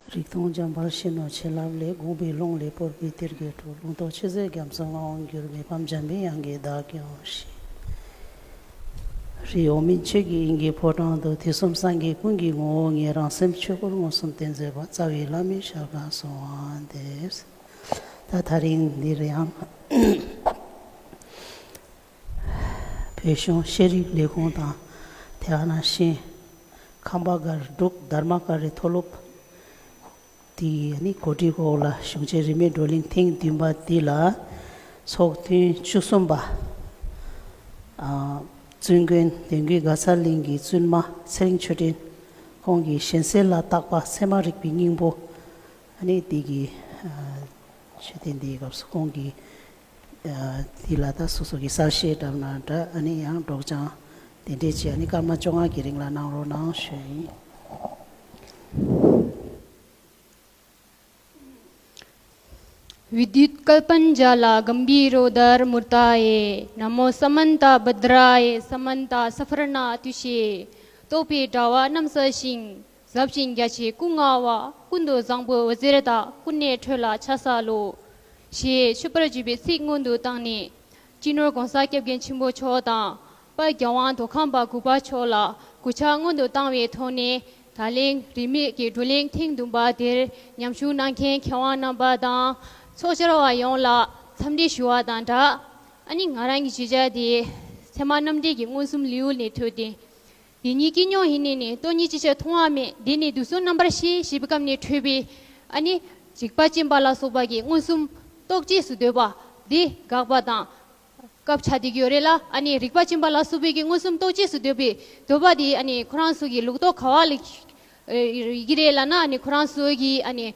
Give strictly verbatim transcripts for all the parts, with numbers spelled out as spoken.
རིག་སྟོང་འཇམ་དཔལ་གཞོན་ནུ་བྱིན་རླབས་ལས། དགོངས་པའི་ཀློང་ལས་སྤོར་བའི་གཏེར་གྱི་གྲུ། ལུང་རྟོགས་ཆོས་མཛོད་རྒྱ་མཚོའི་ངག་དབང་གྱུར་པའི། པདྨ་འཇམ་པའི་དབྱངས་ཀྱིས་བདག་སྐྱོངས་ཤིག། རིག་འོག་མིན་ཆོས་ཀྱི་དབྱིངས་ཀྱི་ཕོ་བྲང་དུ། དུས་གསུམ་སངས་རྒྱས་ཀུན་གྱི་ངོ་བོ་ཉིད། རང་སེམས་ཆོས་སྐུར་མངོན་སུམ་སྟོན་མཛད་པ། རྩ་བའི་བླ་མའི་ཞབས་ལ་གསོལ་བ་འདེབས། ད་དེ་རིང་འདིར་ཡང་བོད་གཞུང་ཤེས་རིག་ལས་ཁུངས་དང་། དེ་ག་ནང་བཞིན་ཁམས་པ་སྒར་འབྲུག་དྷརྨ་ཀ་རའི་མཐོ་སློབ་དེའི་ནི་གོ་སྒྲིག་འོག་ལ་གཞུང་ཆེན་རིས་མེད་བགྲོ་གླེང་ཐེངས་བདུན་པ་འདི་ལ་ཚོགས་ཐུན་བཅུ་གསུམ་པ། ཨ། བཙུན་དགོན་དོན་བརྒྱུད་དགའ་ཚལ་གླིང་གི་བཙུན་མ་ཚེ་རིང་ཆོས་སྒྲོན་ཁོང་གིས་གཞན་སེལ་ལ་བརྟག་པ་ཚད་མ་རིག་པའི་སྙིང་པོ། ཨ་ནི་འདི་གི་ཨ་མཆོད་རྟེན་འདིའི་སྐབས་སུ་ཁོང་གིས་ཨ་འདི་ལ་ད་སོ་སོ་གི་གསལ་བཤད་འདྲ་མིན་འདྲ། ཨ་ནི་ཡང་སྒྲོག་སྦྱང་དེ་འདྲས་ཅིག་ཨ་ནི་སྐར་མ་བཅོ་ལྔ་གི་རིང་ལ་གནང་རོགས་གནང་ཞུ་ཡིན། विद्युत्कल्पञ्जालगम्भीरोदरमूर्तये नमो समन्तभद्राय समन्तसत्त्वरत्नतुष्ये। རྟོགས་པའི་དྲ་བ་གནམ་ས་ཞིང་། ཟབ་ཅིང་རྒྱ་ཆེའི་སྐུ་མངའ་བ། ཀུན་ཏུ་བཟང་པོའི་འོད་ཟེར་དག་ཀུན་ནས་འཕྲོས་ལ་ཕྱག་འཚལ་ལོ། ཞེས་མཆོད་པར་བརྗོད་པའི་ཚིག་སྔོན་དུ་བཏང་ནས། སྤྱི་ནོར་༸གོང་ས་༸སྐྱབས་མགོན་ཆེན་པོ་མཆོག་དང་། དཔལ་རྒྱལ་དབང་མདོ་ཁམས་པ་དགུ་པ་མཆོག་ལ་གུས་ཕྱག་སྔོན་དུ་བཏང་བའི་ཐོག་ནས། ད་ལན་རིས་མེད་ཀྱི་བགྲོ་གླེང་ཐེངས་བདུན་པ་དེར་མཉམ་ཞུགས་གནང་མཁན་མཁས་དབང་རྣམ་པ་དང་། ཚོགས་བཅར་བ་ཡོངས་ལ་འཚམས་འདྲི་ཞུ་བ་དང་སྦྲགས། ཨ་ནི་ང་རང་གི་བརྗོད་བྱ་དེ་ཚད་མ་རྣམ་འགྲེལ་གྱི་མངོན་སུམ་ལེའུ་ནས་འཕྲོས་ཏེ། དེ་ཉིད་ཀྱི་སྙོགས་ཡིན་ནས་ནི། སྟོང་ཉིད་ཅིག་ཆར་མཐོང་བ་མེད། དེ་ནི་དུག་གསུམ་རྣམ་པར་ཤེས། ཞེས་པའི་སྐབས་ནས་འཕྲོས་པའི། ཨ་ནི་འཇིགས་པ་སྦྱིན་པ་ལ་སོགས་པ་གི་མངོན་སུམ་རྟོགས་རྗེས་སུ་འདོད་པ་འདི་དགག་པ་དང་། སྐབས་ཆགས་བསྡད་ཀྱི་ཡོད་རེད་ལ། ཨ་ནི་རིག་པ་སྦྱིན་པ་ལ་སོགས་པའི་གི་མངོན་སུམ་རྟོགས་རྗེས་སུ་འདོད་པའི་འདོད་པ་དེ་ཨ་ནི་ཁོ་རང་ཚོ་གི་ལུགས་ལྡོག་ག་བ་ལ་ཡི་གེ་རེད་ལབ་ན། ཨ་ནི་ཁོ་རང་ཚོ་གི་ཨ་ནི་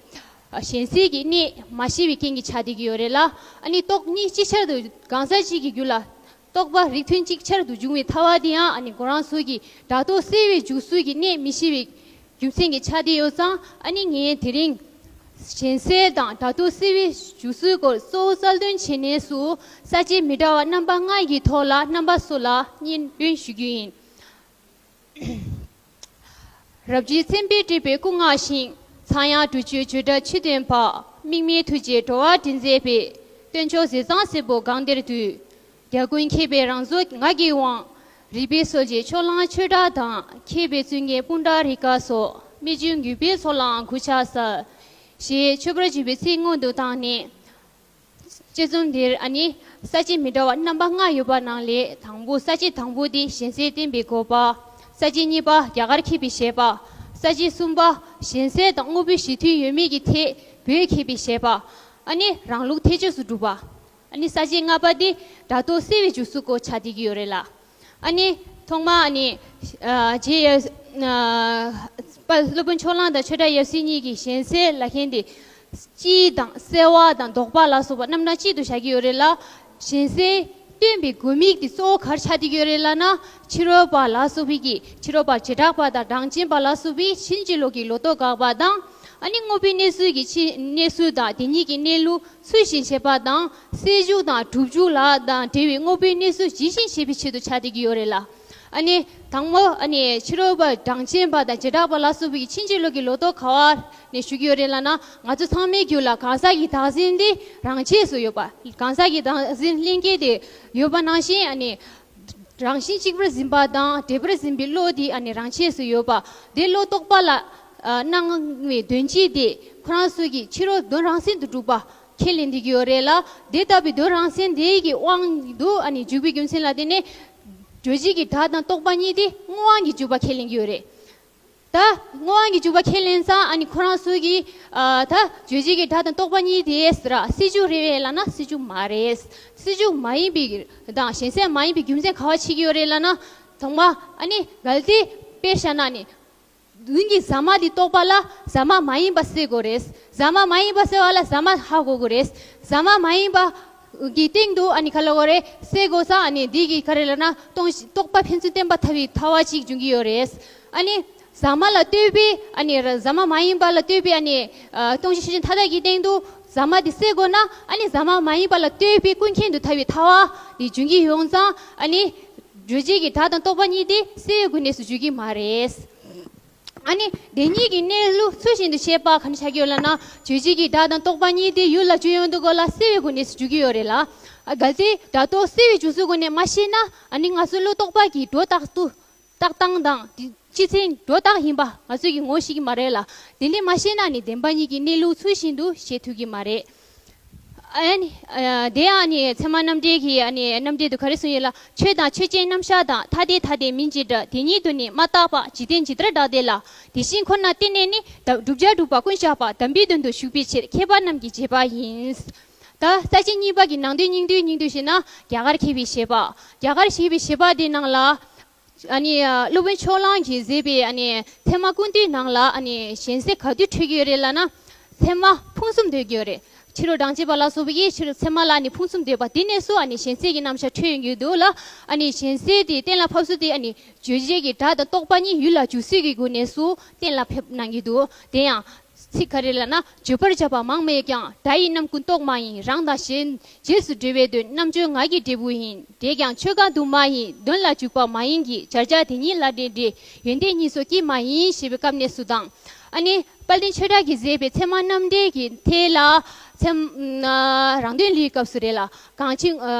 གཞན་སེལ་གྱི་གནད་མ་ཤེས་པའི་རྐྱེན་གྱིས་ཆགས་བསྡད་ཀྱི་ཡོད་རེད་ལ། ཨ་ནི་སྟོང་ཉིད་ཅིག་ཆར་དུ་གང་ཟག་གཅིག་གི་རྒྱུད་ལ་རྟོག་པ་རིགས་མཐུན་ཅིག་ཆར་དུ་འབྱུང་བའི་ཐལ་བ་དེ་ཡང་ཨ་ནི་ཁོ་རང་ཚོ་གི་སྒྲ་རྟོག་སེལ་བའི་འཇུག་ཚུལ་གྱི་གནད་མི་ཤེས་པའི་རྒྱུ་མཚན་གྱིས་ཆགས་བསྡད་ཡོད་ཙང་། ཨ་ནི་ངས་དེ་རིང་གཞན་སེལ་དང་སྒྲ་རྟོག་སེལ་བའི་འཇུག་ཚུལ་སྐོར་གཙོ་བོ་རྩལ་འདོན་བྱས་ནས་སུ། ས་བཅད་མི་འདྲ་བ་རྣམ་པ་ལྔ་ཡི་ཐོག་ལ་རྣམ་པ་སོ་སོ་ལ་སྙན་སྒྲོན་ཞུ་རྒྱུ་ཡིན། རབ་འབྱམས་མཚན་དཔེས་སྤྲས་པའི་སྐུ་མངའ་ཞིང་། ཚངས་དབྱངས་སྒྲུབ་མཆོད་བརྗོད་བྲལ་ཆོས་སྟོན་པ། དམིགས་མེད་ཐུགས་རྗེས་འགྲོ་བ་འདྲེན་མཛད་པའི། སྟོན་མཆོག་ཟས་གཙང་སྲས་པོ་གང་དེར་འདུད། རྒྱལ་ཀུན་མཁྱེན་པའི་རང་གཟུགས་ངག་གི་དབང་། རིག་པའི་སྲོལ་འབྱེད་ཕྱོགས་གླང་ཆོས་གྲགས་དང་། མཁས་པའི་བཙུན་མཁྱེན་སྤུངས་ཐང་རི་ཁ་སོགས། རྨད་བྱུང་གུས་པའི་ཚོགས་ལའང་གུས་ཕྱག་འཚལ། ཞེས་མཆོད་པར་བརྗོད་པའི་ཚིག་སྔོན་དུ་བཏང་ནས། དཔྱད་རྩོམ་འདིར་ཨ་ནི་ས་བཅད་མི་འདྲ་བ་རྣམ་པ་ལྔ་ཡོད་པ་ནང་ལས། དང་པོ་ས་བཅད་དང་པོ་དེ་གཞན་སེལ་བསྟན་པའི་དགོས་པ། ས་བཅད་གཉིས་པ་རྒྱ་གར་མཁས་པའི་བཞེད་པ། ས་བཅད་གསུམ་པ་གཞན་སེལ་དང་དངོས་པོའི་གཞི་མཐུན་ཡོད་མེད་ཀྱི་ཐད་བོད་མཁས་པའི་བཞེད་པ། ཨ་ནི་རང་ལུགས་ཐེག་ཆོས་སུ་གྲུབ་པ། ཨ་ནི་ས་བཅད་ལྔ་པ་དེ་སྒྲ་རྟོག་སེལ་བའི་འཇུག་ཚུལ་སྐོར་ཆགས་བསྡད་ཀྱི་ཡོད་རེད་ལ། ཨ་ནི་ཐོག་མ་ཨ་ནི་ཨ་རྗེ་ཡབ་ཨ་དཔལ་སློབ་དཔོན་ཕྱོགས་གླང་དང་ཆོས་གྲགས་ཡབ་སྲས་གཉིས་ཀྱིས་གཞན་སེལ་ལབ་མཁན་དེ་སྤྱི་དང་སེལ་བ་དང་ལྡོག་པ་ལ་སོགས་པ་རྣམ་གྲངས་གཅིག་ཏུ་བཞག་གི་ཡོད་རེད་ལ། གཞན་སེལ་སྟོན་པའི་དགོས་དམིགས་དེ་གཙོ་བོ་ག་རེ་ཆགས་བསྡད་ཀྱི་ཡོད་རེད་ལབ་ན། ཕྱི་རོལ་པ་ལ་སོགས་པའི་གི་ཕྱི་རོལ་པ་བྱེ་བྲག་པ་དང་གྲངས་ཅན་པ་ལ་སོགས་པའི་ཕྱིན་ཅི་ལོག་གི་ལོག་རྟོག་དགག་པ་དང་། ཨ་ནི་དངོས་པོའི་གནས་ཚུལ་གྱི་ཕྱི་གནས་ཚུལ་དང་དེ་ཉིད་ཀྱི་གནས་ལུགས་ཚུལ་བཞིན་བྱེད་པ་དང་། སེལ་འཇུག་དང་སྒྲུབ་འཇུག་ལ་དང་འབྲེལ་བའི་དངོས་པོའི་གནས་ཚུལ་ཇི་བཞིན་བྱེད་པའི་ཆེད་དུ་ཆགས་བསྡད་ཀྱི་ཡོད་རེད་ལ། ཨ་ནི་དང་པོ་ཨ་ནི་ཕྱི་རོལ་པ་གྲངས་ཅན་པ་དང་བྱེ་བྲག་པ་ལ་སོགས་པའི་ཕྱིན་ཅི་ལོག་གི་ལོག་རྟོག་ག་བ་ནས་ཞུ་གི་ཡོད་རེད་ལབ་ན། ང་ཚོ་ཚང་མའི་རྒྱུད་ལ་གང་ཟག་གི་བདག་འཛིན་འདི་རང་ཆས་སུ་ཡོད་པ། གང་ཟག་གི་བདག་འཛིན་ལྷན་སྐྱེས་དེ་ཡོད་པ་ནང་བཞིན། ཨ་ནི་རང་བཞིན་གཅིག་པུར་འཛིན་པ་དང་འབྲེལ་པར་འཛིན་པའི་བློ་དེ་ཨ་ནི་རང་ཆས་སུ་ཡོད་པ། དེ་བློ་རྟོག་པ་ལ་ཨ་སྣང་བའི་དོན་སྤྱི་དེ་ཁོ་རང་ཚོ་གི་ཕྱི་རོལ་དོན་རང་མཚན་དུ་གྲུབ་པ་ཁས་ལེན་བསྡད་ཀྱི་ཡོད་རེད་ལ། དེ་ལྟ་བུའི་དོན་རང་མཚན་དེ་གི་དབང་དུ་ཨ་ནི་འཇུག་པའི་རྒྱུ་མཚན་ལ་བརྟེན་ནས། རྗོད་བྱེད་ཀྱི་སྒྲ་དང་རྟོག་པ་གཉིས་དེ་དངོས་དབང་གིས་འཇུག་པ་ཁས་ལེན་གྱི་ཡོད་རེད། ད་དངོས་དབང་གིས་འཇུག་པ་ཁས་ལེན་ཙང་། ཨ་ནི་ཁོ་རང་ཚོ་གིས་ཨ་ད་རྗོད་བྱེད་ཀྱི་སྒྲ་དང་རྟོག་པ་གཉིས་དེ་ཟེར་ར་སེལ་འཇུག་རེད་པས་ལབ་ན་སེལ་འཇུག་མ་རེད། སེལ་འཇུག་མ་ཡིན་པའི་དང་གཞན་སེལ་མ་ཡིན་པའི་རྒྱུ་མཚན་ག་བ་ཕྱེ་གི་ཡོད་རེད་ལབ་ན། ཐོག་མ་ཨ་ནི་གལ་ཏེ་དཔེ་བཞག་ན་ནི། མདུན་གྱི་ཟ་མ་འདི་རྟོགས་པ་ལ་ཟ་མ་མ་ཡིན་པ་སེལ་དགོས་རེད། ཟ་མ་མ་ཡིན་པ་སེལ་བ་ལ་ཟ་མ་ཧ་གོ་དགོས་རེད། ཟ་མ་མ་ཡིན་པ་གི་སྟེང་དུ་ཨ་ནི་ག་ལབ་དགོས་རེད། སེལ་དགོས་ཙང་། ཨ་ནི་འདི་གི་ག་རེ་ལབ་ན་སྟོང་རྟོག་པ་ཕན་ཚུན་བརྟེན་པར་ཐལ་བའི་ཐལ་བ་ཅིག་འབྱུང་གི་ཡོད་རེད། ཨ་ནི་ཟ་མ་ལ་ལྟོས་པའི་ཨ་ནི་ཟ་མ་མ་ཡིན་པ་ལ་ལྟོས་པའི་ཨ་ནི་ཨ་སྟོང་གཞི་ཤེར་ཕྱིན་མཐའ་དག་གི་སྟེང་དུ་ཟ་མ་འདི་སེལ་དགོས་ན། ཨ་ནི་ཟ་མ་མ་ཡིན་པ་ལ་ལྟོས་པའི་ཀུན་མཁྱེན་དུ་ཐལ་བའི་ཐལ་བ་འདི་འབྱུང་གི་ཡོང་ཙང་། ཨ་ནི་རྗོད་བྱེད་ཀྱི་སྒྲ་དང་རྟོག་པ་གཉིས་དེ་སེལ་བའི་གོ་གནས་སུ་འཇུག་གི་མ་རེད། ཨ་ནི་དེ་གཉིས་ཀྱི་གནས་ལུགས་ཚུལ་བཞིན་དུ་ཤེས་པ་ག་འདྲ་ཆགས་ཀྱི་ཡོད་ལབ་ན། རྗོད་བྱེད་ཀྱི་སྒྲ་དང་རྟོག་པ་གཉིས་དེ་ཡུལ་ལ་འཇུག་ཡོང་དུས་སྐབས་ལ་སེལ་བའི་སྒོ་ནས་སུ་འཇུག་གི་ཡོད་རེད་ལ། ཨ་གལ་ཏེ་སྒྲ་རྟོག་སེལ་བའི་འཇུག་ཚུལ་སྒོ་ནས་མ་ཤེས་ན། ཨ་ནི་ང་ཚོའི་བློ་རྟོག་པ་གི་སྒྲོ་བཏགས་ཏུ་བཏགས་སྟངས་དང་དེ་སྤྱི་མཚན་སྒྲོ་བཏགས་ཡིན་པ་ང་ཚོས་ཀྱི་ངོ་ཤེས་ཀྱི་མ་རེད་ལ། དེ་འདྲ་མ་ཤེས་ན་ནི་བདེན་པ་གཉིས་ཀྱི་གནས་ལུགས་ཚུལ་བཞིན་དུ་ཤེས་ཐུབ་ཀྱི་མ་རེད། ཨ་ནི་ཨ་དེ་ཡང་ནི་ཚད་མ་རྣམ་འགྲེལ་གྱི་ཨ་ནི་རྣམ་འགྲེལ་དུ་ག་རེ་གསུངས་ཡོད་ལ། ཆོས་དང་ཆོས་ཅན་རྣམ་གཞག་དང་། ཐ་དད་ཐ་དད་མིན་ཅེས་འདྲ། དེ་ཉིད་དུ་ནི་མ་བརྟགས་པ། འཇིག་རྟེན་ཇི་ལྟར་བདག་བདེ་ལ། དེ་བཞིན་ཁོ་ན་བསྟན་ནས་ནི། བསྒྲུབ་བྱ་སྒྲུབ་པ་ཀུན་བཞག་པ། དམ་པའི་དོན་དུ་ཞུགས་པའི་ཕྱིར། མཁས་པ་རྣམས་ཀྱི་བྱེད་པ་ཡིན། ད་ས་བཅད་གཉིས་པ་གི་ནང་དོན་སྙིང་བསྡུས་སྙིང་བསྡུས་བྱས་ན། རྒྱ་གར་མཁས་པའི་བཞེད་པ། རྒྱ་གར་མཁས་པའི་བཞེད་པ་དེ་ནང་ལ། ཨ་ནི་སློབ་དཔོན་ཕྱོགས་གླང་གིས་མཛད་པའི་ཨ་ནི་ཚད་མ་ཀུན་བཏུས་ནང་ལ་ཨ་ནི་གཞན་སེལ་ག་དུས་འཕྲོད་ཀྱི་ཡོད་རེད་ལབ་ན། ཚད་མ་ཕུང་གསུམ་འདོད་ཀྱི་ཡོད་རེད། ཕྱི་རོལ་གྲངས་ཅན་པ་ལ་སོགས་པའི་ཕྱི་རོལ་ཚད་མ་ལ་ཨ་ནི་ཕུང་གསུམ་འདོད་པ་དེ་ནས་སུ་ཨ་ནི་གཞན་སེལ་གྱི་རྣམ་གཞག་འཕྲོད་ཡོང་གི་འདུག་ལ། ཨ་ནི་གཞན་སེལ་དེ་གཏན་ལ་ཕབ་ཚུལ་དེ་ཨ་ནི་རྗོད་བྱེད་ཀྱི་སྒྲ་དང་རྟོག་པ་གཉིས་ཡུལ་ལ་འཇུག་ཚུལ་གྱི་སྒོ་ནས་སུ་གཏན་ལ་ཕབ་གནང་གི་འདུག་དེ་ཡང་། ཚིག་ག་རེ་ལབ་ན། བརྗོད་པར་བྱ་བ་མང་སྨྲས་ཀྱང་། སྒྲ་ཡི་རྣམ་ཀུན་རྟོག་མ་ཡིན། རང་དང་གཞན་རྗེས་སུ་འབྲེལ་བའི་དོན། རྣམ་དཔྱོད་ངག་གི་འབྲས་བུ་ཡིན། འབྲེལ་ཀྱང་ཆོས་གང་དུ་མ་ཡིན། དོན་ལ་འཇུག་པ་མ་ཡིན་གྱི། སྦྱར་བྱ་དེ་ཉིད་ལ་འབྲེལ་འབྲེལ། ཡོན་ཏན་གཉིས་སོ་སྐྱེ་མ་ཡིན། ཞེས་པའི་སྐབས་ནས་སུ་དང་། ཨ་ནི་དཔལ་ལྡན་ཆོས་གྲགས་ཀྱིས་མཛད་པའི་ཚད་མ་རྣམ་འགྲེལ་གྱི་ཐད་ལ། ཚད་མ་རང་དོན་ལས་སྐབས་སུ་རེད་ལ། གང་ཕྱིར་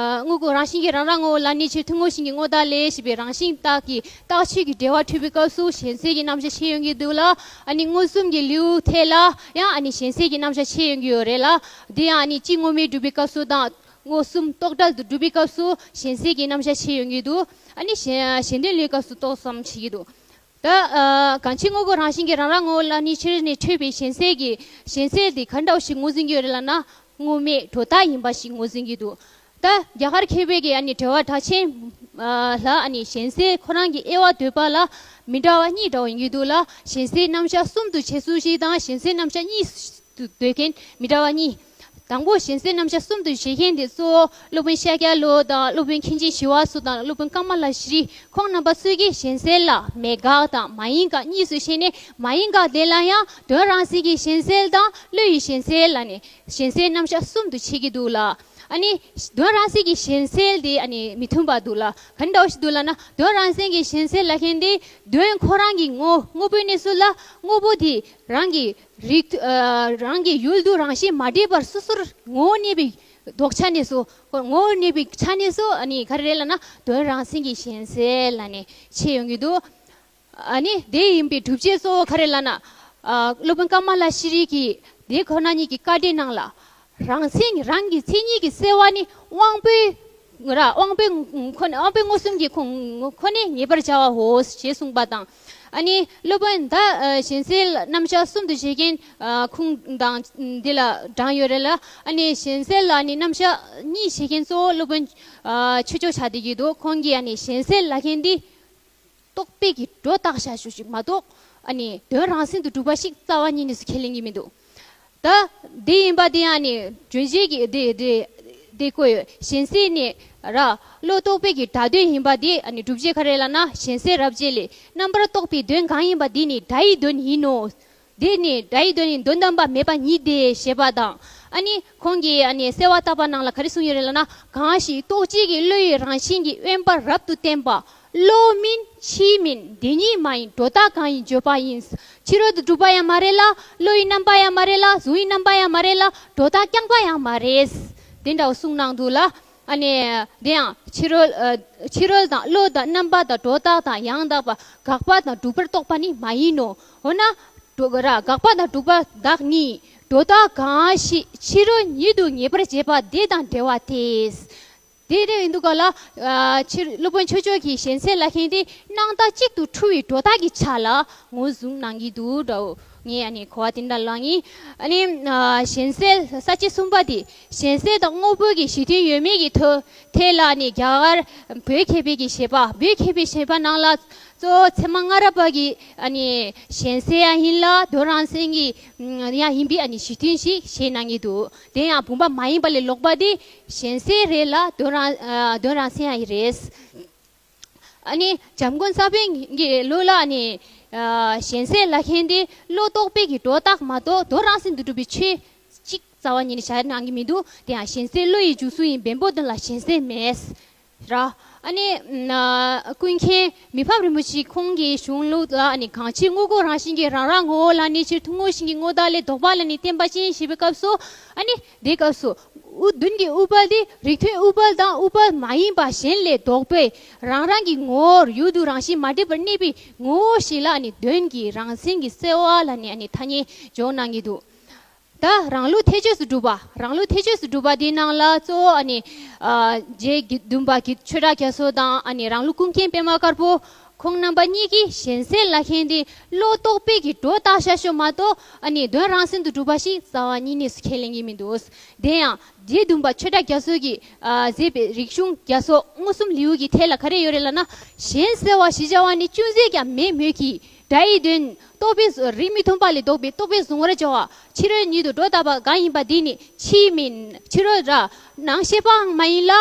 དངོས་ཀུན་རང་བཞིན་གྱིས་རང་རང་ངོ་བོ་ལ་གནས་ཕྱིར། ཐུན་མོང་བཞིན་གྱི་དངོས་བཏགས་ལས། ཞེས་པའི་རང་བཞིན་བཏགས་ཀྱི་རྟགས་ཆོས་ཀྱི་འབྲེལ་བ་འཁྲུལ་པའི་སྐབས་སུ་གཞན་སེལ་གྱི་རྣམ་གཞག་ཤེས་ཡོང་གི་འདུག་ལ། ཨ་ནི་མངོན་སུམ་གྱི་ལེའུ་ཐད་ལ་ཡང་ཨ་ནི་གཞན་སེལ་གྱི་རྣམ་གཞག་ཤེས་ཡོང་གི་ཡོད་རེད་ལ། འདི་ཡང་ཨ་ནི་སྤྱི་དངོས་མེད་སྒྲུབ་པའི་སྐབས་སུ་དང་། མངོན་སུམ་རྟོག་བྲལ་དུ་སྒྲུབ་པའི་སྐབས་སུ་གཞན་སེལ་གྱི་རྣམ་གཞག་ཤེས་ཡོང་གི་འདུག་ཨ་ནི་གཞན་གཞན་དོན་ལེའུའི་སྐབས་སུ་ཏོག་ཙམ་ཤེས་ཀྱི་འདུག་ད་ཨ་གང་ཕྱིར་དངོས་ཀུན་རང་བཞིན་གྱིས་རང་རང་ངོ་བོ་ལ་གནས་ཕྱིར་ནས་འཁྲུལ་པའི་གཞན་སེལ་གྱི་གཞན་སེལ་དེ་ག་འདྲ་བ་ཞིག་ངོས་འཛིན་གྱི་ཡོད་རེད་ལབ་ན། དངོས་མེད་སྒྲོ་བཏགས་ཡིན་པ་ཞིག་ངོས་འཛིན་གྱི་འདུག་ད་རྒྱ་གར་མཁས་པའི་གི་ཨ་ནི་འགྲེལ་པ་གྲགས་ཆེན་ལ་ཨ་ནི་གཞན་སེལ་ཁོ་རང་གི་དབྱེ་བ་འདོད་པ་ལ་མི་འདྲ་བ་གཉིས་འདྲ་བ་ཡོང་གི་འདུག་ལ། གཞན་སེལ་རྣམ་གཞག་གསུམ་དུ་བྱེད་ཚུལ་ཞིག་དང་། གཞན་སེལ་རྣམ་གཞག་གཉིས་སུ་འདོད་མཁན་མི་འདྲ་བ་གཉིས། དང་པོ་གཞན་སེལ་རྣམ་གཞག་གསུམ་དུ་བྱེད་མཁན་དེ་གཙོ་བོ་སློབ་དཔོན་ཤཱཀྱ་ལོ་དང་། སློབ་དཔོན་མཁན་ཆེན་ཞི་བ་འཚོ་དང་། སློབ་དཔོན་ཀ་མ་ལ་ཤྲི། ཁོང་རྣམ་པ་ཚོས་ཀྱིས་གཞན་སེལ་ལ་མེད་དགག་དང་མ་ཡིན་དགག་གཉིས་སུ་ཕྱེ་ནས། མ་ཡིན་དགག་དེ་ལ་ཡང་དོན་རང་མཚན་གྱི་གཞན་སེལ་དང་བློ་ཡི་གཞན་སེལ་ལ་ནི། གཞན་སེལ་རྣམ་གཞག་གསུམ་དུ་ཕྱེ་གི་འདུག་ལ། ཨ་ནི་དོན་རང་མཚན་གྱི་གཞན་སེལ་དེ་ཨ་ནི་མི་མཐུན་པ་འདུག་ལ། ག་འདྲ་བ་ཞིག་འདུག་ལབ་ན། དོན་རང་མཚན་གྱི་གཞན་སེལ་ལབ་མཁན་དེ་དོན་ཁོ་རང་གི་ངོ་དངོས་པོའི་གནས་ཚུལ་ལ་དངོས་པོ་དེ་རང་གི་རིགས་ཨ་རང་གི་ཡུལ་དུ་རང་བཞིན་མ་འདྲེས་པར་སོ་སོར་ངོ་བོ་གནས་པའི་ལྡོག་ཆ་ནས་སོ། ངོ་བོ་གནས་པའི་ཆ་ནས་སོ། ཨ་ནི་ག་རེ་རེད་ལབ་ན། དོན་རང་མཚན་གྱི་གཞན་སེལ་ལབ་ནས་ཕྱེ་ཡོང་གི་འདུག་ཨ་ནི་དེ་ཡིན་པའི་སྒྲུབ་བྱེད་གཙོ་བོ་ག་རེ་ལབ་ན། ཨ་སློབ་དཔོན་ཀ་མ་ལ་ཤྲི་གིས་དེ་ཁོ་ན་ཉིད་ཀྱི་བཀའ་འགྲེལ་ནང་ལ། རང་མཚན་རང་གི་མཚན་ཉིད་ཀྱི་སེལ་བ་ནི་དབང་པོའི་ར་དབང་པོའི་ཁོ་ནས་དབང་པོའི་མངོན་སུམ་གྱི་ཁོ་ཁོ་ནས་ངེས་པར་བྱ་བའོ་ཞེས་གསུངས་པ་དང་། ཨ་ནི་སློབ་དཔོན་ད་ཨ་གཞན་སེལ་རྣམ་གཞག་གསུམ་དུ་བྱེད་མཁན་ཨ་ཁུངས་དང་འདི་ལ་དྲངས་ཡོད་རེད་ལ། ཨ་ནི་གཞན་སེལ་ལ་ནི་རྣམ་གཞག་གཉིས་བྱེད་མཁན་གཙོ་བོ་སློབ་དཔོན་ཨ་ཆོས་མཆོག་ཆགས་བསྡད་ཀྱི་འདུག་ཁོང་གིས་ཨ་ནི་གཞན་སེལ་ལབ་མཁན་འདི། རྟོག་པས་ཀྱི་སྒྲོ་བཏགས་བཞག་ཞུ་ཞིག་མ་གཏོགས། ཨ་ནི་དོན་རང་མཚན་དུ་གྲུབ་པ་ཞིག་རྩ་བ་ཉིད་ནས་སུ་ཁས་ལེན་གྱི་མི་འདུག་ད་འདི་ཡིན་པ་འདི་ཨ་ནི་རྗོད་བྱེད་ཀྱི་འདི་འདི་འདི་བཀོད་ཡོད། གཞན་སེལ་ནི་ར་བློ་རྟོག་པའི་གི་སྒྲ་དོན་ཡིན་པ་འདི་ཨ་ནི་སྒྲུབ་བྱེད་ག་རེ་ལབ་ན། གཞན་སེལ་རབ་བྱེད་ལས། རྣམ་པར་རྟོག་པའི་དོན་གང་ཡིན་པ་འདི་ནི་སྒྲ་ཡི་དོན་ཡིན་ནོ། འདི་ནི་སྒྲ་ཡི་དོན་ནི་དོན་དམ་པ་མེད་པ་ཉིད་དེ་ཞེས་པ་དང་། ཨ་ནི་ཁོང་གིས་ཨ་ནི་གསལ་བ་བཏབ་པ་ནང་ལ་ག་རེ་གསུངས་ཡོད་རེད་ལབ་ན། གང་ཞིག་རྟོག་བཅས་ཀྱི་བློ་ཡི་རང་བཞིན་གྱི་དབེན་པར་རབ་ཏུ་བསྟན་པ། བློ་མིན་ཕྱིའི་མིན་དེ་ཉིད་མ་ཡིན་སྒྲོ་བཏགས་གང་ཡིན་བརྗོད་པ་ཡིན། ཕྱི་རོལ་དུ་གྲུབ་པ་ཡང་མ་རེད་ལ། བློ་ཡི་རྣམ་པ་ཡང་མ་རེད་ལ། གཟུགས་ཡི་རྣམ་པ་ཡང་མ་རེད་ལ། སྒྲོ་བཏགས་རྐྱང་པ་ཡང་མ་རེད། དེ་འདྲ་བ་གསུངས་གནང་འདུག་ལ། ཨ་ནི་དེ་ཡང་ཕྱི་རོལ་ཨ་ཕྱི་རོལ་དང་བློ་དང་རྣམ་པ་དང་སྒྲོ་བཏགས་དང་ཡང་དག་པ་དགག་པ་དང་སྒྲུབ་པར་རྟོག་པ་ནི་མ་ཡིན་ནོ། འོ་ན་སྒྲོ་ར་དགག་པ་དང་སྒྲུབ་པ་བདག་ཉིད་སྒྲོ་བཏགས་གང་ཞིག་ཕྱི་རོལ་ཉིད་དུ་ངེས་པར་བྱེད་པ་དེ་དང་འབྲེལ་བ་སྟེ། དེ་འདྲ་ཡིན་དུས་ག་ལ་ཨ་ཕྱིར་སློབ་དཔོན་ཆོས་མཆོག་གིས་གཞན་སེལ་ལབ་མཁན་དེ་སྣང་བཏགས་གཅིག་ཏུ་འཁྲུལ་བའི་སྒྲོ་བཏགས་ཀྱི་ཆ་ལ་ངོས་བཟུང་གནང་གི་འདུག་འདྲ་བོ། ངས་ཨ་ནི་གོ་བ་དེ་འདྲ་བླངས་ཡིན། ཨ་ནི་ཨ་གཞན་སེལ་ས་བཅད་གསུམ་པ་དེ་གཞན་སེལ་དང་དངོས་པོ་གི་གཞི་མཐུན་ཡོད་མེད་ཀྱི་ཐོག་ཐད་ལ་ནི་རྒྱ་གར་བོད་མཁས་པའི་གི་བཞེད་པ། བོད་མཁས་པའི་བཞེད་པ་ནང་ལ་གཙོ་བོ་ཚད་མ་སྔ་རབས་པ་གི་ཨ་ནི་གཞན་སེལ་ཡང་ཡིན་ལ་དོན་རང་མཚན་གྱི་ཡང་ཡིན་པའི་ཨ་ནི་གཞི་མཐུན་ཞིག་བཞེད་གནང་གི་འདུག་དེ་ཡང་བུམ་པ་མ་ཡིན་པ་ལས་ལོག་པ་དེ་གཞན་སེལ་རེད་ལ་དོན་རང་ཨ་དོན་རང་མཚན་ཡང་རེད། ཨ་ནི་འཇམ་མགོན་ས་པཎ་གྱི་ལུགས་ལ་ཨ་ནི་ཨ་གཞན་སེལ་ལབ་མཁན་དེ་བློ་རྟོག་པའི་གི་སྒྲོ་བཏགས་མ་གཏོགས་དོན་རང་མཚན་དུ་གྲུབ་པའི་ཆོས་གཅིག་རྩ་བ་ཉིད་ནས་བཞག་གནང་གི་མི་འདུག་དེ་ཡང་གཞན་སེལ་བློ་ཡི་འཇུག་ཚུལ་ཡིན། བེམ་པོ་དོན་ལ་གཞན་སེལ་མེད། ར། ཨ་ནི་ན་ཀུན་མཁྱེན་མི་ཕམ་རིན་པོ་ཆེ་ཁོང་གི་གཞུང་ལུགས་ལ། ཨ་ནི་གང་ཕྱིར་དངོས་འགོག་རང་བཞིན་གྱིས་རང་རང་ངོ་བོ་ལ་གནས་ཕྱིར། ཐུན་མོང་བཞིན་གྱི་དངོས་བདག་ལས། ལྡོག་པ་ལ་ནི་བརྟེན་པ་ཅན། ཞེས་པའི་སྐབས་སུ། ཨ་ནི་དེའི་སྐབས་སུ་དབུ་མདུན་གྱི་དབུ་བ་འདི་རིགས་མཐུན་དབུ་བ་དང་དབུ་བ་མ་ཡིན་པ་གཞན་ལས་ལྡོག་པའི་རང་རང་གི་ངོ་བོར་ཡུལ་དུས་རང་བཞིན་མ་འདྲེས་པར་གནས་པའི་ངོ་བོ་ཞིག་ལ། ཨ་ནི་དོན་གྱི་རང་མཚན་གྱི་གསལ་བ་ལ་ནི། ཨ་ནི་ཐ་སྙད་འཇོག་གནང་གི་འདུག་ད་རང་ལུགས་ཐེག་ཆོས་སུ་གྲུབ་པ། རང་ལུགས་ཐེག་ཆོས་སུ་གྲུབ་པ་འདིའི་ནང་ལ་གཙོ་བོ། ཨ་ནི་ཨ་རྗེ་དགེ་འདུན་པ་དགེ་ཆོས་གྲགས་རྒྱ་མཚོ་དང་། ཨ་ནི་རང་ལུགས་ཀུན་མཁྱེན་པད་མ་དཀར་པོ་ཁོང་རྣམ་པ་གཉིས་ཀྱིས་གཞན་སེལ་ལ་མཁན་དེ་བློ་རྟོག་པའི་གི་སྒྲོ་བཏགས་བཞག་ཤོག་མ་གཏོགས། ཨ་ནི་དོན་རང་མཚན་དུ་གྲུབ་པ་ཞིག་རྩ་བ་ཉིད་ནས་སུ་ཁས་ལེན་གྱི་མི་འདུག་དེ་ཡང་རྗེ་བདུན་པ་ཆོས་གྲགས་རྒྱ་མཚོ་གིས་ཨ་མཛད་པའི་རིག་གཞུང་རྒྱ་མཚོ་མངོན་སུམ་ལེའུ་གི་ཐད་ལ་ག་རེ་ཡོད་རེད་ལབ་ན། གཞན་སེལ་བ་ཞེས་བྱ་བ་ནི་ཅུང་ཟད་ཀྱང་མེད་མོད་ཀྱི། སྒྲ་ཡི་དོན་རྟོག་པས་བཟུང་། རིགས་མི་མཐུན་པ་ལས་ལྡོག་པའི་རྟོག་པས་བཟུང་བར་བྱ་བ། ཕྱི་རོལ་ཉིད་དུ་སྒྲོ་བཏགས་པ་གང་ཡིན་པ་འདི་ནི་ཕྱིའི་མིན། ཕྱི་རོལ་ར་སྣང་ཤེས་པའང་མ་ཡིན་ལ།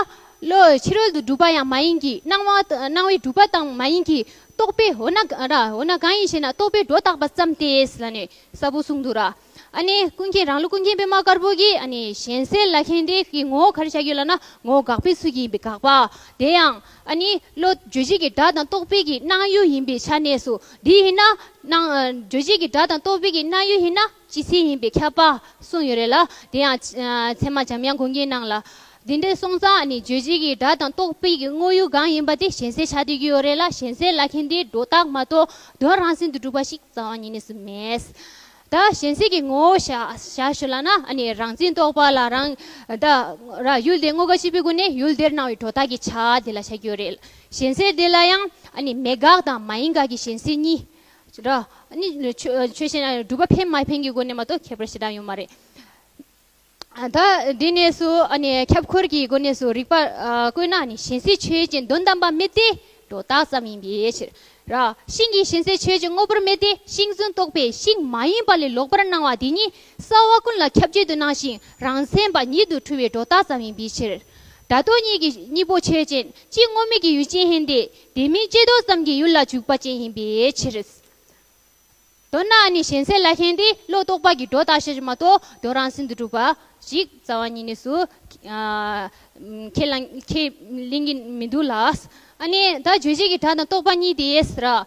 བློ་ཕྱི་རོལ་དུ་གྲུབ་པ་ཡང་མ་ཡིན་གྱི། སྣང་བ་སྣང་བའི་གྲུབ་པ་དང་མ་ཡིན་གྱི། རྟོག་པས་འོ་ན་ར་འོ་ན་གང་ཡིན་ཞེ་ན། རྟོག་པས་སྒྲོ་བཏགས་པ་ཙམ་སྟེ་ལབ་ནས་གསལ་པོ་གསུངས་འདུག་ར། ཨ་ནི་ཀུན་མཁྱེན་རང་ལུགས་ཀུན་མཁྱེན་པད་མ་དཀར་པོ་གིས། ཨ་ནི་གཞན་སེལ་ལ་མཁན་དེ་གི་ངོ་བོ་ག་རེ་བཞག་ཡོད་ལབ་ན། ངོ་བོ་དགག་པའི་ཚུལ་གྱིས་ཡིན་པའི་དགག་པ། དེ་ཡང་ཨ་ནི་བློ་རྗོད་བྱེད་ཀྱི་སྒྲ་དང་རྟོག་པའི་གི་སྣང་ཡུལ་ཡིན་པའི་ཆ་ནས་སུ། འདི་ཡིན་ན་སྣང་། རྗོད་བྱེད་ཀྱི་སྒྲ་དང་རྟོག་པའི་གི་སྣང་ཡུལ་ཡིན་ན་སྤྱི་མཚན་ཡིན་པས་ཁྱབ་པ་གསུངས་ཡོད་རེད་ལ། དེ་ཡང་ཚད་མ་འཇམ་དབྱངས་དགོངས་རྒྱན་ནང་ལ། འདི་འདྲ་སོང་ཙང་། ཨ་ནི་རྗོད་བྱེད་ཀྱི་སྒྲ་དང་རྟོག་པའི་གི་དངོས་ཡུལ་གང་ཡིན་པ་དེ་གཞན་སེལ་ཆགས་བསྡད་ཀྱི་ཡོད་རེད་ལ། གཞན་སེལ་ལ་མཁན་དེ་སྒྲོ་བཏགས་མ་གཏོགས་དོན་རང་མཚན་དུ་གྲུབ་པ་ཞིག་རྩ་བ་ཉིད་ནས་སུ་མེད། ད་གཞན་སེལ་གྱི་ངོ་བོ་བཞག་བཞག་ཞུ་ལབ་ན། ཨ་ནི་རང་མཚན་རྟོག་པ་ལ་རང་ད་ར་ཡུལ་དེ་དངོས་འགལ་གཅིག་པའི་སྒོ་ནས་ཡུལ་དེར་སྣང་བའི་སྒྲོ་བཏགས་ཀྱི་ཆ་དེ་ལ་བཞག་གི་ཡོད་རེད། གཞན་སེལ་དེ་ལ་ཡང་ཨ་ནི་མེད་དགག་དང་མ་ཡིན་དགག་གི་གཞན་སེལ་གཉིས་ར། ཨ་ནི་ཆོས་ཆོས་གཞན་སྒྲུབ་པ་འཕེན་མ་འཕེན་གྱི་སྒོ་ནས་མ་གཏོགས་ཁྱད་པར་ཞེ་དྲག་ཡོད་མ་རེད། ད་འདི་ནས་སུ་ཨ་ནི་ཁྱབ་འཁོར་གྱི་སྒོ་ནས་སུ་རིགས་པ་ཨ་བཀོད་ན། ཨ་ནི་གཞན་སེལ་ཆོས་ཅན། དོན་དམ་པར་མེད་དེ་སྒྲོ་བཏགས་ཙམ་ཡིན་པའི་ཕྱིར་ར། ཤིང་གི་གཞན་སེལ་ཆོས་ཅན། དངོས་པོར་མེད་དེ། ཤིང་རྫུན་རྟོག་པས་ཤིང་མ་ཡིན་པ་ལས་ལོག་པར་སྣང་བ་དེ་ཉིད་སྲ་བ་ཀུན་ལ་ཁྱབ་བྱེད་དུ་སྣང་ཞིང་། རང་མཚན་པ་ཉིད་དུ་འཁྲུལ་བའི་སྒྲོ་བཏགས་ཙམ་ཡིན་པའི་ཕྱིར། སྒྲ་རྟོག་གཉིས་ཀྱི་གཉིས་པོ་ཆོས་ཅན། གཅིག་དངོས་མེད་ཀྱི་ཡུལ་ཅན་ཡིན་ཏེ། དེ་མིན་ཅེས་ལྡོག་ཙམ་གྱི་ཡུལ་ལ་འཇུག་པ་ཅན་ཡིན་པའི་ཕྱིར། མདོར་ན་ནི་གཞན་སེལ་ལ་མཁན་དེ་བློ་རྟོག་པ་གི་སྒྲོ་བཏགས་ཤེས་མ་གཏོགས་དོན་རང་མཚན་དུ་གྲུབ་པ་ཞིག་རྩ་བ་ཉིད་ནས་སུ་ཨ་ཁས་ལེན་ཁས་ལེན་གྱི་མི་འདུག་ལ། ཨ་ནི་ད་རྗོད་བྱེད་ཀྱི་སྒྲ་དང་རྟོག་པ་གཉིས་དེ་ཟེར།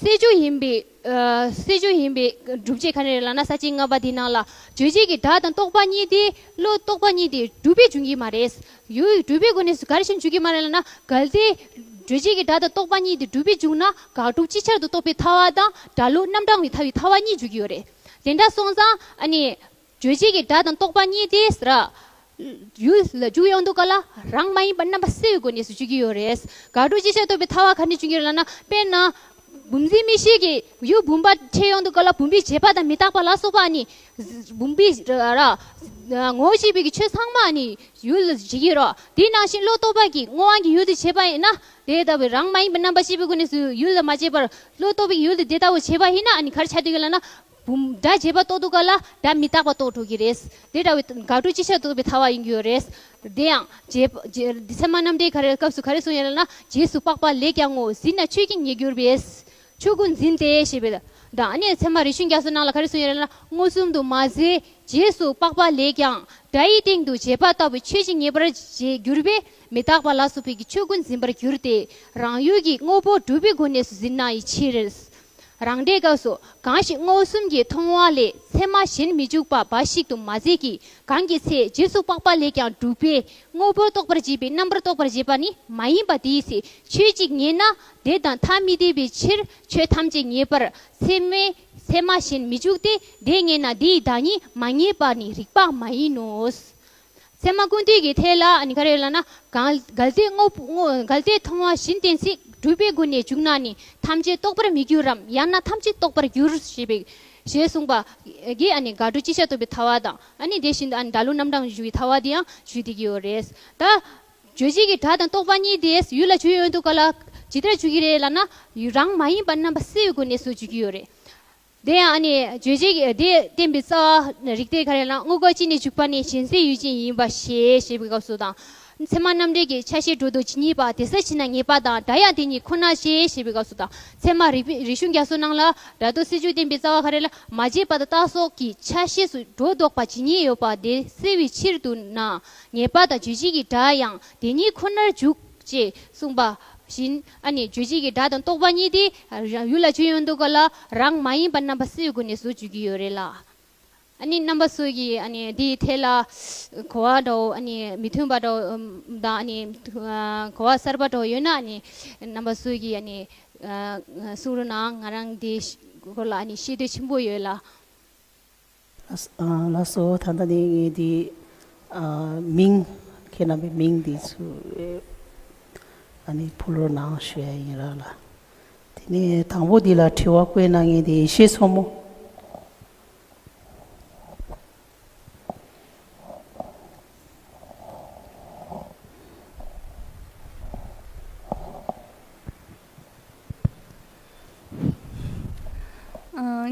སེལ་འཇུག་ཡིན་པའི་ཨ་སེལ་འཇུག་ཡིན་པའི་སྒྲུབ་བྱེད་ག་རེ་རེད་ལབ་ན། ས་བཅད་ལྔ་པ་དེའི་ནང་ལ་རྗོད་བྱེད་ཀྱི་སྒྲ་དང་རྟོག་པ་གཉིས་དེ་བློ་རྟོག་པ་གཉིས་དེ་སྒྲུབ་པས་འབྱུང་གི་མ་རེད། ཡུལ་སྒྲུབ་པའི་སྒོ་ནས་སུ་ག་རེ་བྱས་ནས་འཇུག་གི་མ་རེད་ལབ་ན། གལ་ཏེ་རྗོད་བྱེད་ཀྱི་སྒྲ་དང་རྟོག་པ་གཉིས་དེ་སྒྲུབ་པས་འཇུག་ན། དགག་སྒྲུབ་ཅིག་ཆར་དུ་རྟོགས་པའི་ཐལ་བ་དང་སྒྲ་བློ་རྣམ་གྲངས་ཀྱི་ཐལ་བའི་ཐལ་བ་གཉིས་འཇུག་གི་ཡོད་རེད། དེ་འདྲ་སོང་ཙང་ཨ་ནི་རྗོད་བྱེད་ཀྱི་སྒྲ་དང་རྟོག་པ་གཉིས་དེ་ཟེར། ཡུལ་ལ་འཇུག་ཡོང་དུས་ག་ལ་རང་མ་ཡིན་པ་རྣམ་པ་སེལ་བའི་སྒོ་ནས་སུ་འཇུག་གི་ཡོད་རེད། དགག་སྒྲུབ་ཅིག་ཆར་རྟོགས་པའི་ཐལ་བ་ག་ནས་འཇུག་གི་ཡོད་རེད་ལབ་ན། དཔེར་ན། བུམ་འཛིན་མིག་ཤེས་ཀྱི་ཡུལ་བུམ་པ་འཕྲད་ཡོང་དུས་ག་ལ་བུམ་པའི་བྱེད་པ་དང་མི་རྟག་པ་ལ་སོགས་པ་ནི། བུམ་པའི་ར་ངོ་བོ་ཤེས་པའི་གི་ཆོས་ཚང་མ་ནི་ཡུལ་ལ་བྱེད་ཀྱི་རོ། དེ་ནང་བཞིན་བློ་རྟོག་པ་གི་དངོས་དབང་གི་ཡུལ་དུ་བྱེད་པ་ཡིན་ན། དེ་ལྟ་བུའི་རང་མ་ཡིན་པའི་རྣམ་པ་ཤེས་པའི་སྒོ་ནས་སུ་ཡུལ་ལ་མ་བྱེད་པར། བློ་རྟོག་པའི་གི་ཡུལ་དུ་དེ་ལྟ་བུ་བྱེད་པ་ཡིན་ན། ཨ་ནི་ག་རེ་ཆགས་འདུག་གི་ལབ་ན། བུམ་སྒྲ་བྱེད་པ་རྟོགས་དུས་ག་ལ་སྒྲ་མི་རྟག་པ་རྟོགས་འགྲོ་གི་རེད། དེ་འདྲ་བའི་དགག་སྒྲུབ་ཅིག་ཆར་རྟོགས་པའི་ཐལ་བ་ཡིན་གྱི་ཡོད་རེད། དེ་ཡང་རྗེ་རྗེ་ཚད་མ་རྣམ་འགྲེལ་ག་རེ་སྐབས་སུ་ག་རེ་གསུངས་ཡོད་ལབ་ན། རྗེས་སུ་དཔག་པ་ལེགས་ཀྱང་ངོ་། ཟིན་ན་ཆོས་ཀྱིས་ཉེས་འགྱུར་བས། ཆོས་ཀུན་འཛིན་ཏེ་ཞེས་པའི། ད་ཨ་ནི་ཚད་མ་རིག་གཞུང་རྒྱ་མཚོ་ནང་ལ་ག་རེ་གསུངས་ཡོད་ལབ་ན། མངོན་སུམ་དུ་མ་ཟད་རྗེས་སུ་དཔག་པ་ལེགས་ཀྱང་སྒྲ་ཡི་སྟེང་དུ་བྱས་པ་ལྟ་བུའི་ཆོས་ཀྱིས་ཉེས་པར་འགྱུར་བས། མི་རྟག་པ་ལ་སོགས་པའི་ཆོས་ཀུན་འཛིན་པར་འགྱུར་ཏེ། རང་ཡུལ་གྱི་དངོས་པོ་སྒྲུབ་པའི་སྒོ་ནས་སུ་འཛིན་ན་ཡི་ཕྱིར། རང་འགྲེལ་སྐབས་སུ། གང་ཞིག་མངོན་སུམ་གྱི་མཐོང་བ་ལས་ཚད་མ་གཞན་མི་འཇུག་པ་འབའ་ཞིག་ཏུ་མ་ཟད་ཀྱི་གང་གི་ཚེ་རྗེས་སུ་དཔག་པ་ལས་ཀྱང་སྒྲུབ་པས་དངོས་པོར་རྟོགས་པར་བྱེད་པའི་རྣམ་པར་རྟོག་པར་བྱེད་པ་ནི་མ་ཡིན་པ་དེའི་ཚེ་ཆོས་གཅིག་ངེས་ན་དེ་དང་ཐ་མི་དད་པའི་ཕྱིར་ཆོས་ཐམས་ཅད་ངེས་པར་ཚད་མའི་ཚད་མ་གཞན་མི་འཇུག་སྟེ། དེ་ངེས་ན་དེའི་བདག་ཉིད་མ་ངེས་པ་ནི་རིགས་པ་མ་ཡིན་ནོ། ཚད་མ་ཀུན་བཏུས་ཀྱི་ཐད་ལ་ནི་ག་རེ་ལབ་ན། གང་གལ་ཏེ་དངོས་པོ་དངོས་གལ་ཏེ་མཐོང་བ་བཞིན་གཏན་ཚིགས་སྒྲུབ་པའི་སྒོ་ནས་འཇུག་ན་ནི་ཐམས་ཅད་རྟོགས་པར་མི་འགྱུར་རམ། ཡང་ན་ཐམས་ཅད་རྟོགས་པར་འགྱུར་ཞེས་པའི་ཞེས་གསུངས་པ་གིས་ཨ་ནི་དགག་སྒྲུབ་ཅིག་ཆར་རྟོགས་པའི་ཐལ་བ་དང་། ཨ་ནི་དེ་བཞིན་དུ་ཨ་ནི་སྒྲ་བློ་རྣམ་གྲངས་འཇུག་པའི་ཐལ་བ་དེ་ཡང་འཇུག་བསྡད་ཀྱི་ཡོད་རེད། ད་རྗོད་བྱེད་ཀྱི་སྒྲ་དང་རྟོག་པ་གཉིས་དེ་ཡུལ་ལ་འཇུག་ཡོང་དུས་ག་ལ་ཇི་ལྟར་འཇུག་གི་རེད་ལབ་ན། རང་མ་ཡིན་པ་རྣམ་པ་སེལ་བའི་སྒོ་ནས་སུ་འཇུག་གི་ཡོད་རེད། དེ་ཡང་ཨ་ནི་རྗོད་བྱེད་ཀྱི་དེ་བསྟན་པའི་རྩ་བ་རིགས་གཏེར་ག་རེ་ལ་དངོས་འགལ་གཅིག་ནས་འཇུག་པ་ནི་གཞན་སེལ་ཡུལ་ཅན་ཡིན་པ་ཞེས་ཞེས་པའི་སྐབས་སུ་དང་། ཚད་མ་རྣམ་འགྲེལ་གྱི་ཆ་ཤས་སྒྲོ་འདོགས་ཇི་སྙེད་པ། དེ་ས་ཕྱིན་ན་ངེས་པ་དང་སྒྲ་ཡང་དེ་ཉིད་ཁོ་ན་ཞེས་ཞེས་པའི་སྐབས་སུ་དང་། ཚད་མ་རིག་པའི་རིག་གཞུང་རྒྱ་མཚོ་ནང་ལ་སྒྲ་རྟོག་སེལ་འཇུག་བསྟན་པའི་རྩ་བ་ག་རེ་ལ་མ་བྱས་པ་དང་རྟགས་སོགས་ཀྱི་ཆ་ཤས་སུ་སྒྲོ་འདོགས་པ་ཇི་སྙེད་ཡོད་པ་དེ་སེལ་བའི་ཕྱིར་དུ་ན། ངེས་པ་དང་རྗོད་བྱེད་ཀྱི་སྒྲ་ཡང་དེ་ཉིད་ཁོ་ནར་འཇུག་ ཅེས་གསུངས་པ་བཞིན། ཨ་ནི་རྗོད་བྱེད་ཀྱི་སྒྲ་དང་རྟོག་པ་གཉིས་དེ་ཡུལ་ལ་བརྗོད་ཡོང་དུས་སྐབས་ལ་རང་མ་ཡིན་པ་རྣམ་པ་སུའི་སྒོ་ནས་སུ་བརྗོད་ཀྱི་ཡོད་རེད་ལ། ཨ་ནི་རྣམ་པ་སུ་གིས་ཨ་ནི་དེའི་ཐད་ལ་གོ་བ་འདྲ་བོ་ཨ་ནི་མི་མཐུན་པ་འདྲ་བོ་དང་ཨ་ནི་གོ་བ་གསར་པ་འདྲ་བོ་ཡོད་ན་ཨ་ནི་རྣམ་པ་སུ་གིས་ཨ་ནི་གསུང་རོགས་གནང་། ང་རང་དེའི་སྐོར་ལ་ཨ་ནི་ཤེས་འདོད་ཆེན་པོ་ཡོད་ལ། ལགས་སོ། ད་ལྟ་ནི་ངས་འདི་མིང་ཁྱེད་རྣམ་པའི་མིང་འདི་ཚུ་ཨ་ནི་ཕུལ་རོགས་གནང་ཞུ་ཡ་ཡིན་ར་ལ། དེ་ནས་དང་པོ་འདི་ལ་དྲི་བ་བཀོད་གནང་མཁན་དེ་ཡེ་ཤེས་མཚོ་མོ།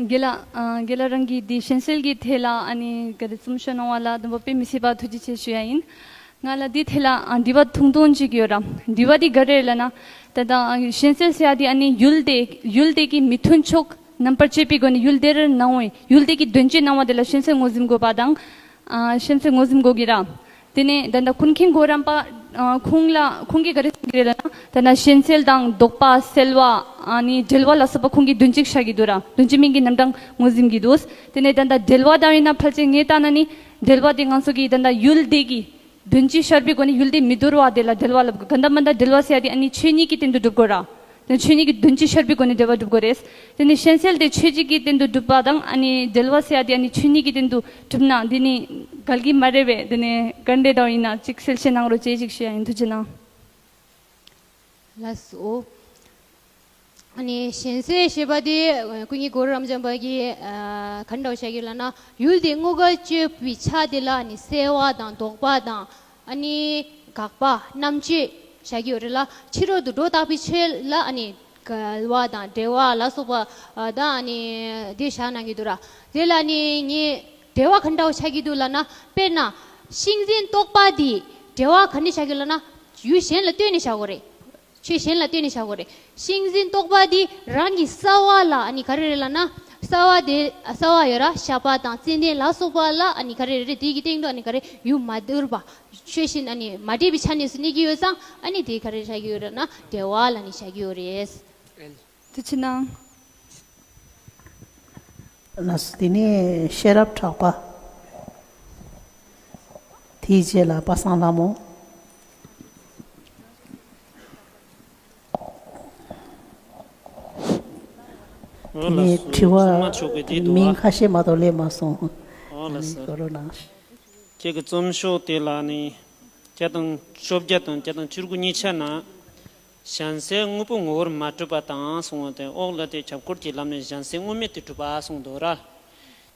རྒན་ལགས། རྒན་ལགས་རང་གིས་འདི་གཞན་སེལ་གྱི་ཐད་ལ་ཨ་ནི་ག་རེ་རྩོམ་ཤོག་གནང་བ་ལ་དང་པོ་དཔེ་མི་སྲིད་པ་ཐུགས་རྗེ་ཆེ་ཞུ་ཡ་ཡིན། ང་ལ་འདི་ཐད་ལ་འདི་བ་ཐུང་ཐུང་ཅིག་ཡོད་ར། འདི་བ་འདི་ག་རེ་ལབ་ན། ད་ལྟ་གཞན་སེལ་ཟེར་ཡ་འདི་ཨ་ནི་ཡུལ་དེ་ཡུལ་དེ་གི་མི་མཐུན་ཕྱོགས་རྣམ་པར་དཔྱོད་པའི་སྒོ་ནས་ཡུལ་དེར་སྣང་བའི་ཡུལ་དེ་གི་དོན་སྤྱི་སྣང་བ་དེ་ལ་གཞན་སེལ་ངོས་འཛིན་དགོས་པ་དང་། གཞན་སེལ་ངོས་འཛིན་དགོས་ཀྱི་ར། དེ་ནས་ད་ལྟ་ཀུན་མཁྱེན་གོ་རམས་པ་ཁོང་ལ་ཁོང་གིས་ག་རེ་གསུང་གི་རེད་ལབ་ན། ད་ལྟ་གཞན་སེལ་དང་ལྡོག་པ་སེལ་བ་ཨ་ནི་འབྲེལ་བ་ལ་སོགས་པ་ཁོང་གིས་དོན་གཅིག་བཞག་གི་འདུག་ར། དོན་གཅིག་མིང་གི་རྣམ་གྲངས་ངོས་འཛིན་གྱི་འདུག་དེ་ནས་ད་ལྟ་འབྲེལ་བ་དང་ཡིན་ན་ཕལ་ཆེར་ངས་བལྟས་ན་ནི་འབྲེལ་བ་དེ་ང་ཚོ་གིས་ད་ལྟ་ཡུལ་དེ་གི་དོན་སྤྱི་ཤར་བའི་སྒོ་ནས་ཡུལ་དེ་མི་འདོར་བ་དེ་ལ་འབྲེལ་བ་ལབ་དགོས། གང་ལྟར་མ་ལྟར་འབྲེལ་བ་ཟེར་ཡ་དེ་ཨ་ནི་ཆོས་ཉིད་ཀྱི་སྟེང་དུ་སྒྲུབ་དགོས་ར། དེ་ཆོས་ཉིད་ཀྱི་དོན་སྤྱི་ཤར་བའི་སྒོ་ནས་འབྲེལ་བ་སྒྲུབ་དགོས་རེད། དེ་ནི་གཞན་སེལ་དེ་ཆོས་ཉིད་ཀྱི་སྟེང་དུ་སྒྲུབ་པ་དང་ཨ་ནི་འབྲེལ་བ་ཟེར་ཡ་དེ་ཨ་ནི་ཆོས་ཉིད་ཀྱི་སྟེང་དུ་གྲུབ་ན་འདི་ནི་འགལ་གྱི་མ་རེད་པས། དེ་ནི་ག་འདྲ་འདྲ་ཡིན་ན་ཅིག་གསལ་བཤད་གནང་རོགས་བྱེད་ཅིག་ཞུ་ཡ་ཡིན། ཐུགས་རྗེ་གནང་། ལགས་སོ། ཨ་ནི་གཞན་སེལ་ཞེས་པ་དེ་ཀུན་མཁྱེན་གོ་རམས་པ་གིས་ག་འདྲ་བཤད་ཀྱི་ལབ་ན། ཡུལ་དེ་དངོས་འགལ་གཅོད་པའི་ཆ་དེ་ལ་ཨ་ནི་སེལ་བ་དང་ལྡོག་པ་དང་ཨ་ནི་དགག་པ་རྣམ་གཅོད་བྱ་གི་ཡོད་རེད་ལ། ཕྱི་རོལ་དུ་སྒྲོ་བཏགས་པའི་ཆོས་ལ་ཨ་ནི་འགལ་བ་དང་འབྲེལ་བ་ལ་སོགས་པ་དང་ཨ་ནི་དེ་བཞག་གནང་གི་འདུག་ར། དེ་ལ་ཨ་ནི་ངས་འབྲེལ་བ་ག་འདྲ་བོ་ཆགས་ཀྱི་འདུག་ལབ་ན། དཔེར་ན་ཤིང་འཛིན་རྟོག་པ་འདི་འབྲེལ་བ་ག་ནས་ཆགས་ཀྱི་ལབ་ན། ཡུལ་གཞན་ལ་ལྟོས་ནས་བཞག་དགོས་རེད། ཆོས་གཞན་ལ་ལྟོས་ནས་བཞག་དགོས་རེད། ཤིང་འཛིན་རྟོག་པ་འདི་རང་གི་རྩ་བ་ལ་ཨ་ནི་ག་རེ་རེད་ལབ་ན། རྩ་བ་དེ་རྩ་བ་ཡོད་ར། ཞགས་པ་དང་ཙན་དན་ལ་སོགས་པ་ལ་ཨ་ནི་ག་རེ་རེད། དེ་གི་སྟེང་དུ་ཨ་ནི་ག་རེ་ཡུལ་མ་འདོར་བ། ཆོས་གཞན་ཨ་ནི་མ་འདྲེས་པའི་ཆ་ནས་སུ་གནས་ཀྱི་ཡོད་ཙང་ཨ་ནི་དེ་ག་རེ་བཞག་གི་ཡོད་རེད་ན་འབྲེལ་བ་ལ་ནི་བཞག་གི་ཡོད་རེད། ཐུགས་རྗེ་གནང་། ལགས་སོ། དེ་ནས་ཤེས་རབ་གྲགས་པ། དེའི་རྗེས་ལ་པ་སངས་ལྷ་མོ། འོ་དེ་ནས་ལགས་སོ། དྲི་བ་སྲུང་མ་མཆོག་གིས་དེ་འདུག་མིང་ཨ། ཁ་ཤས་མ་གཏོགས་སླེབས་མ་སོང་། འོ་ལགས་སོ། གོ་རོགས་གནང་། ཁྱེད་ཀྱི་རྩོམ་ཤོག་དེ་ལ་ནི་བརྒྱ་དང་བཅོ་བརྒྱད་དང་བརྒྱ་དང་བཅུ་དགུ་གཉིས་ཆ་ན། གཞན་སེལ་དངོས་པོ་ངོ་བོར་མ་གྲུབ་པ་དང་གསུངས་པ་དེ། འོག་ལ་དེ་ཁྱབ་བསྒྲགས་ཀྱི་ལམ་ནས་གཞན་སེལ་དངོས་མེད་དུ་གྲུབ་པ་གསུངས་འདུག་ར།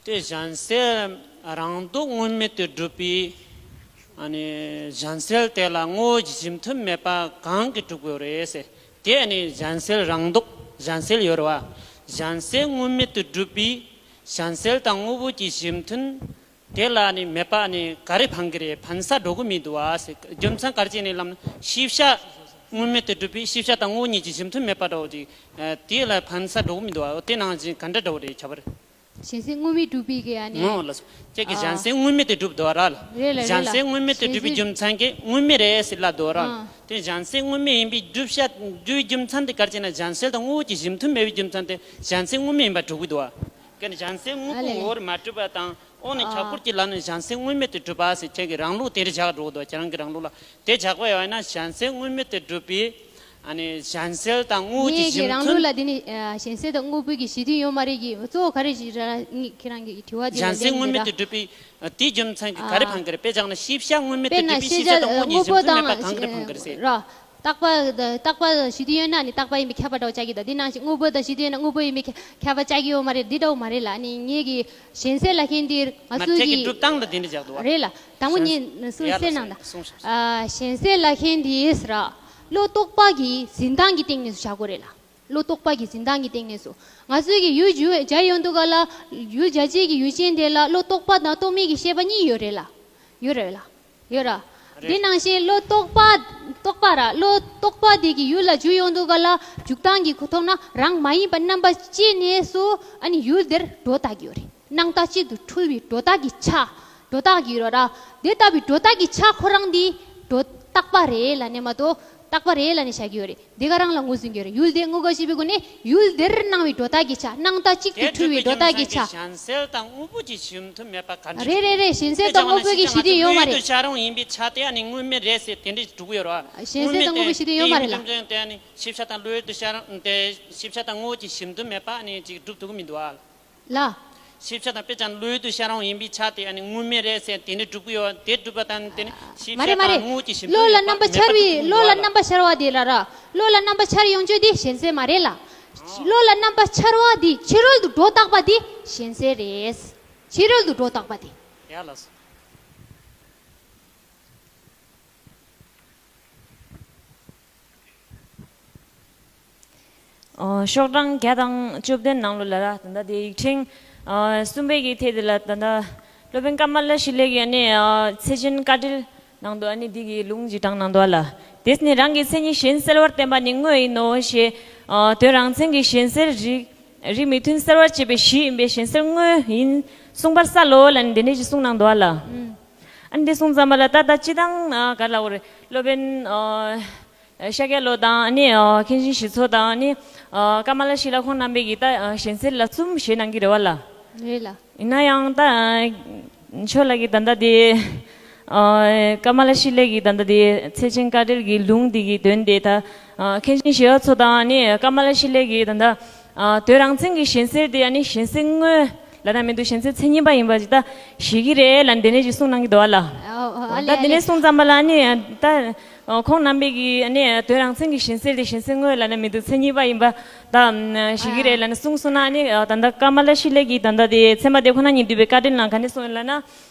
དེ་གཞན་སེལ་རང་ལྡོག་དངོས་མེད་དུ་གྲུབ་པའི་ཨ་ནི་གཞན་སེལ་དེ་ལ་དངོས་པོ་གཞི་མཐུན་མེད་པ་གང་གིས་གྲུབ་དགོས་རེད་ཟེར། དེ་ཨ་ནི་གཞན་སེལ་རང་ལྡོག་གཞན་སེལ་ཡོད་རེད་བ། གཞན་སེལ་དངོས་མེད་དུ་གྲུབ་པའི་གཞན་སེལ་དང་དངོས་པོ་གི་གཞི་མཐུན། དེ་ལ་ནི་མེད་པ་ནི་ག་རེ་ཕན་གི་རེད། ཕན་ས་འགྲོ་གི་མི་འདུག་བ་ཟེར། རྒྱུ་མཚན་ག་རེ་བྱས་ནས་ལབ་ན། ཤེས་བྱ་དངོས་མེད་དུ་གྲུབ་པའི་ཤེས་བྱ་དང་དངོས་པོ་གཉིས་ཀྱི་གཞི་མཐུན་མེད་པ་འདྲ་བོ་དེ། དེ་ལ་ཕན་ས་འགྲོ་གི་མི་འདུག་བ། དེ་ནང་བཞིན་ག་འདྲ་འདྲ་བོ་རེད་ཁྱབ་པར། གཞན་སེལ་དངོས་མེད་གྲུབ་པའི་གི་ཨ་ནི། ངོ་ལ་སོ། ཁྱེད་ཀྱི་གཞན་སེལ་དངོས་མེད་དུ་གྲུབ་འདུག་ར་ལ། རེད་ལ་རེད་ལ། གཞན་སེལ་དངོས་མེད་དུ་གྲུབ་པའི་རྒྱུ་མཚན་གྱིས་དངོས་མེད་རེད་ཟེར་ལབ་འདུག་ར། དེ་གཞན་སེལ་དངོས་མེད་ཡིན་པའི་སྒྲུབ་བྱ་སྒྲུབ་རྒྱུ་མཚན་དེ་ག་རེ་བྱས་ན། གཞན་སེལ་དང་དངོས་པོ་གི་གཞི་མཐུན་མེད་པའི་རྒྱུ་མཚན་དེ་གཞན་སེལ་དངོས་མེད་ཡིན་པ་གྲུབ་གི་འདུག་བ། གན་གཞན་སེལ་དངོས་པོ་ངོ་བོར་མ་གྲུབ་པ་དང་། འོ་ནི་ཨ། ཁྱབ་བསྒྲགས་ཀྱི་ལམ་ནས་གཞན་སེལ་དངོས་མེད་དུ་གྲུབ་པ་ཟེར། ཁྱེད་ཀྱི་རང་ལུགས་དེ་འདྲ་བཞག་འགྲོ་གི་འདུག་ཁྱེད་རང་གི་རང་ལུགས་ལ་དེ་བཞག་པ་ཡོད་ན། གཞན་སེལ་དངོས་མེད་དུ་གྲུབ་པའི་ཨ་ནི་གཞན་སེལ་དང་དངོས་པོ་གི་ངེད་ཀྱི་གཞི་རང་མཐུན། ལུགས་ལ་དེ་ནི་ཨ། གཞན་སེལ་དང་དངོས་པོ་གི་གཞི་མཐུན་ཡོད་མ་རེད་ཀྱི། གཙོ་བོ་ག་རེ་ཞིག་ར་ཁྱེད་རང་གི་དྲི་བ་དེ་ལ་གཞན་སེལ་ལན་དངོས་མེད་དུ་གྲུབ་པའི་དེའི་རྒྱུ་མཚན་གྱིས་ག་རེ་ཕན་གི་རེད། དཔེ་བཞག་ན་ཤེས་བྱ་དངོས་མེད་དུ་གྲུབ་པའི་ཤེས་བྱ་དང་དངོས་པོ་གཞི་མཐུན་མེད་པ་གང་གི་རེད་ཕན་གི་རེད་ཟེར། ར། རྟག་པ་རྟག་པ་གཞི་མཐུན་ཡོད་ན་ནི་རྟག་པ་ཡིན་པའི་ཁྱབ་པ་འདྲ་བོ་ཆགས་ཀྱི་འདུག་དེ་ནང་བཞིན་དངོས་པོ་དང་གཞི་མཐུན་ཡོད་ན་དངོས་པོ་ཡིན་པའི་ཁྱབ་པ་ཆགས་ཀྱི་ཡོད་མ་རེད། འདི་འདྲ་བོ་མ་རེད་ལ། ཨ་ནི་ངེད་ཀྱི་གཞན་སེལ་ལབ་མཁན་འདི་ང་ཚོའི་གི་སྒྲུབ་སྟངས་ལ་དེ་འདྲ་བཞག་འདུག་བ། རེད་ལ། དང་པོ་ངས་སུ་གསལ་གནང་དང་། གཞན་སེལ་ལབ་མཁན་འདི་ཟེར་བློ་རྟོག་པ་གི་འཛིན་སྟངས་ཀྱི་སྟེང་ནས་བཞག་དགོས་རེད་ལ། བློ་རྟོག་པ་གི་འཛིན་སྟངས་ཀྱི་སྟེང་ནས་སུ། ང་ཚོའི་གི་ཡུལ་སྦྱར་ཡོང་དུས་ག་ལ། ཡུལ་སྦྱར་བྱེད་ཀྱི་ཡུལ་ཅན་དེ་ལ་བློ་རྟོག་པ་དང་རྟོག་མེད་ཀྱི་ཤེས་པ་གཉིས་ཡོད་རེད་ལ། ཡོད་རེད་ལ། ཡོད་ར། རེད། དེ་ནང་བཞིན་བློ་རྟོག་པ། རྟོག་པ་ར། བློ་རྟོག་པ་དེ་གི་ཡུལ་ལ་འཇུག་ཡོང་དུས་ག་ལ། འཇུག་སྟངས་ཀྱི་ཐོག་ན་རང་མ་ཡིན་པ་རྣམ་པ་ཅན་ནས་སུ་ཨ་ནི་ཡུལ་དེར་སྒྲོ་བཏགས་ཀྱི་ཡོད་རེད། སྣང་བཏགས་གཅིག་ཏུ་འཁྲུལ་བའི་སྒྲོ་བཏགས་ཀྱི་ཆ། སྒྲོ་བཏགས་ཀྱི་ཡོད་ར། དེ་ལྟ་བུའི་སྒྲོ་བཏགས་ཀྱི་ཆ་ཁོ་རང་འདི་སྒྲོ་བཏགས་པ་རེད་ལབ་ནས་མ་གཏོགས། རྟག་པ་རེད་ལབ་ནས་བཞག་གི་ཡོད་རེད། འདི་ག་རང་ལ་ངོས་འཛིན་གྱི་ཡོད་རེད། ཡུལ་དེ་དངོས་འགལ་ཞེས་པའི་སྒོ་ནས་ཡུལ་དེར་སྣང་བའི་སྒྲོ་བཏགས་ཀྱི་ཆ། སྣང་བཏགས་གཅིག་ཏུ་འཁྲུལ་བའི་སྒྲོ་བཏགས་ཀྱི་ཆ། རེད་རེད་རེད། གཞན་སེལ་དང་དངོས་པོ་གཅིག་གཞི་མཐུན་མེད་པ་ག་འདྲ་རེད། རེད་རེད། གཞན་སེལ་དང་དངོས་པོ་གི་གཞི་མཐུན་ཡོད་མ་རེད། བློ་ཡུལ་དུ་ཤར་རུང་ཡིན་པའི་ཆ་དེ་ཨ་ནི་དངོས་མེད་རེད་ཟེར་དེ་འདྲ་སྒྲུབ་ཀྱི་ཡོད་རེད། གཞན་སེལ་དང་དངོས་པོ་གཞི་མཐུན་ཡོད་མ་རེད་ལ། དེ་ཨ་ནི་ཤེས་བྱ་དང་བློ་ཡུལ་དུ་ཤར་རུང་དེ་ཤེས་བྱ་དང་དངོས་པོ་གཅིག་གཞི་མཐུན་མེད་པ་ཨ་ནི་གཅིག་སྒྲུབ་ཐུབ་ཀྱི་མི་འདུག་ཨ། ལ། ཤེས་བྱ་དང་དཔེ་ཆ་བློ་ཡུལ་དུ་ཤར་རུང་ཡིན་པའི་ཆ་དེ་ཨ་ནི་དངོས་མེད་རེད་ཟེར་དེ་འདྲ་སྒྲུབ་ཀྱི་ཡོད། དེ་སྒྲུབ་པ་དང་དེ་ནི་ཤེས་མ་རེད་མ་རེད། བློ་ལ་རྣམ་པ་འཆར་བའི་བློ་ལ་རྣམ་པ་འཆར་བ་དེ་ལ་ར། བློ་ལ་རྣམ་པ་འཆར་ཡོང་ཆོས་དེ་གཞན་སེལ་མ་རེད་ལ། བློ་ལ་རྣམ་པ་འཆར་བ་དེ་ཕྱི་རོལ་དུ་སྒྲོ་བཏགས་པ་དེ་གཞན་སེལ་རེད། ཕྱི་རོལ་དུ་སྒྲོ་བཏགས་པ་དེ། ཡ་ལགས་སོ། ཨོ། ཤོག་གྲངས་བརྒྱ་དང་བཅུ་བདུན་ནང་ལོགས་ལ་ར། ད་ལྟ་དེ་ཡིག་ཕྲེང་ཨ་གསུམ་པའི་གི་ཐད་དེ་ལ་ད་ལྟ་སློབ་དཔོན་ཀ་མ་ལ་ཤཱི་ལའི་གི་ཨ་ནི་ཨ་ཚེ་ཆེན་བཀའ་འགྲེལ་ནང་དུ་ཨ་ནི་འདི་གི་ལུང་ཅིག་དྲངས་གནང་འདུག་ཨ་ལ། དེས་ནི་རང་གི་མཚན་ཉིད་གཞན་སེལ་བར་བསྟན་པ་ནི་དངོས་ཡིན་ནོ་ཞེས། ཨ་དོན་རང་མཚན་གྱི་གཞན་སེལ་རིགས་རིགས་མི་མཐུན་སེལ་བར་བྱེད་པའི་གཞི་ཡིན་པས་གཞན་སེལ་དངོས་ཡིན་གསུངས་པར་གསལ་ལོ་ལབ་ནས་འདི་འདྲ་ཞིག་གསུངས་གནང་འདུག་ཨ་ལ། ཨ་ནི་འདི་གསུངས་ཙམ་པ་ལ་ད་ལྟ་སྤྱི་བཏང་ཨ་ག་རེ་ལབ་དགོས་རེད། སློབ་དཔོན་ཨ་ཤཱཀྱ་ལོ་དང་ཨ་ནི་ཨ་མཁན་ཆེན་ཞི་འཚོ་དང་ཨ་ནི་ཨ་ཀ་མ་ལ་ཤཱི་ལ་ཁོང་རྣམ་པས་ཀྱིས་ད་ཨ་གཞན་སེལ་ལ་གསུམ་ཞེས་གནང་གི་རེད་བ་ལ། རེད་ལ། ཡིན་ན་ཡང་ད་ཨ་ཁྱོད་ལ་གི་ད་ལྟ་དེ་ཨ་ཀ་མ་ལ་ཤཱི་ལ་གི་ད་ལྟ་དེ་ཚེ་ཆེན་བཀའ་འགྲེལ་གྱི་ལུང་འདི་གི་དོན་དེ་ད་ཨ་མཁན་ཆེན་ཞི་འཚོ་དང་ཨ་ནི་ཀ་མ་ལ་ཤཱི་ལ་གི་ད་ལྟ་ཨ་དོན་རང་མཚན་གྱི་གཞན་སེལ་དེ་ཨ་ནི་གཞན་སེལ་དངོས་ལབ་ན་མི་འདུག་གཞན་སེལ་མཚན་ཉིད་པ་ཡིན་པ་ཅིག་ད་བཞེད་ཀྱི་རེད་ལབ་འདི་ནས་ཅིག་གསུངས་གནང་གི་འདུག་བ་ལ། ཨོ་ཨོ། ཨ་ལེ་ད་ཨ་འདི་ལེ། ནས་གསུངས་ཙམ་པ་ལ་ཨ་ནི་ད་ཨོ་ཁོང་རྣམ་པས་ཀྱིས་ཨ་ནི་དོན་རང་མཚན་གྱི་གཞན་སེལ་དེ་གཞན་སེལ་དངོས་ལབ་ན་མི་འདུག་མཚན་ཉིད་པ་ཡིན་པ་ད་བཞེད་ཀྱི་རེད་ལབ་ནས་གསུངས་སོང་ན། ཨ་ནི་ད་ལྟ་ཀ་མ་ལ་ཤཱི་ལ་གིས་ད་ལྟ་དེ་ཚད་མ་སྡེ་ཁོ་ན་ཉིད་འདུས་པའི་བཀའ་འགྲེལ་ནང་ག་ནས་གསུངས་ཡོད་ལབ་ན།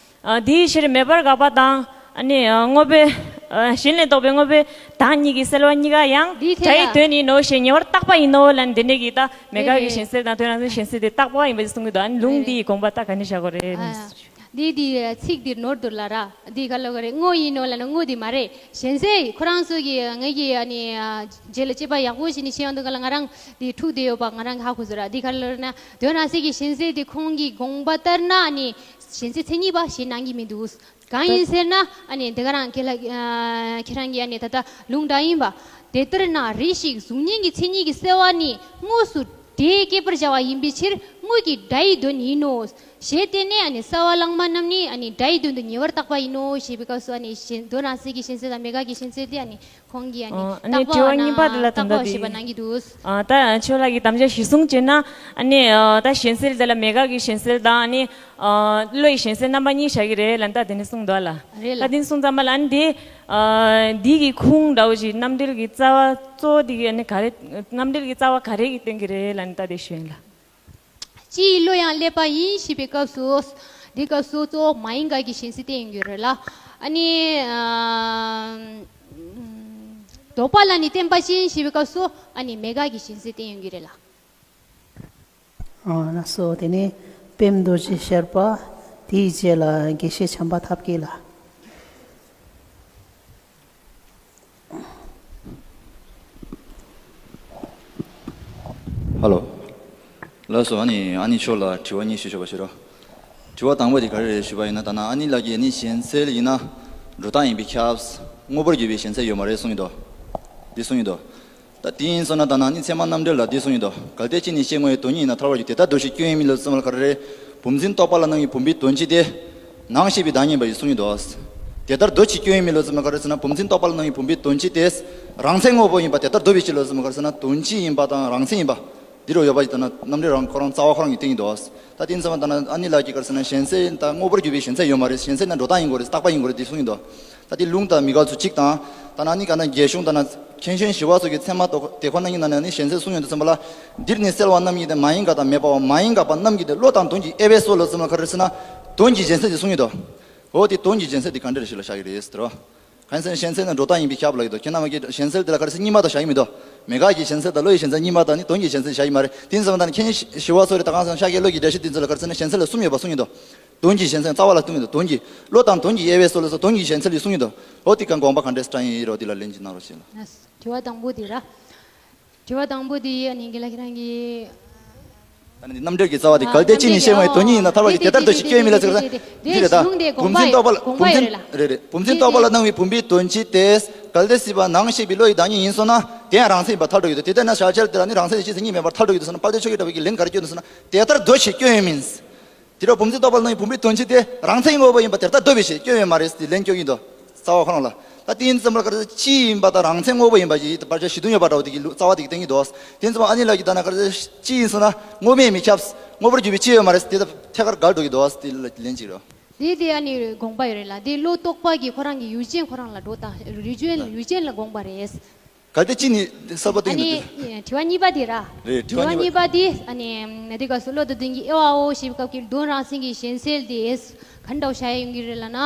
ཨ་དེའི་ཕྱིར་མེད་པར་དགག་པ་དང་། ཨ་ནི་ཨ་དངོས་པོའི་ཨ་གཞན་ལས་ལྡོག་པའི་དངོས་པོའི་བདག་ཉིད་ཀྱི་སེལ་བ་གཉིས་ཀ་ཡང་འདིའི་ཐད་ལ་སྒྲའི་དོན་ཡིན་ནོ་ཞེས་ཉེ་བར་བཏགས་པ་ཡིན་ནོ་ལབ་ནས་འདི་ནས་ཀྱི་ད་མེད་དགག་གི་རེད་རེད། གཞན་སེལ་དང་དོན་རང་མཚན་གཞན་སེལ་དེ་བཏགས་པ་ཡིན་པ་ཞིག་གསུང་གི་འདུག་ཨ་ནི་ལུང་རེད་འདི་རེད། ཡི་དགོངས་པ་ད་ག་ནས་བཞག་དགོས་རེད། ཨ་འདི་འདི་ཚིག་འདི་ནོར་འདུག་ལ་ར། འདི་ག་ལ་ག་རེད། དངོས་ཡིན་ནོ་ལབ་ན་དངོས་འདི་མ་རེད། གཞན་སེལ་ཁོ་རང་ཚོ་གི་ངེད་ཀྱི་ཨ་ནི་ཨ་རྗེས་ལ་དཔྱད་པ་ཡག་པོ་ཞིག་ནི་བྱེད་ཡོང་དུས་ག་ལ་ང་རང་འདི་འཁྲུག་བསྡད་ཡོད་པ་ང་རང་གི་ཧ་གོ་ཚོད་ར། འདི་ག་ལ་ལབ་ན་དོན་རང་མཚན་གྱི་གཞན་སེལ་དེ་ཁོང་གི་དགོངས་པ་ལྟར་ན་ཨ་ནི་གཞན་སེལ་མཚན་ཉིད་པ་ཞེས་གནང་གི་མི་འདུག་གང་ཡིན་ཟེར་ན་ཨ་ནི་འདི་ག་རང་ཁྱེད་ལ་ཨ་ཁྱེད་རང་གིས་ཨ་ནི་ད་ལྟ་ལུང་དྲངས་ཡིན་པ། དེ་ལྟར་ན་རེ་ཞིག་གཟུགས་བརྙན་གྱི་མཚན་ཉིད་ཀྱི་སེལ་བ་ནི་དངོས་སུ་སྒྲས་སྐྱེད་པར་བྱ་བ་ཡིན་པའི་ཕྱིར་དངོས་ཀྱི་སྒྲ་ཡི་དོན་ཡིན་ནོ། ཞེས་བསྟན་ནས་ཨ་ནི་རྩ་བ་བླ་མ་རྣམས་ནི་ཨ་ནི་སྒྲ་ཡི་དོན་དུ་ཉེ་བར་བཏགས་པ་ཡིན་ནོ་ཞེས་པའི་སྐབས་སུ་ཨ་ནི་གཞན་དོན་རང་མཚན་གྱི་གཞན་སེལ་དང་མེད་དགག་གི་གཞན་སེལ་དེ་ཨ་ནི་ཁོང་གིས་ཨ་ནི་ཨ་ནི་བཏགས་པ་དྲི་བ་གཉིས་པ་དེ་ལ་ད་ལྟ་བཏགས་པ་དེ་ཞེས་པ་གནང་གི་འདུག་ཨ་ད་ཁྱོད་ལ་གི་དམ་བཅའ་གཞིར་བཟུང་བྱས་ན་ཨ་ནི་ཨ་ད་གཞན་སེལ་དེ་ལ་མེད་དགག་གི་གཞན་སེལ་དང་ཨ་ནི་ཨ་བློ་ཡི་གཞན་སེལ་རྣམ་པ་གཉིས་བཞག་གི་རེད་ལབ་ད་དེ་ནས་གསུངས་འདུག་ཨ་ལ། རེད་ལ། ད་དེ་ནས་གསུངས་ཙམ་པ་ལ་ཨ་ནི་དེ་ཨ་འདི་གི་ཁུངས་འདྲ་བོ་ཞིག་རྣམ་འགྲེལ་གྱི་རྩ་བ་གཙོ་བོ་དེ་གི་ཨ་ནི་ག་རེ། རྣམ་འགྲེལ་གྱི་རྩ་བ་ག་རེ་གི་སྟོན་གི་རེད་ལབ་ད་དེ་ཞུ་ཡིན་ལ། སྤྱི་ཡི་བློ་ཡང་བསླད་པ་ཡིན་ཞེས་པའི་སྐབས་སུ། འདི་སྐབས་སུ་གཙོ་བོ་མ་ཡིན་དགག་གི་གཞན་སེལ་བསྟན་ཡོང་གི་རེད་ལ། ཨ་ནི་ཨ་ལྡོག་པ་ལ་ནི་བརྟེན་པ་ཅན་ཞེས་པའི་སྐབས་སུ་ཨ་ནི་མེད་དགག་གི་གཞན་སེལ་བསྟན་ཡོང་གི་རེད་ལ། ཨ་ལགས་སོ། དེ་ནས་པདྨ་རྡོ་རྗེ་ཤར་པ། དེའི་རྗེས་ལ་དགེ་བཤེས་བྱམས་པ་ཐབས་མཁས་ལགས། ཧ་ལོ། ལགས་སོ། ཨ་ནི་ཨ་ནི་མཆོག་ལ་དྲི་བ་གཉིས་ཞུ་ཆོག་པ་ཞུ་རོགས། དྲི་བ་དང་པོ་དེ་ག་རེ་རེད་ཞུས་པ་ཡིན་ན། ད་ནང་ཨ་ནི་ལགས་ཀྱིས་ཨ་ནི་གཞན་སེལ་ཡིན་ན་སྒྲོ་བཏགས་ཡིན་པས་ཁྱབ། དངོས་པོར་གྱུར་པའི་གཞན་སེལ་ཡོད་མ་རེད་གསུངས་ཡིན་དོ། འདི་གསུངས་ཡིན་དོ། ད་དེ་ཡིན་སོང་ན་ད་ནང་ཨ་ནི་ཚད་མ་རྣམ་འགྲེལ་ལ་འདི་གསུངས་ཡིན་དོ། གལ་ཏེ་གཅིག་ནི་ཤེས་དངོས་ཡིན་དོན་གཉིས་ཡིན་ན་ཐལ་བར་གྱུར། དེ་ལྟར་འདོད་ཕྱིར་སྐྱོན་ཡིན་མིན་ལ་བརྩོན་པ་ལ་ག་རེ་རེད། བུམ་འཛིན་རྟོག་པ་ལ་སྣང་བའི་བུམ་པའི་དོན་སྤྱི་དེ། ནང་ཤེས་པའི་བདག་ཉིད་པ་ཡིས་གསུངས་ཡིན་དོ། དེ་ལྟར་འདོད་ཕྱིར་སྐྱོན་ཡིན་མིན་ལ་བརྩོན་པ་ག་རེ་ཟེར་ན་བུམ་འཛིན་རྟོག་པ་ལ་སྣང་བའི་བུམ་པའི་དོན་སྤྱི་དེ། རང་མཚན་དངོས་པོ་ཡིན་པ་དེ་ལྟར་འདོད་པའི་ཕྱིར་ལ་བརྩོན་པ་ག་རེ་ཟེར་ན་དོན་སྤྱི་ཡིན་པ་དང་རང་མཚན་ཡིན་པ། འདི་རུ་ཡོད་པ་ཞིག་ལྟར་ན་རྣམ་འགྲེལ་རང་ཁོ་རང་རྩ་བ་ཁོ་རང་གིས་བསྟན་གྱི་འདུག་ད་དེ་ཡིན་ཙང་ད་ནང་ཨ་ནི་ལགས་ཀྱིས་ག་རེ་ཟེར་ན་གཞན་སེལ་དང་དངོས་པོར་གྱུར་པའི་གཞན་སེལ་ཡོད་མ་རེད། གཞན་སེལ་ན་སྒྲོ་བཏགས་ཡིན་དགོས་རེད། རྟག་པ་ཡིན་དགོས་རེད་དེ་གསུངས་ཡིན་དོ། ད་དེ་ལུང་དང་མི་འགལ་ཚུལ་གཅིག་དང་། ད་ནང་ཨ་ནི་ག་ན་རྒྱས་གཞུང་ད་ན་མཁན་ཆེན་ཞི་བ་འཚོ་གི་ཚད་མ་རྟོགས་དེ་ཁོ་ན་ཉིད་ན་ནི་གཞན་སེལ་གསུངས་ཡོད་དུས་ཙམ་པ་ལ། འདིར་ནི་སེལ་བ་རྣམ་གཉིས་ཏེ་མ་ཡིན་དགག་དང་མེད་པའོ། མ་ཡིན་དགག་པ་རྣམས་ཀྱི་སྟེ་བློ་དང་དོན་གྱི་དབྱེ་བས་སོ་ལ་བརྩོན་པ་ག་རེ་ཟེར་ན་དོན་གྱི་གཞན་སེལ་དེ་གསུངས་ཡོད་དོ། འོ་དེ་དོན་གྱི་གཞན་སེལ་དེ་ག་འདྲ་རེད་ཞེས་ལ་བཞག་གི་རེད་ཟེར་རོ། གང་ཡིན་ཟེར་ན་གཞན་སེལ་ནི་སྒྲོ་བཏགས་ཡིན་པས་ཁྱབ་ལ་ཡོད་དོ། ཁྱེད་རྣམ་པ་ཀྱིས་གཞན་སེལ་དེ་ལ་ག་རེ་ཟེར་གཉིས་མ་དང་བཞག་གི་མི་འདུག་མེད་དགག་གི་གཞན་སེལ་དང་བློ་ཡི་གཞན་སེལ་གཉིས་མ་དང་ནི་དོན་གྱི་གཞན་སེལ་བཞག་གི་མ་རེད། དེ་ཡིན་ཙང་ད་ནི་མཁན་ཞི་བ་འཚོ་རེད། ད་གང་ཟེར་ན་ཤཱཀྱའི་བློ་གི་འགྲེལ་བཤད་དེ་ཚོ་ལ་ག་རེ་ཟེར་ན་གཞན་སེལ་ལ་གསུམ་ཡོད་པ་གསུངས་ཡོད་དོ། དོན་གྱི་གཞན་སེལ་རྩ་བ་ལ་གསུམ་ཡོད་དོ། དོན་གྱི་བློ་དང་དོན་གྱི་དབྱེ་བས་སོ་ལ་སོགས་དོན་གྱི་གཞན་སེལ་ལ་གསུམ་ཡོད་དོ། འོ་དེ་ག་དགོངས་པ་ག་འདྲས་སེ་དྲངས་ཡིན་རོ། དེ་ལ་ལན་ཅིག་གནང་རོགས་ཞེས་ལ། དྲི་བ་དང་པོ་དེ་ར། དྲི་བ་དང་པོ་དེ་ཡིས་ཨ་ནི་དགེ་ལགས་ཁྱེད་རང་གིས་ ད་ནི་རྣམ་འགྲེལ་གྱི་རྩ་བ་དེ་གལ་ཏེ་ཅི་ནི་ཤེས་པ་ཡི་དོན་ཉིད་ཡིན་ན་ཐར་པ་གི་དེ་ལྟར་དུ་ཞིག་སྐྱོན་མིན་ལ་ཟེར་ན། འདི་རེད་ད། བུམ་འཛིན་རྟོག་པ་ལ་བུམ་འཛིན་རེད་རེད། བུམ་འཛིན་རྟོག་པ་ལ་སྣང་བའི་བུམ་པའི་དོན་སྤྱི་དེ་གལ་ཏེ་སྲིད་པ་ནང་ཤེས་པའི་བློ་ཡི་བདག་ཉིད་ཡིན་སོང་ན་དེ་ཡང་རང་མཚན་ཡིན་པར་ཐལ་འགྲོ་གི་འདུག་དེ་ལྟར་ན་བྱ་བྱེད་དེ་ལ་ནི་རང་མཚན་ཡིན་ཕྱིར་མཚན་ཉིད་མེད་པར་ཐལ་འགྲོ་གི་འདུག་ཟེར་ན། དཔལ་ལྡན་ཆོས་རྒྱལ་གྲགས་པའི་གི་ལན་ག་རེ་བསྐྱོན་འདུག་ཟེར་ན། དེ་ལྟར་འདོད་ཞེས་སྐྱོན་ཡང་མིན། དེ་འདྲ་བུམ་འཛིན་རྟོག་པ་ལ་སྣང་བའི་བུམ་པའི་དོན་སྤྱི་དེ་རང་མཚན་དངོས་པོ་ཡིན་པ་དེ་ལྟར་འདོད་པའི་ཕྱིར་སྐྱོན་ཡོད་མ་རེད་ཟེར་ཏེ་ལན་སྐྱོན་གྱི་འདུག་རྩ་བ་ཁོ་རང་ལ། ད་དེ་ཡིན་ཙམ་ལ་ག་རེ་ཟེར་སྤྱི་ཡིན་པ་དང་རང་མཚན་དངོས་པོ་ཡིན་པ་ཞིག་བར་ཆད་ཞི་དུ་ཡོད་པ་འདྲ་བོ་དེ་གི་རྩ་བ་དེ་གི་སྟེང་གི་འདུག་དེ་ཡིན་ཙམ་ཨ་ནི་ལ་གི་ད་ན་ག་རེ་ཟེར་སྤྱི་ཡིན་སོང་ན་དངོས་མེད་མི་ཁྱབ། དངོས་པོར་གྱུར་པའི་སྤྱི་ཡོད་མ་རེད་ཟེར་དེ་ད་ཐད་ཀར་འགལ་འགྲོ་གི་འདུག་དེ་ལ་ལན་གཅིག་རེད། དེ་དེ་ཨ་ནི་དགོངས་པ་ཡོད་རེད་ལ། དེ་བློ་རྟོག་པ་གི་ཁོ་རང་གི་ཡུལ་ཅན་ཁོ་རང་ལ་འགྲོ་དང་ཡུལ་ཅན་ཡུལ་ཅན་ལ་དགོངས་པ་རེད། གལ་ཏེ་ཅི་ནི་གསར་པ་ཨ་སྟོན་ནི་གྱི་འདུག་དྲི་བ་གཉིས་པ་དེ་ར། རེད། དྲི་བ་གཉིས་པ་དེ་ཨ་ནི་ན་དེ་ག་སུ་བློ་དང་ལྡན་གྱི་དབྱེ་བའོ་ཞེས་པའི་སྐབས་ཀྱི་དོན་རང་མཚན་གྱི་གཞན་སེལ་དེ་ག་འདྲ་བོ་བྱ་ཡ་ཡོང་གི་རེད་ལ་ན།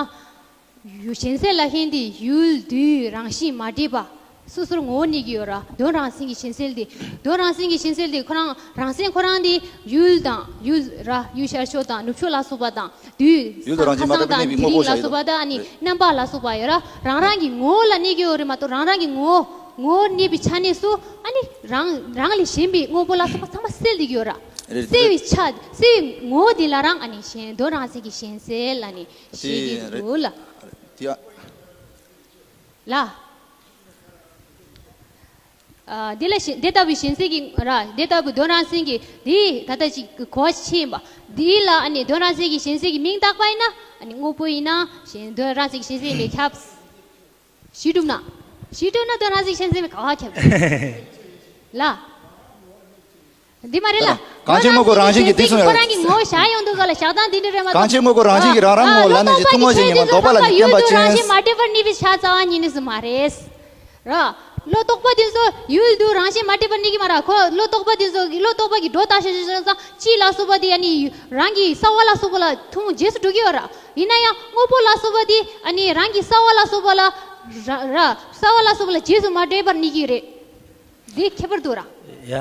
ཡུལ་གཞན་སེལ་ལ་ཧིན་དེ་ཡུལ་དུས་རང་བཞིན་མ་འདྲེས་པ་སོ་སོར་ངོ་བོ་གནས་ཀྱི་ཡོད་ར། དོན་རང་མཚན་གྱི་གཞན་སེལ་དེ་དོན་རང་མཚན་གྱི་གཞན་སེལ་དེ་ཁོ་རང་རང་མཚན་ཁོ་རང་དེ་ཡུལ་དང་ཡུལ་ར་ཡུལ་ཤར་ཕྱོགས་དང་ནུབ་ཕྱོགས་ལ་སོགས་པ་དང་། དུས་ཡུལ་དང་རང་བཞིན་མ་འདྲེས་པར་གནས་པའི་དངོས་པོ་ཤར་ཡོད་དང་དེ་རིང་ལ་སོགས་པ་དང་ཨ་ནི་རྣམ་པ་ལ་སོགས་པ་ཡོད་ར། རང་རང་གི་ངོ་བོ་ལ་གནས་ཀྱི་ཡོད་རེད་མ་གཏོགས་རང་རང་གི་ངོ་ངོ་བོ་གནས་པའི་ཆ་གནས་སུ་ཨ་ནི་རང་རང་ལས་གཞན་པའི་དངོས་པོ་ལ་སོགས་པ་ཚང་མ་སེལ་བསྡད་ཀྱི་ཡོད་ར། རེད། སེལ་བའི་ཆ་སེལ་བའི་ངོ་བོ་དེ་ལ་རང་ཨ་ནི་གཞན་དོན་རང་མཚན་གྱི་གཞན་སེལ་ཨ་ནི་ཞེས་ཀྱི་རེད་འདུག་ལ། དེ་ཡ། ལ། ཨ། དེ་ལ་གཞན་དེ་ལྟ་བུའི་གཞན་སེལ་གྱི་ར་དེ་ལྟ་བུའི་དོན་རང་མཚན་གྱི་དེ་ད་ལྟ་ཅིག་གོ་བ་ཕྱིན་པ། དེ་ལ་ཨ་ནི་དོན་རང་མཚན་གྱི་གཞན་སེལ་གྱི་མིང་བཏགས་པ་ཡིན་ན་ཨ་ནི་དངོས་པོ་ཡིན་ན་གཞན་དོན་རང་མཚན་གྱི་གཞན་སེལ་ཡིན་པས་ཁྱབ། གཞི་གྲུབ་ན། གཞི་གྲུབ་ན་དོན་རང་མཚན་གྱི་གཞན་སེལ་ཡིན་པས་ག་བ་ཁྱབ། ལ། འདི་མ་རེད་ལ། གང་ཕྱིར་དངོས་པོ་རང་བཞིན་གྱིས་དེ་གསུངས་ཡོད་རེད། ཁོ་རང་གི་ངོ་བོ་བཞག་ཡོང་དུས་ག་ལ་བཞག་སྟངས་འདི་འདྲ་རེད་མ་གཏོགས། གང་ཕྱིར་དངོས་པོ་རང་བཞིན་གྱིས་རང་རང་ངོ་བོ་ལ་གནས་ཤིང་ཐུན་མོང་གཞན་ཉིད་མ་ལྡོག་པ་ལ་ནི་བསྟན་པ་ཅན། ཡུལ་དུ་རང་བཞིན་མ་འདྲེས་པར་གནས་པའི་ཆ་རྩ་བ་ཉིད་ནི་སུ་མ་རེད། ར། བློ་རྟོག་པ་དེ་ཚོ་ཡུལ་དུ་རང་བཞིན་མ་འདྲེས་པར་གནས་ཀྱི་མ་ར་ཁོ་བློ་རྟོག་པ་དེ་ཚོ་བློ་རྟོག་པ་གི་སྒྲོ་བཏགས་ཤེས་ཤེས་ཙང་སྤྱི་ལ་སོགས་པ་དེ་ཨ་ནི་རང་གི་གསལ་བ་ལ་སོགས་པ་ལ་ཐུན་མོང་རྗེས་སུ་འགྲོ་གི་ཡོད་ར། ཡིན་ན་ཡང་དངོས་པོ་ལ་སོགས་པ་དེ་ཨ་ནི་རང་གི་གསལ་བ་ལ་སོགས་པ་ལ་ར་ར་གསལ་བ་ལ་སོགས་པ་ལ་རྗེས་སུ་མ་འདྲེས་པར་གནས་ཀྱི་རེད། འདི་ཁྱད་པར་འདུག་ར། ཡ།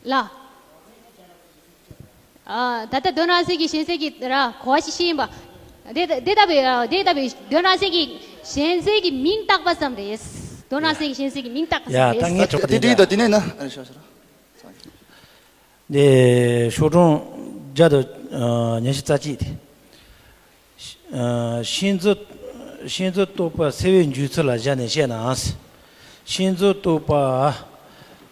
ལ། ཨ། ད་ལྟ་དོན་རང་མཚན་གྱི་གཞན་སེལ་གྱི་ར་གོ་བ་ཞིག་ཤེས་ཡིན་པ། དེ་དེ་ལྟ་བུའི་དེ་ལྟ་བུའི་དོན་རང་མཚན་གྱི་གཞན་སེལ་གྱི་མིང་བཏགས་པ་ཙམ་རེད། དོན་རང་མཚན་གྱི་གཞན་སེལ་གྱི་མིང་བཏགས་པ་ཙམ་རེད། ཡ། ད་ངས་དྲི་བ་དེ་དེ་འདྲ་ཡིན་ད་དེ་ནས་ན། འདི་ཤོག་གྲངས་བརྒྱ་དང་ཉི་ཤུ་རྩ་གཅིག་དེ། ཤིན་ཏུ་ཤིན་ཏུ་རྟོག་པ་སེལ་བའི་འཇུག་ཚུལ་ལ་བཞག་ནས་བཤད་ན། ཤིན་ཏུ་རྟོག་པ་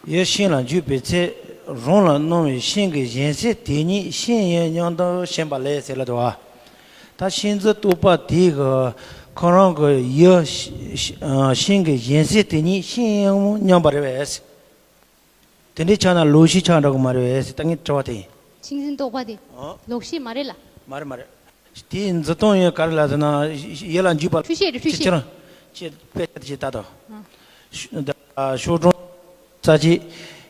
ཡུལ་ཤིང་ལ་འཇུག་པའི་ཚེ་རང་ལ་སྣང་བའི་ཤིང་གི་གཞན་སེལ་དེ་ཉིད་ཤིང་ཡིན་སྙམ་དུ་ཞེན་པ་ལས་ཟེར་ལ་འདུག་བ། ད་ཤིན་ཏུ་རྟོག་པ་དེ་གི་ཁོ་རང་གི་ཡུལ་ཤིང་གི་གཞན་སེལ་དེ་ཉིད་ཤིང་ཡིན་སྙམ་པ་རེད་པས། དེ་འདྲའི་ཆ་ན་ལོག་ཤེས་ཆགས་འགྲོ་གི་མ་རེད་པས་ཟེར་ད་ངའི་དྲི་བ་དེ་ཡིན། ཤིང་འཛིན་རྟོག་པ་དེ་ཨ། ལོག་ཤེས་མ་རེད་ལ། མ་རེད་མ་རེད། དེའི་འཛིན་སྟངས་ཡང་ག་རེ་ལ་ཟེར་ན་ཡུལ་ལ་འཇུག་པ་འཁྲུལ་ཤེས་རེད་འཁྲུལ་ཤེས། ཁྱེད་རང་ཁྱེད་དཔེ་ཆ་དེ་ཅིག་ལྟ་དང་། ཤོག་གྲངས་རྩ་གཅིག་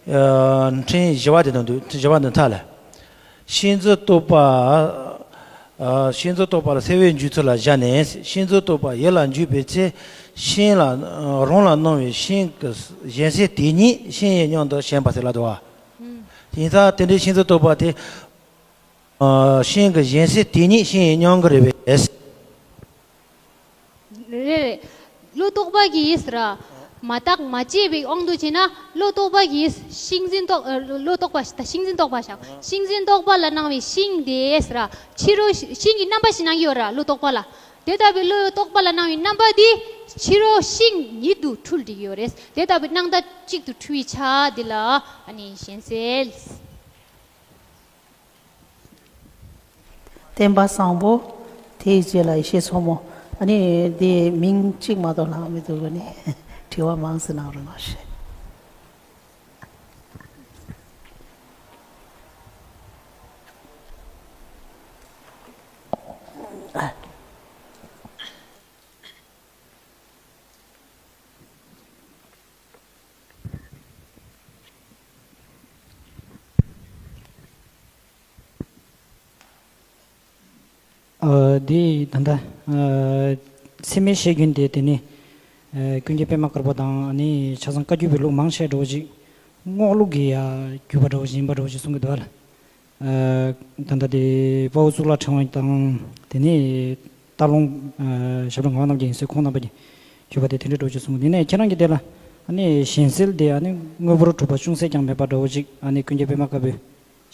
ཕྲེང་བཞི་པ་དེ་དང་འདུག་བཞི་པ་འདི་མཐའ་ལ། ཤིན་ཏུ་རྟོག་པ། ཤིན་ཏུ་རྟོག་པ་ལ་སེལ་བའི་འཇུག་ཚུལ་ལ་བཞག་ནས་ཤིན་ཏུ་རྟོག་པ་ཡུལ་ལ་འཇུག་པའི་ཚེ་ཤིང་ལ་རང་ལ་སྣང་བའི་ཤིང་གི་གཞན་སེལ་དེ་ཉིད་ཤིང་ཡིན་སྙམ་དུ་ཞེན་པ་ཟེར་ལ་འདུག་བ། ཡིན་ཙང་དེ་འདྲའི་ཤིན་ཏུ་རྟོག་པ་དེ། ཤིང་གི་གཞན་སེལ་དེ་ཉིད་ཤིང་ཡིན་སྙམ་གྱི་རེད་པས། རེད་རེད། བློ་རྟོག་པ་གིས་ར། མ་བརྟགས་མ་དཔྱད་པའི་དབང་དུ་བྱས་ན་བློ་རྟོག་པ་གིས་ཤིང་འཛིན་རྟོག་བློ་རྟོག་པ་ད་ཤིང་འཛིན་རྟོག་པ་བཞག་ཤིང་འཛིན་རྟོག་པ་ལ་སྣང་བའི་ཤིང་དེས་ར། ཕྱི་རོལ་ཤིང་གི་རྣམ་པ་ཞིག་སྣང་གི་ཡོད་ར་བློ་རྟོག་པ་ལ། དེ་ལྟ་བུའི་བློ་རྟོག་པ་ལ་སྣང་བའི་རྣམ་པ་དེ་ཕྱི་རོལ་ཤིང་ཉིད་དུ་འཁྲུལ་འགྲིག་ཡོད་རེད། དེ་ལྟ་བུའི་སྣང་མཐའ་གཅིག་ཏུ་འཁྲུལ་བའི་ཆ་དེ་ལ་ཨ་ནི་གཞན་སེལ། བསྟན་པ་བཟང་པོ། དེའི་རྗེས་ལ་ཡེ་ཤེས་མཚོ་མོ། ཨ་ནི་དེ་མིང་གཅིག་མ་གཏོགས་ལྷག་མི་འདུག་ག་ནི་དྲི་བ་མང་ཙམ་གནང་རོགས་གནང་ཞེས། འདི་ད་ལྟ་ཚད་མའི་བཤད་རྒྱུན་དེ་དེ་ནི་ཀུན་མཁྱེན་པད་མ་དཀར་པོ་དང་ནི་ཆ་ཚང་བཀའ་བརྒྱུད་པའི་ལུགས་མང་ཆེ་འདྲ་བོ་ཅིག་རྔོག་ལུགས་ཀྱི་ཡ་བརྒྱུད་པ་འདྲ་བོ་ཅིག་ཡིན་པ་འདྲ་བོ་ཅིག་གསུང་གི་འདུག་ལ། ད་ལྟ་དེ་དཔའ་བོ་གཙུག་ལག་ཕྲེང་བ་དང་དེ་ནས་སྟག་ལུང་ཞབས་དྲུང་ངག་དབང་རྣམ་རྒྱལ་ཡིན་ཟེར་ཁོང་རྣམ་པ་གཉིས་བརྒྱུད་པ་དེ་དེ་འདྲའི་འགྲོ་རྒྱུ་གསུངས། དེ་ནས་ཁྱེད་རང་གིས་དེ་ལ་ ཨ་ནི་གཞན་སེལ་དེ་ཨ་ནི་དངོས་པོར་གྲུབ་པ་ཅུང་ཟད་ཀྱང་མེད་པ་འདྲ་བོ་ཅིག་ཨ་ནི་ཀུན་མཁྱེན་པད་མ་དཀར་པོའི་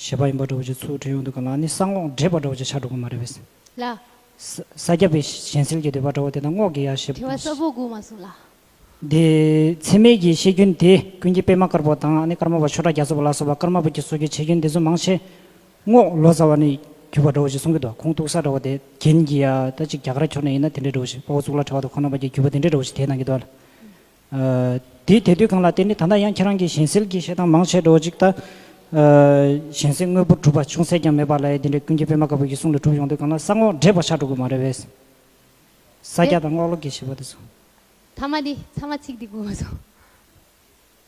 བཞེད་པ་ཡིན་པ་འདྲ་བོ་ཅིག་ཚུར་དྲན་ཡོང་དུས་གང་ལ་ཨ་ནི་ས་སྔོག་འདྲེས་པ་འདྲ་བོ་ཅིག་ཆགས་འགྲོ་གི་མ་རེད་པས། ལ། ས་ས་སྐྱ་པའི་གཞན་སེལ་གྱི་འདོད་པ་འདྲ་བོ་དེ་དང་སྔོག་གི་ཡ་ཞེས་དྲི་བ་གསལ་པོ་གོ་མ་སོང་ལ། དེ་ཚད་མའི་གི་བཤད་རྒྱུན་དེ་ཀུན་མཁྱེན་པད་མ་དཀར་པོ་དང་ཨ་ནི་ཀརྨ་པ་ཆོས་གྲགས་རྒྱ་མཚོ་པ་ལ་སོགས་པ་ཀརྨ་པ་གི་སྲོལ་གྱི་བྱེད་རྒྱུན་དེ་ཚོ་མང་ཆེ་སྔོག་ལོ་ཙཱ་བ་ནས་བརྒྱུད་པ་འདྲ་བོ་ཞིག་གསུང་གི་འདུག་ཁུངས་གཏུགས་ས་འདྲ་བོ་དེ་རྒྱན་གྱི་ཡ་ད་ཅིག་རྒྱ་གར་ཕྱོགས་ནས་ཡིན་ན་དེ་འདྲའི་འདྲ་བོ་ཞིག་དཔའ་བོ་གཙུག་ལག་གྲགས་པ་དང་ཁོང་རྣམ་པ་གིས་བརྒྱུད་པ་དེ་འདྲའི་འདྲ་བོ་ཞིག་དེ་གནང་གི་འདུག་ལ། ཨ། དེ་དེ་དུས་གང་ལ་དེ་ནི་ད་ལྟ་ཡང་ཁྱེད་རང་གིས་གཞན་སེལ་གྱི་བཤད་སྟངས་མང་ཆེ་འགྲོ་ཅིག་ད། ཨ། གཞན་སེལ་དངོས་པོར་གྲུབ་པ་ཅུང་ཟད་ཀྱང་མེད་པ་ལ་ཡ་དེ་འདྲའི་ཀུན་མཁྱེན་པད་མ་དཀར་པོ་གི་གསུང་ལ་གྲུབ་ཡོང་དུས་གང་ལ་ས་སྔོག་འདྲེས་པ་ཆགས་འགྲོ་གི་མ་རེད་པས། ས་སྐྱ་དང་སྔོག་ལོ་གི་བྱེད་པ་དེ་ཚོ། ཐ་མ་འདི་ཚང་མ་ཚིག་འདི་གོ་མ་སོང་།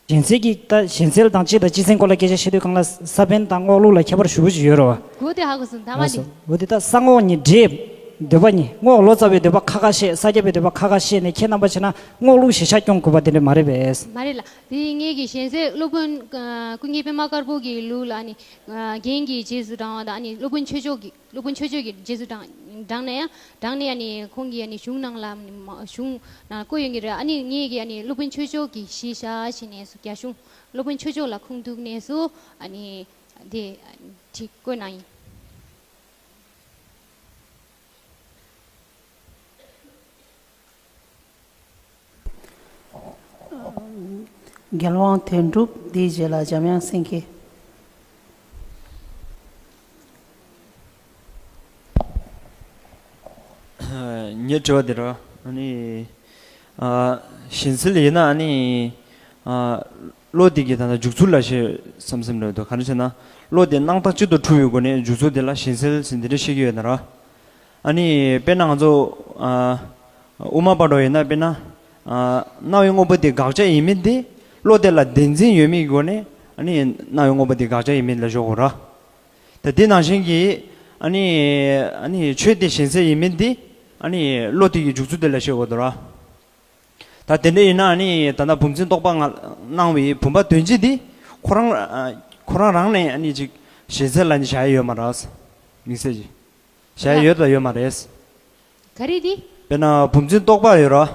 གཞན་སེལ་གྱི་ད་གཞན་སེལ་དང་སྤྱི་དང་སྤྱི་མཚན་སྐོར་ལ་སྐད་ཆ་བཤད་དུས་གང་ལ་ས་བོན་དང་སྔོག་ལུགས་ལ་ཁྱད་པར་ཞེ་པོ་ཅིག་ཡོད་རེད་བ། གོ་དེ་ཧ་གོ་སོང་ཐ་མ་འདི། འོ་དེ་ད་ས་སྔོག་གཉིས་འདྲེས། འདོད་པ་གཉིས་སྔོག་ལོ་ཙཱ་བའི་འདོད་པ་ཁ་ཁ་བཤད་ས་སྐྱ་པའི་འདོད་པ་ཁ་ཁ་བཤད་ནས་ཁྱེད་རྣམ་པ་བྱས་ན་སྔོག་ལུགས་ཞེ་ཆགས་སྐྱོང་དགོས་པ་དེ་འདྲ་མ་རེད་པས། མ་རེད་ལ། དེ་ངེད་ཀྱི་གཞན་སེལ་སློབ་དཔོན་ཀུན་མཁྱེན་པད་མ་དཀར་པོ་གི་ལུགས་ལ་ནི། རྒྱན་གྱི་རྗེས་སུ་འབྲང་བ་དང་ནི་སློབ་དཔོན་ཆོས་མཆོག་གི་སློབ་དཔོན་ཆོས་མཆོག་གི་རྗེས་སུ་འབྲང་འབྲངས་ནས་ཡང་འབྲངས་ནས་ཡང་ནི་ཁོང་གིས་ཡང་ནི་གཞུང་ནང་ལ་ནི་མ་གཞུང་ནང་བཀོད་ཡོང་གི་རེད། ཨ་ནི་ངེད་ཀྱིས་ཡང་ནི་སློབ་དཔོན་ཆོས་མཆོག་གི་གཞི་བཞག་བྱས་ནས་སུ་རྒྱ་གཞུང་སློབ་དཔོན་ཆོས་མཆོག་ལ་ཁུངས་གཏུགས་ནས་སུ་ཨ་ནི་དེ་ཁྲིད་བཀོད་གནང་ཡིན། རྒྱལ་དབང་དོན་གྲུབ། དེའི་རྗེས་ལ་འཇམ་དབྱངས་སེང་གེ། ངའི་དྲི་བ་འདི་ར། ཨ་ནི། ཨ། གཞན་སེལ་ཡིན་ན་ཨ་ནི། ཨ། བློ་དེ་གི་ད་ལྟ་འཇུག་ཚུལ་ལ་ཞེས་བསམ་སེམས་འདྲ་འདུག་ག་རེ་བྱས་ན། བློ་དེ་སྣང་བཏགས་གཅིག་ཏུ་འཁྲུལ་བའི་སྒོ་ནས་འཇུག་ཚུལ་དེ་ལ་གཞན་སེལ་ཟེར་འདི་འདྲ་བཤད་ཀྱི་ཡོད་ན་ར། ཨ་ནི་དཔེར་ན་ང་ཚོ། ཨ། དབུ་མ་པ་འདྲ་ཡིན་ན་དཔེར་ན། ཨ། སྣང་བའི་དངོས་པོ་དེ་དགག་བྱ་ཡིན་མིན་དེ། བློ་དེ་ལ་བདེན་འཛིན་ཡོད་མེད་ཀྱི་སྒོ་ནས་ཨ་ནི་སྣང་བའི་དངོས་པོ་དེ་དགག་བྱ་ཡིན་མིན་ལ་འཇོག་དགོས་ར། ད་དེ་ནང་བཞིན་གྱི་ཨ་ནི་ཨ་ནི་ཆོས་དེ་གཞན་སེལ་ཡིན་མིན་དེ་ཨ་ནི་བློ་དེ་གི་འཇུག་ཚུལ་དེ་ལ་བཤད་དགོས་འདུག་ར། ད་དེ་འདྲ་ཡིན་ན་ཨ་ནི་ད་ལྟ་བུམ་འཛིན་རྟོག་པ་ལྔ་སྣང་བའི་བུམ་པ་དོན་སྤྱི་དེ་ཁོ་རང་ཨ་ཁོ་རང་རང་ནས་ཨ་ནི་ཅིག་གཞན་སེལ་ལ་ནི་བྱ་ཡ་ཡོད་མ་རེད། དམིགས་བསལ་གྱི་བྱ་ཡ་ཡོད་དང་ཡོད་མ་རེད། ག་རེ་དེ། དཔེར་ན་བུམ་འཛིན་རྟོག་པ་ཡོད་ར།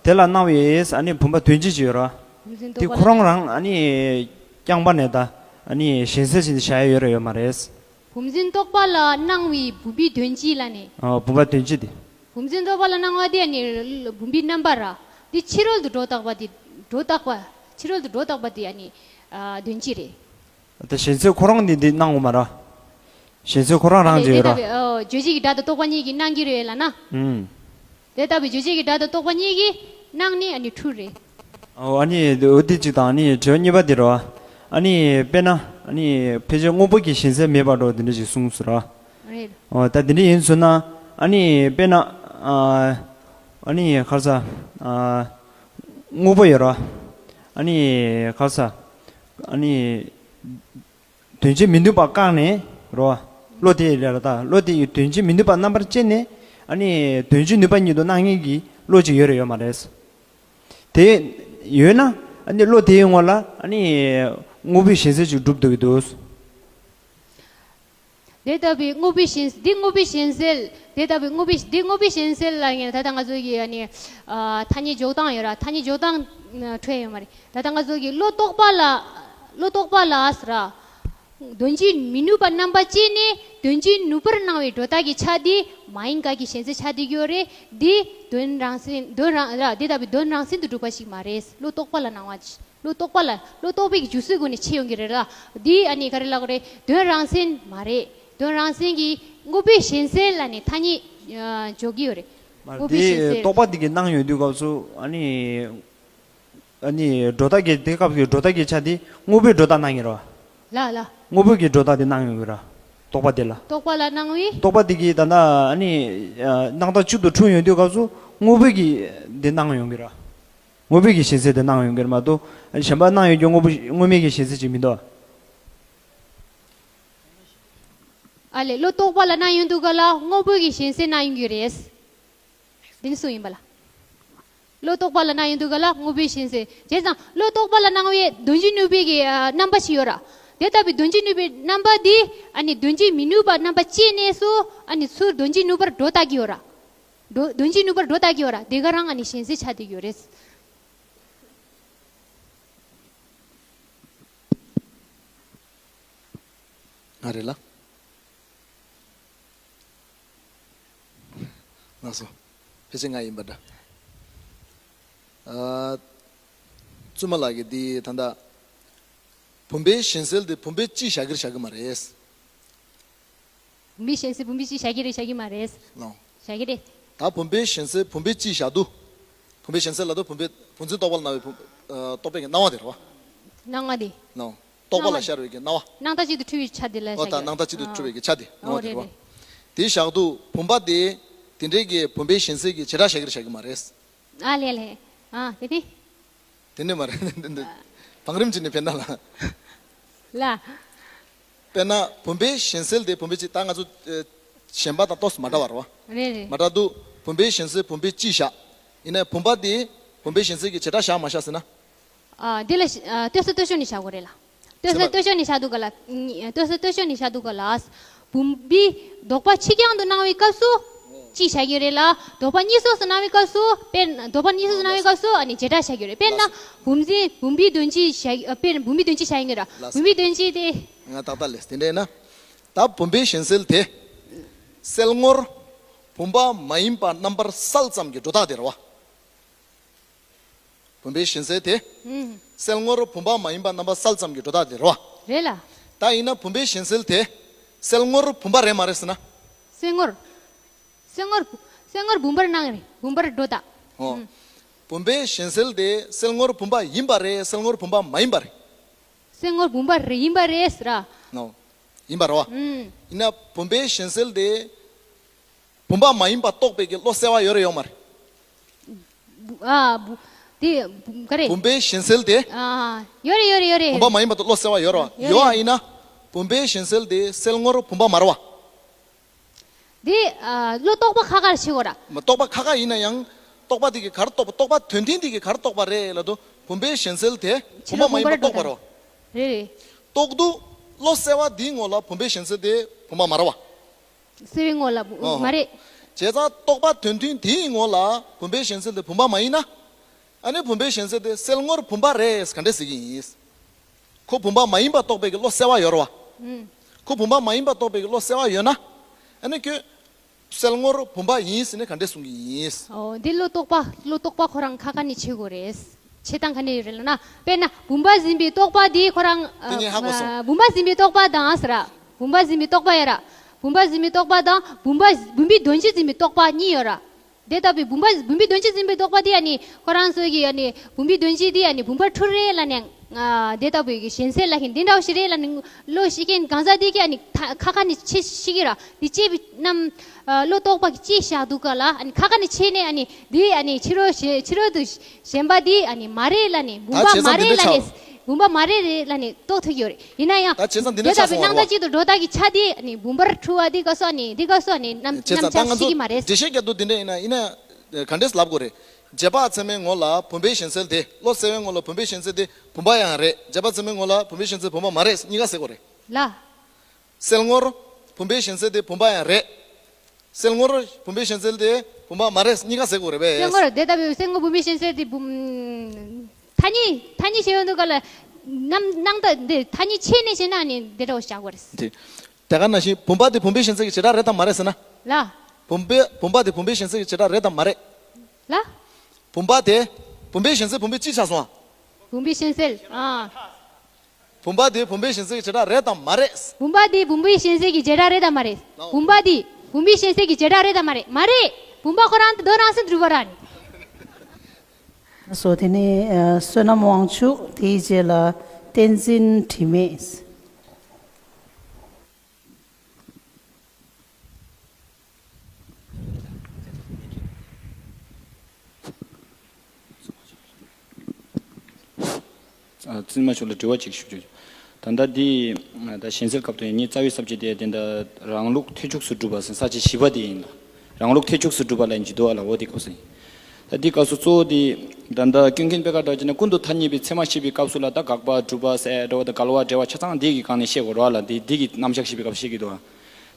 དེ་ལ་སྣང་བའི་ཨ་ནི་བུམ་པ་དོན་སྤྱི་ཅིག་ཡོད་ར། བུམ་འཛིན་དེ་རྟོག་པ་ཁོ་རང་རང་ཨ་ནི་རྐྱང་པ་ནས་ད་ཨ་ནི་གཞན་སེལ་ཅིག་བྱ་ཡ་ཡོད་ར་ཡོད་མ་རེད། བུམ་འཛིན་རྟོག་པ་ལ་སྣང་བའི་བུམ་པའི་དོན་སྤྱི་ལ་ནི། ཨ། བུམ་པ་དོན་སྤྱི་དེ། བུམ་འཛིན་རྟོག་པ་ལ་སྣང་བ་དེ་ཨ་ནི་བུམ་པའི་རྣམ་པ་ར། དེ་ཕྱི་རོལ་དུ་སྒྲོ་བཏགས་པ་དེ་སྒྲོ་བཏགས་པ་ཕྱི་རོལ་དུ་སྒྲོ་བཏགས་པ་དེ་ཨ་ནི་ཨ་དོན་སྤྱི་རེད། ད་གཞན་སེལ་ཁོ་རང་ནི་འདི་སྣང་ངོ་མ་ར། གཞན་སེལ་ཁོ་རང་རང་ཨ་ཅིག་ཡོད་ར། ཨོ། རྗོད་བྱེད་ཀྱི་སྒྲ་དང་རྟོག་པ་གཉིས་ཀྱིས་སྣང་གི་རེད་ལ་ན། ཨུམ། དེ་ལྟ་བུའི་རྗོད་བྱེད་ཀྱི་སྒྲ་དང་རྟོག་པ་གཉིས་ཀྱིས་སྣང་ནི་ཨ་ནི་འཁྲུལ་རེད། ཨོ། ཨ་ནི་འོ་དེ་གཅིག་དང་ཨ་ནི་དྲི་བ་གཉིས་པ་དེ་ར། ཨ་ནི་དཔེར་ན་ཨ་ནི་ཕལ་ཆེར་དངོས་པོ་གི་གཞན་སེལ་མེད་པ་འདྲ་དེ་འདྲ་ཞིག་གསུངས་སོང་ར། རེད། ཨོ། ད་དེ་འདྲ་ཡིན་ཟེར་ན་ཨ་ནི་དཔེར་ན་ཨ་ཨ་ནི་ག་རེ་ཟ། ཨ། དངོས་པོ་ཡོད་ར། ཨ་ནི་ག་རེ་ཟ། ཨ་ནི། དོན་བྱེད་མི་ནུས་པ་བཀག་ནས་རོ། བློ་དེ་ལ་ད་བློ་དེ་ཡི་དོན་བྱེད་མི་ནུས་པ་རྣམ་པར་བཅད་ནས་ཨ་ནི་དོན་བྱེད་ནུས་པ་ཉིད་དུ་སྣང་མཁན་གྱི་བློ་ཅིག་ཡོད་རེད་ཡོད་མ་རེད། དེ་ཡོད་ན་ཨ་ནི་བློ་དེའི་ངོ་ལ་ཨ་ནི་དངོས་པོའི་གཞན་སེལ་ཅིག་གྲུབ་འདུག་གི་འདུག་དེ་ལྟ་བུའི་དངོས་པོའི་གཞན་འདི་དངོས་པོའི་གཞན་སེལ་དེ་ལྟ་བུའི་དངོས་པོའི་འདི་དངོས་པོའི་གཞན་སེལ་ལ་ངས་ད་ལྟ་ང་ཚོ་གི་ཨ་ནི་ཨ་ཐ་སྙད་འཇོག་སྟངས་ཡོད་ར། ཐ་སྙད་འཇོག་སྟངས་འཕྲོད་ཡོད་མ་རེད། ད་ལྟ་ང་ཚོ་གི་བློ་རྟོག་པ་ལ་བློ་རྟོག་པ་ལ་ཟེར་ར། དོན་བྱེད་མི་ནུས་པ་རྣམ་པ་བཅད་ནས་དོན་བྱེད་ནུས་པར་སྣང་བའི་སྒྲོ་བཏགས་ཀྱི་ཆ་དེ་མ་ཡིན་དགག་གི་ཞེན་ཚད་ཆ་དེ་ཡོད་རེད། འདི་དོན་རང་མཚན་དོན་རང་ར་འདི་ལྟ་བུའི་དོན་རང་མཚན་དུ་གྲུབ་པ་ཞིག་མ་རེད། བློ་རྟོག་པ་ལ་སྣང་བ་ཅི་བློ་རྟོག་པ་ལ་བློ་རྟོག་པའི་གི་འཇུག་སའི་སྒོ་ནས་ཕྱེ་ཡོང་གི་རེད་ལ། འདི་ཨ་ནི་ག་རེ་ལབ་དགོས་རེད། དོན་རང་མཚན་མ་རེད། དོན་རང་མཚན་གྱི་དངོས་པོའི་ཞེན་ཚད་ལ་ནི་ཐ་སྙད་ཨ་འཇོག་གི་ཡོད་རེད། མ་དངོས་པོའི་ཞེན་དེ་ཚད་རྟོག་པ་འདི་གི་སྣང་ཡོང་དུས་སྐབས་སུ་ཨ་ནི། ཨ་ནི་སྒྲོ་བཏགས་ཀྱི་དེ་སྐབས་ཀྱི་སྒྲོ་བཏགས་ཀྱི་ཆ་དེ་དངོས་པོའི་སྒྲོ་བཏགས་སྣང་གི་རེད་བ། ལ་ལ། དངོས་པོའི་གི་སྒྲོ་བཏགས་དེ་སྣང་ཡོང་གི་རེད། རྟོག་པ་དེ་ལ། རྟོག་པ་ལ་སྣང་བའི། རྟོག་པ་དེ་གི་ད་ལྟ་ཨ་ནི་ཨ་སྣང་བཏགས་གཅིག་ཏུ་འཁྲུལ་ཡོང་དུས་སྐབས་སུ་དངོས་པོའི་གི་དེ་སྣང་ཡོང་གི་རེད། དངོས་པོའི་གི་ཞེན་ཚད་དེ་སྣང་ཡོང་གི་རེད་མ་གཏོགས་ཨ་ནི་གཞན་པ་སྣང་ཡོང་རྒྱུ་དངོས་པོ་དངོས་མེད་ཀྱི་ཞེན་ཚད་ཅིག་མི་འདུག་ཨ་ལས་བློ་རྟོག་པ་ལ་སྣང་ཡོང་དུས་ག་ལ་དངོས་པོའི་གི་ཞེན་ཚད་སྣང་ཡོང་གི་རེད། འདི་ནི་སུ་ཡིན་པ་ལ། བློ་རྟོག་པ་ལ་སྣང་ཡོང་དུས་ག་ལ་དངོས་པོའི་ཞེན་ཚད། བྱས་ཙང་བློ་རྟོག་པ་ལ་སྣང་བའི་དོན་བྱེད་ནུས་པའི་གི་ཨ་རྣམ་པ་ཞིག་ཡོད་ར། དེ་ལྟ་བུའི་དོན་བྱེད་ནུས་པའི་རྣམ་པ་འདི་ཨ་ནི་དོན་བྱེད་མི་ནུས་པ་རྣམ་པ་བཅད་ནས་སུ་ཨ་ནི་ཚུར་དོན་བྱེད་ནུས་པར་སྒྲོ་བཏགས་ཀྱི་ཡོད་ར། སྒྲོ་དོན་བྱེད་ནུས་པར་སྒྲོ་བཏགས་ཀྱི་ཡོད་ར། དེ་ག་རང་ཨ་ནི་ཞེན་ཚད་ཆགས་བསྡད་ཀྱི་ཡོད་རེད། ང་རེད་ལ། ལགས་སོ། ཕལ་ཆེར་ང་ཡིན་པ་འདྲ། ཨ། བཙུན་མ་ལགས་ཀྱིས་འདི་ད་ལྟ་བུམ་པའི་གཞན་སེལ་དེ་བུམ་པའི་སྤྱི་བཞག་གི་རེད་བཞག་གི་མ་རེད། བུམ་པའི་གཞན་སེལ་བུམ་པའི་སྤྱི་བཞག་གི་རེད་བཞག་གི་མ་རེད། ལོ། བཞག་གི་རེད། ད་བུམ་པའི་གཞན་སེལ་བུམ་པའི་སྤྱི་བཞག་དུས། བུམ་པའི་གཞན་སེལ་ལབ་དུས་བུམ་པའི་བུམ་འཛིན་རྟོག་པ་ལ་སྣང་བའི་བུམ། ཨ། རྟོག་པའི་གི་སྣང་བ་དེ་རེད་བ། སྣང་བ་དེ། ལོ། རྟོག་པ་ལ་སྣང་བ། ཤར་བའི་གི་སྣང་བ། སྣང་བཏགས་གཅིག་ཏུ་འཁྲུལ་བའི་ཆ་དེ་ལ་ཨོ་ད་བཞག་གི། སྣང་བཏགས་གཅིག་ཏུ་འཁྲུལ་བའི་གི་ཆ་དེ་སྣང་བ་དེ་རེད་བ། རེད། དེ་བཞག་དུས་བུམ་པ་དེ་དེ་འདྲའི་གི་བུམ་པའི་གཞན་སེལ་གྱི་བྱེ་བྲག་བཞག་གི་རེད་བཞག་གི་མ་རེད། ཨ་ལས་ལས། ཨ་དེ་དེ། དེ་ནས་མ་རེད། འདི་འདི་བང་རིམ་གཅིག་ནས་ཕེབས་ན་ལ། ལ། དཔེར་ན་བུམ་པའི་གཞན་སེལ་དེ་བུམ་པའི་སྤྱི་ད་ང་ཚོ་ཨེ་གཞན་པ་དང་ཏོག་ཙམ་མ་འདྲ་བ་རེད་བ། རེད་རེད། མ་འདྲ་དུས་བུམ་པའི་གཞན་སེལ་བུམ་པའི་སྤྱི་བཞག་ཡིན་ནའི་བུམ་པ་དེ་བུམ་པའི་གཞན་སེལ་གྱི་བྱེ་བྲག་བཞག་མ་བཞག་ཟེར་ན། ཨ་དེ་ལ་ཨ་ལྟོས་ས་ལྟོས་ཤོག་ནས་བཞག་དགོས་རེད་ལ། ལྟོས་ས་ལྟོས་ཤོག་ནས་བཞག་དུས་ག་ལ། ལྟོས་ས་ལྟོས་ཤོག་ནས་བཞག་དུས་ག་ལ། བུམ་པའི་ལྡོག་པ་ཆིག་རྐྱང་དུ་སྣང་བའི་སྐབས་སུ་གཅིག་བཞག་གི་རེད་ལ། ལྡོག་པ་གཉིས་སུ་སྣང་བའི་སྐབས་སུ་དཔེར་ན་ལྡོག་པ་གཉིས་སུ་སྣང་བའི་སྐབས་སུ་ཨ་ནི་བྱེ་བྲག་བཞག་གི་རེད། དཔེར་ན་བུམ་འཛིན་བུམ་པའི་དོན་སྤྱི་བཞག་ཨ་དཔེར་ན་བུམ་པའི་དོན་སྤྱི་བཞག་ཡིན་གྱི་ར། ལགས་སོ། བུམ་པའི་དོན་སྤྱི་དེ། ང་ཏག་ཏག་ལས་དེ་འདྲས་ན། ད་བུམ་པའི་གཞན་སེལ་དེ། སེལ་ངོར་བུམ་པ་མ་ཡིན་པ་རྣམ་པར་སེལ་ཙམ་གྱི་སྒྲོ་བཏགས་དེ་རེད་བ། བུམ་པའི་གཞན་སེལ་དེ། ཨུམ། སེལ་ངོར་བུམ་པ་མ་ཡིན་པ་རྣམ་པ་སེལ་ཙམ་གྱི་སྒྲོ་བཏགས་དེ་རེད་བ། རེད་ལ། ད་ཡིན་ན་བུམ་པའི་གཞན་སེལ་དེ། སེལ་ངོར་བུམ་པ་རེད་མ་རེད་ཟེར་ན། སེལ་ངོར། སེལ་ངོར། སེལ་ངོར་བུམ་པར་སྣང་རེད། བུམ་པར་སྒྲོ་བཏགས། ཨོ། ཨུམ། བུམ་པའི་གཞན་སེལ་དེ་སེལ་ངོར་བུམ་པ་ཡིན་པ་རེད། སེལ་ངོར་བུམ་པ་མ་ཡིན་པ་རེད། སེལ་ངོར་བུམ་པ་རེད་ཡིན་པ་རེད་ཟེར་ར། ཨོ། ཡིན་པ་རེད་བ། ཨུམ། ཡིན་ན་བུམ་པའི་གཞན་སེལ་དེ། བུམ་པ་མ་ཡིན་པ་རྟོགས་པའི་གི་བློ་གསལ་བ་ཡོད་རེད་ཡོད་མ་རེད། བུ་ཨ་བུ་དེ་བུ་ག་རེ། བུམ་པའི་གཞན་སེལ་དེ། ཨ་ཡོད་རེད་ཡོད་རེད་ཡོད་རེད། བུམ་པ་མ་ཡིན་པ་དང་བློ་གསལ་བ་ཡོད་རེད་བ། ཡོད་རེད། ཡོད་ཨ་ཡིན་ན། བུམ་པའི་གཞན་སེལ་དེ་སེལ་ངོར་བུམ་པ་མ་རེད་བ། དེ་ཨ་བློ་རྟོག་པ་ཁ་ཁར་ཕྱེ་དགོས་ར། མ་རྟོག་པ་ཁ་ཁ་ཡིན་ན་ཡང་། རྟོག་པ་དེ་གི་ག་རེ་རྟོགས་པ་རྟོགས་པ་དོན་མཐུན་དེ་གི་ག་རེ་རྟོགས་པ་རེད་ལབ་དུས་བུམ་པའི་གཞན་སེལ་དེ་བུམ་པ་མ་ཡིན་པ་རྟོགས་པ་རེད་བ། རེད་རེད། རྟོགས་དུས་བློ་གསལ་བ་དེའི་ངོ་ལ་བུམ་པའི་གཞན་སེལ་དེ་བུམ་པ་མ་རེད་བ། གསལ་བའི་ངོ་ལ་བུ་ཨོ། མ་རེད། བྱས་ཙང་རྟོགས་པ་དོན་མཐུན་དེའི་ངོ་ལ་བུམ་པའི་གཞན་སེལ་དེ་བུམ་པ་མ་ཡིན་ན། ཨ་ནི་བུམ་པའི་གཞན་སེལ་དེ་སེལ་ངོར་བུམ་པ་རེད་ག་འདྲས་ཟེར་གྱི་ཡིན། ཁོ་བུམ་པ་མ་ཡིན་པ་རྟོགས་པའི་གི་བློ་གསལ་བ་ཡོད་རེད་བ། ཨུམ། ཁོ་བུམ་པ་མ་ཡིན་པ་རྟོགས་པའི་གི་བློ་གསལ་བ་ཡོད་ན། ཨ་ནི་ཁྱོད། སེལ་ངོར་བུམ་པ་ཡིན་ཟེར་ནས་ག་འདྲས་གསུང་གི་ཡིན། ཨོ་འདི་བློ་རྟོག་པ་བློ་རྟོག་པ་ཁོ་རང་ཁ་ཁ་ནས་ཕྱེ་དགོས་རེད། ཕྱེ་སྟངས་ག་འདྲས་ཡོད་རེད་ལབ་ན། དཔེར་ན་བུམ་པ་འཛིན་པའི་རྟོག་པ་འདི་ཁོ་རང་དེ་ནས་ཧ་གོ་སོང་། ཨ་བུམ་པ་འཛིན་པའི་རྟོག་པ་དང་ཟེར་ར། བུམ་པ་འཛིན་པའི་རྟོག་པ་ཡོད་ར། བུམ་པ་འཛིན་པའི་རྟོག་པ་དང་བུམ་པ་བུམ་པའི་དོན་སྤྱི་འཛིན་པའི་རྟོག་པ་གཉིས་ཡོད་ར། དེ་ལྟ་བུའི་བུམ་པ་བུམ་པའི་དོན་སྤྱི་འཛིན་པའི་རྟོག་པ་དེ་ཨ་ནི་ཁོ་རང་ཚོ་གི་ཨ་ནི་བུམ་པའི་དོན་སྤྱི་དེ་ཨ་ནི་བུམ་པར་འཁྲུལ་རེད་ལབ་ནས། ཨ་དེ་ལྟ་བུའི་གི་གཞན་སེལ་ལབ་མཁན་འདི་འདྲ་བོ་ཞིག་རེད་ལབ་ནས་བློ་ཤེས་མཁན་གང་ཟག་དེ་གི་ཨ་ནི་ཐ་ཁ་ཁ་ནས་ཕྱེ་ཤེས་ཀྱི་ར། དེ་ཕྱེ་བའི་རྣམ་ཨ་བློ་རྟོག་པ་གི་ཕྱེ་བཞག་འདུག་ག་ལ། ཨ་ནི་ཁ་ཁ་ནས་ཕྱེ་ནས་ཨ་ནི་དེ་ཨ་ནི་ཕྱི་རོལ་ཕྱི་ཕྱི་རོལ་དུ་ཞེན་པ་དེ་ཨ་ནི་མ་རེད་ལབ་ནས་བུམ་པ་མ་རེད་ལབ་ནས་བུམ་པ་མ་རེད་རེད་ལབ་ནས་རྟོགས་ཐུབ་ཀྱི་ཡོད་རེད། ཡིན་ན་ཡང་། ད་བྱས་ཙང་འདི་འདྲ་དེ་ལྟ་བུའི་ཆགས་སོང་བ་རེད་བ། སྣང་བཏགས་གཅིག་ཏུ་སྒྲོ་བཏགས་ཀྱི་ཆ་དེ་ནི་བུམ་པར་འཁྲུལ་བ་དེ་ག་སོ་ནི་དེ་ག་སོ་ནི་ནམ་བྱས་ཙང་ནམ་ད་ང་ཆགས་ཀྱི་མ་ཚོ་རེད། འགྲེལ་བཤད་རྒྱག་དུས་འདི་འདྲ་ཡིན་ན་ཡིན་ན་ག་འདྲས་ལབ་དགོས་རེད། རྗེས་དཔག་ཚད་མའི་ངོ་ལ་བུམ་པའི་གཞན་སེལ་དེ་བློ་གསལ་བའི་ངོ་ལ་བུམ་པའི་གཞན་སེལ་དེ་བུམ་པ་ཡང་རེད། རྗེས་དཔག་ཚད་མའི་ངོ་ལ་བུམ་པའི་གཞན་སེལ་བུམ་པ་མ་རེད་གཉིས་ཀ་ཟེར་དགོས་རེད། ལ། སེལ་ངོར་བུམ་པའི་གཞན་སེལ་དེ་བུམ་པ་ཡང་རེད། སེལ་ངོར་བུམ་པའི་གཞན་སེལ་དེ་བུམ་པ་མ་རེད་གཉིས་ཀ་ཟེར་དགོས་རེད་པས། སེལ་ངོར་དེ་ལྟ་བུའི་སེལ་ངོར་བུམ་པའི་གཞན་སེལ་དེ་བུམ། ཐ་སྙད་ཐ་སྙད་བྱེད་ཡོང་དུས་ག་ལ། རྣམ་སྣང་ད་འདི་ཐ་སྙད་ཕྱེ་ནས་བྱས་ན་ནི་འདི་འདྲ་བོ་བཞག་དགོས་རེད། དེ། དེ་ག་ནང་བཞིན་བུམ་པ་དེ་བུམ་པའི་གཞན་སེལ་གྱི་བྱེ་བྲག་རེད་དམ་མ་རེད་ཟེར་ན། ལ། བུམ་པའི་བུམ་པ་དེ་བུམ་པའི་གཞན་སེལ་གྱི་བྱེ་བྲག་རེད་དམ་མ་རེད། ལ། བུམ་པ་དེ་བུམ་པའི་གཞན་སེལ་བུམ་པའི་སྤྱི་ཆགས་སོང་ཨ། བུམ་པའི་གཞན་སེལ་ཨ། བུམ་པ་དེ་བུམ་པའི་གཞན་སེལ་གྱི་བྱེ་བྲག་རེད་དམ་མ་རེད། བུམ་པ་དེ་བུམ་པའི་གཞན་སེལ་གྱི་བྱེ་བྲག་རེད་དམ་མ་རེད། བུམ་པ་དེ་བུམ་པའི་གཞན་སེལ་གྱི་བྱེ་བྲག་རེད་དམ་མ་རེད། མ་རེད། བུམ་པ་ཁོ་རང་དེ་རྡོ་རང་སེམས་གྲུབ་པ་ར་ནི། སོ་དེ་ནས་ཨ་བསོད་ནམས་དབང་ཕྱུག་དེའི་རྗེས་ལ་བསྟན་འཛིན་དྲི་མེད། ཨ་བཙུན་མ་མཆོག་ལ་དྲི་བ་གཅིག་ཞུ་རྒྱུ། ད་ལྟ་འདི་ད་གཞན་སེལ་སྐབས་དུ་ཡིན་ཉིད་རྩ་བའི་ས་བཅད་དེ་དེ་འདྲ་རང་ལུགས་མཐུན་ཕྱོགས་སུ་གྲུབ་པ་ཟེར་ས་བཅད་བཞི་པ་དེ་ཡིན་ལ། རང་ལུགས་མཐུན་ཕྱོགས་སུ་གྲུབ་པ་ལ་ཡིན་གྱི་འདུག་ཨ་ལ་འོ་དེ་སྐབས་སུ་ཡིན། ད་འདི་སྐབས་སུ་གཙོ་བོ་དེ་ད་ལྟ་ཀུན་མཁྱེན་པད་དཀར་གྲགས་ཅན་ནས་ཀུན་ཏུ་ཐ་སྙད་པའི་ཚད་མ་བཤད་པའི་སྐབས་སུ་ལ་ད་དགག་པ་སྒྲུབ་པ་ཟེར་འགྲོ་བ་དང་འགལ་བ་འབྲེལ་བ་ཆ་ཚང་འདི་གི་སྒང་ནས་བཤད་དགོས་རེད་བ་ལ། འདི་འདི་གི་རྣམ་གཞག་བཤད་པའི་སྐབས་བཤད་ཀྱི་འདུག་ཨ།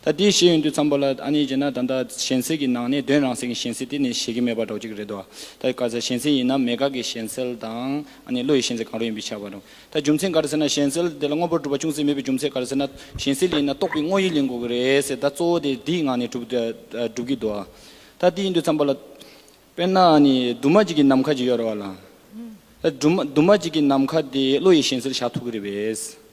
ད་ ད་འདི་བཤད་ཡོང་དུས་ཙམ་པ་ལ་ཨ་ནི་བྱས་ན་ད་ལྟ་གཞན་སེལ་གྱི་ནང་ནས་དོན་རང་སེལ་གྱི་གཞན་སེལ་དེ་ནི་བཤད་ཀྱི་མེད་པ་འདྲ་ཅིག་རེད་དོ། ད་ག་ཚད་གཞན་སེལ་ཡིན་ན་མེད་དགག་གི་གཞན་སེལ་དང་ཨ་ནི་བློ་ཡི་གཞན་སེལ་གང་རུང་ཡིན་པས་ཁྱབ་པ་རུང་། ད་རྒྱུ་མཚན་ག་རེ་ཟེར་ན་གཞན་སེལ་དེ་ལ་དངོས་པོར་གྲུབ་པ་ཅུང་ཟད་མེད་པའི་རྒྱུ་མཚན་ག་རེ་ཟེར་ན་གཞན་སེལ་ཡིན་ན་རྟོག་པའི་དངོས་ཡུལ་ཡིན་དགོས་ཀྱི་རེད་ཟེར། ད་གཙོ་བོ་དེ་འདིའི་ངང་ནས་གྲུབ་གྲུབ་ཀྱི་འདུག། ད་འདི་ཡིན་དུས་ཙམ་པ་ལ་དཔེར་ན་ཨ་ནི་འདུས་མ་བྱས་ཀྱི་ནམ་མཁའ་ཅིག་ཡོད་རེད་བ་ལ། ད་འདུས་མ་འདུས་མ་བྱས་ཀྱི་ནམ་མཁའ་དེ་བློ་ཡི་གཞན་སེལ་བཞག་ཐུབ་ཀྱི་རེད་པས།